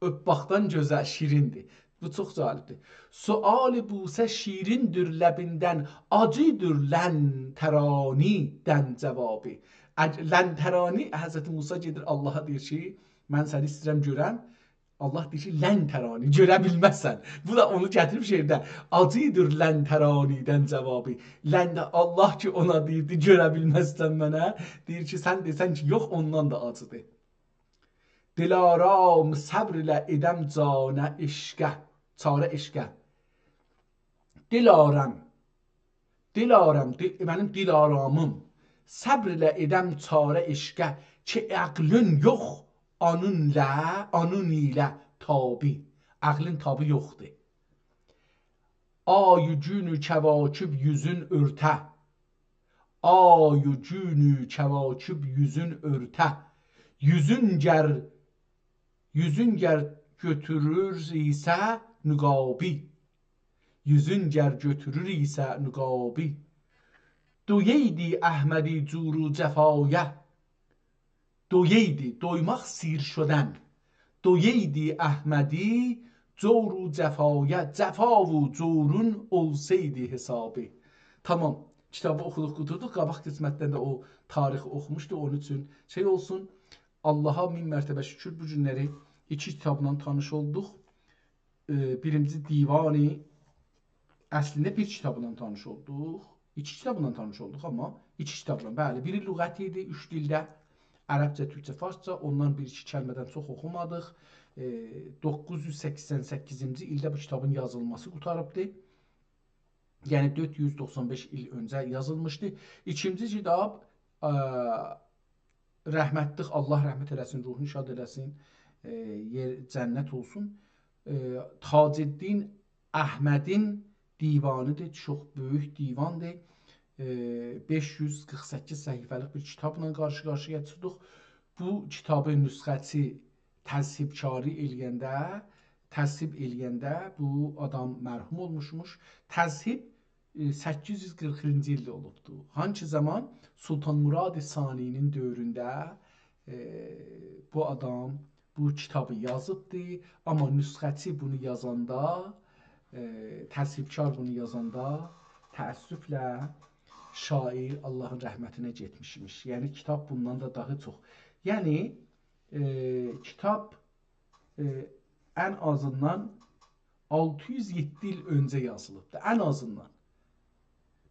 اؤپمکدن گؤزل، شیریندیر. بو چوخ جالبدیر. سؤال بوسه شیریندیر لبیندن، آجیدیر لن ترانی‌دن جوابی. اگ-، لن ترانی، حضرت موسی گئدیر آللاها دئییر کی، من سنی ایسته‌ییرم گؤرم. آللاه دئییر کی، لن ترانی، گؤره بیلمزسن. بو دا اونو گتیریب شعرده. آجیدیر لن ترانی‌دن جوابی. لن ده آللاه کی اونا دئییردی، گؤره بیلمزسن منه. دئییر کی، سن دئسن کی یوخ، اوندان دا آجیدیر. دلارام صبر ایله ائدم جانه عشقه، چاره عشقه. دلارام، دلارام، دل، منیم دلارامیم. صبر ایله ائدم چاره عشقه، کی عقلین یوخ، اونونلا، اونون ایله تابی. عقلین تابی یوخدور. آی و گون و کواکب یوزون اؤرته. آی و گون و کواکب یوزون اؤرته. یوزون گر، یوزون گر گؤتورور ایسه نقابی. یوزون گر گؤتورور ایسه نقابی. دویئیدی احمدی جور و جفایه. دویئیدی، دویماق، سیر شدن. دویئیدی احمدی جور و جفایه، جفا و جورون اولسایدی حسابی. تامام، کیتابی اوخودوق، قوتوردوق. قاباق قسمتده ده او تاریخی اوخوموشدو، اونون اوچون شئی اولسون. آللاها مین مرتبه شوکور، بو گونلری ایکی کیتابلا تانیش اولدوق. ائ، بیرینجی دیوانی، اصلینده بیر کیتابلا تانیش اولدوق. ایکی کیتابلا تانیش اولدوق، آمما ایکی کیتابلا. بلی، بیری لغت ایدی، اوچ دیلده. عربجه، تورکجه، فارسجا. اوندان بیر-ایکی کلمه‌دن چوخ اوخومادیق. ائ، دوققوز یوز سکسن سککیزینجی ایلده بو کیتابین یازیلماسی قوتاریبدی. یعنی دؤرد یوز دوخسان بئش ایل اؤنجه یازیلمیشدی. ایکینجی کیتاب، ا، رحمتلیک، آللاه رحمت ائله‌سین، روحونو شاد ائله‌سین، ائ، یئر جنت اولسون. ائ، تاج‌الدین احمدین دیوانیدیر، چوخ بؤیوک دیواندیر. ائ، بئش یوز قیرخ سککیز صفحه‌لیک بیر کیتابلا قارشی-قارشییا چیخدیق. بو کیتابی نسخه‌چی تصحیح‌کاری ائله‌ینده تذهیب ائله‌ینده بو آدام مرحوم اولموشموش. تذهیب، ائ، سککیز یوز قیرخینجی ایلده اولوبدو. هانسی زامان؟ سلطان مراد ثانی‌نین دؤورونده، ائ، بو آدام بو کیتابی یازیبدی. آمما نسخه‌چی بونو یازاندا، ائ، تذهیبکار بونو یازاندا، تأسفله شاعر آللاهین رحمتینه گئتمیشمیش. یعنی کیتاب بوندان دا داها چوخ. یعنی، ائ، کیتاب، ائ، ان آزیندان آلتی یوز یئددی ایل اؤنجه یازیلیبدیر. ان آزیندان.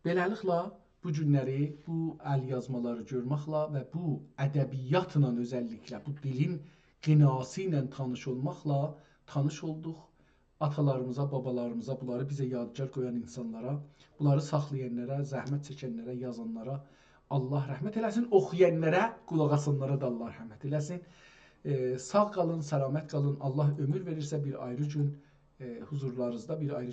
بئله‌لیکله، بو گونلری بو ال‌یازمالاری گؤرمکله و بو ادبیاتلا، اؤزللیکله بو دیلین غناسی ایله تانیش اولماقلا تانیش اولدوق. آتالاریمیزا، بابالاریمیزا، بونلاری بیزه یادگار قویان اینسانلارا، بونلاری ساخلایانلارا، زحمت چکنلره، یازانلارا آللاه رحمت ائله‌سین. اوخویانلارا، قولاق آسانلارا دا آللاه رحمت ائله‌سین. ائ، ساغ قالین، سلامت قالین. آللاه عؤمور وئریرسه، بیر آیری گون، ائ، حضورلارینیزدا بیر آیری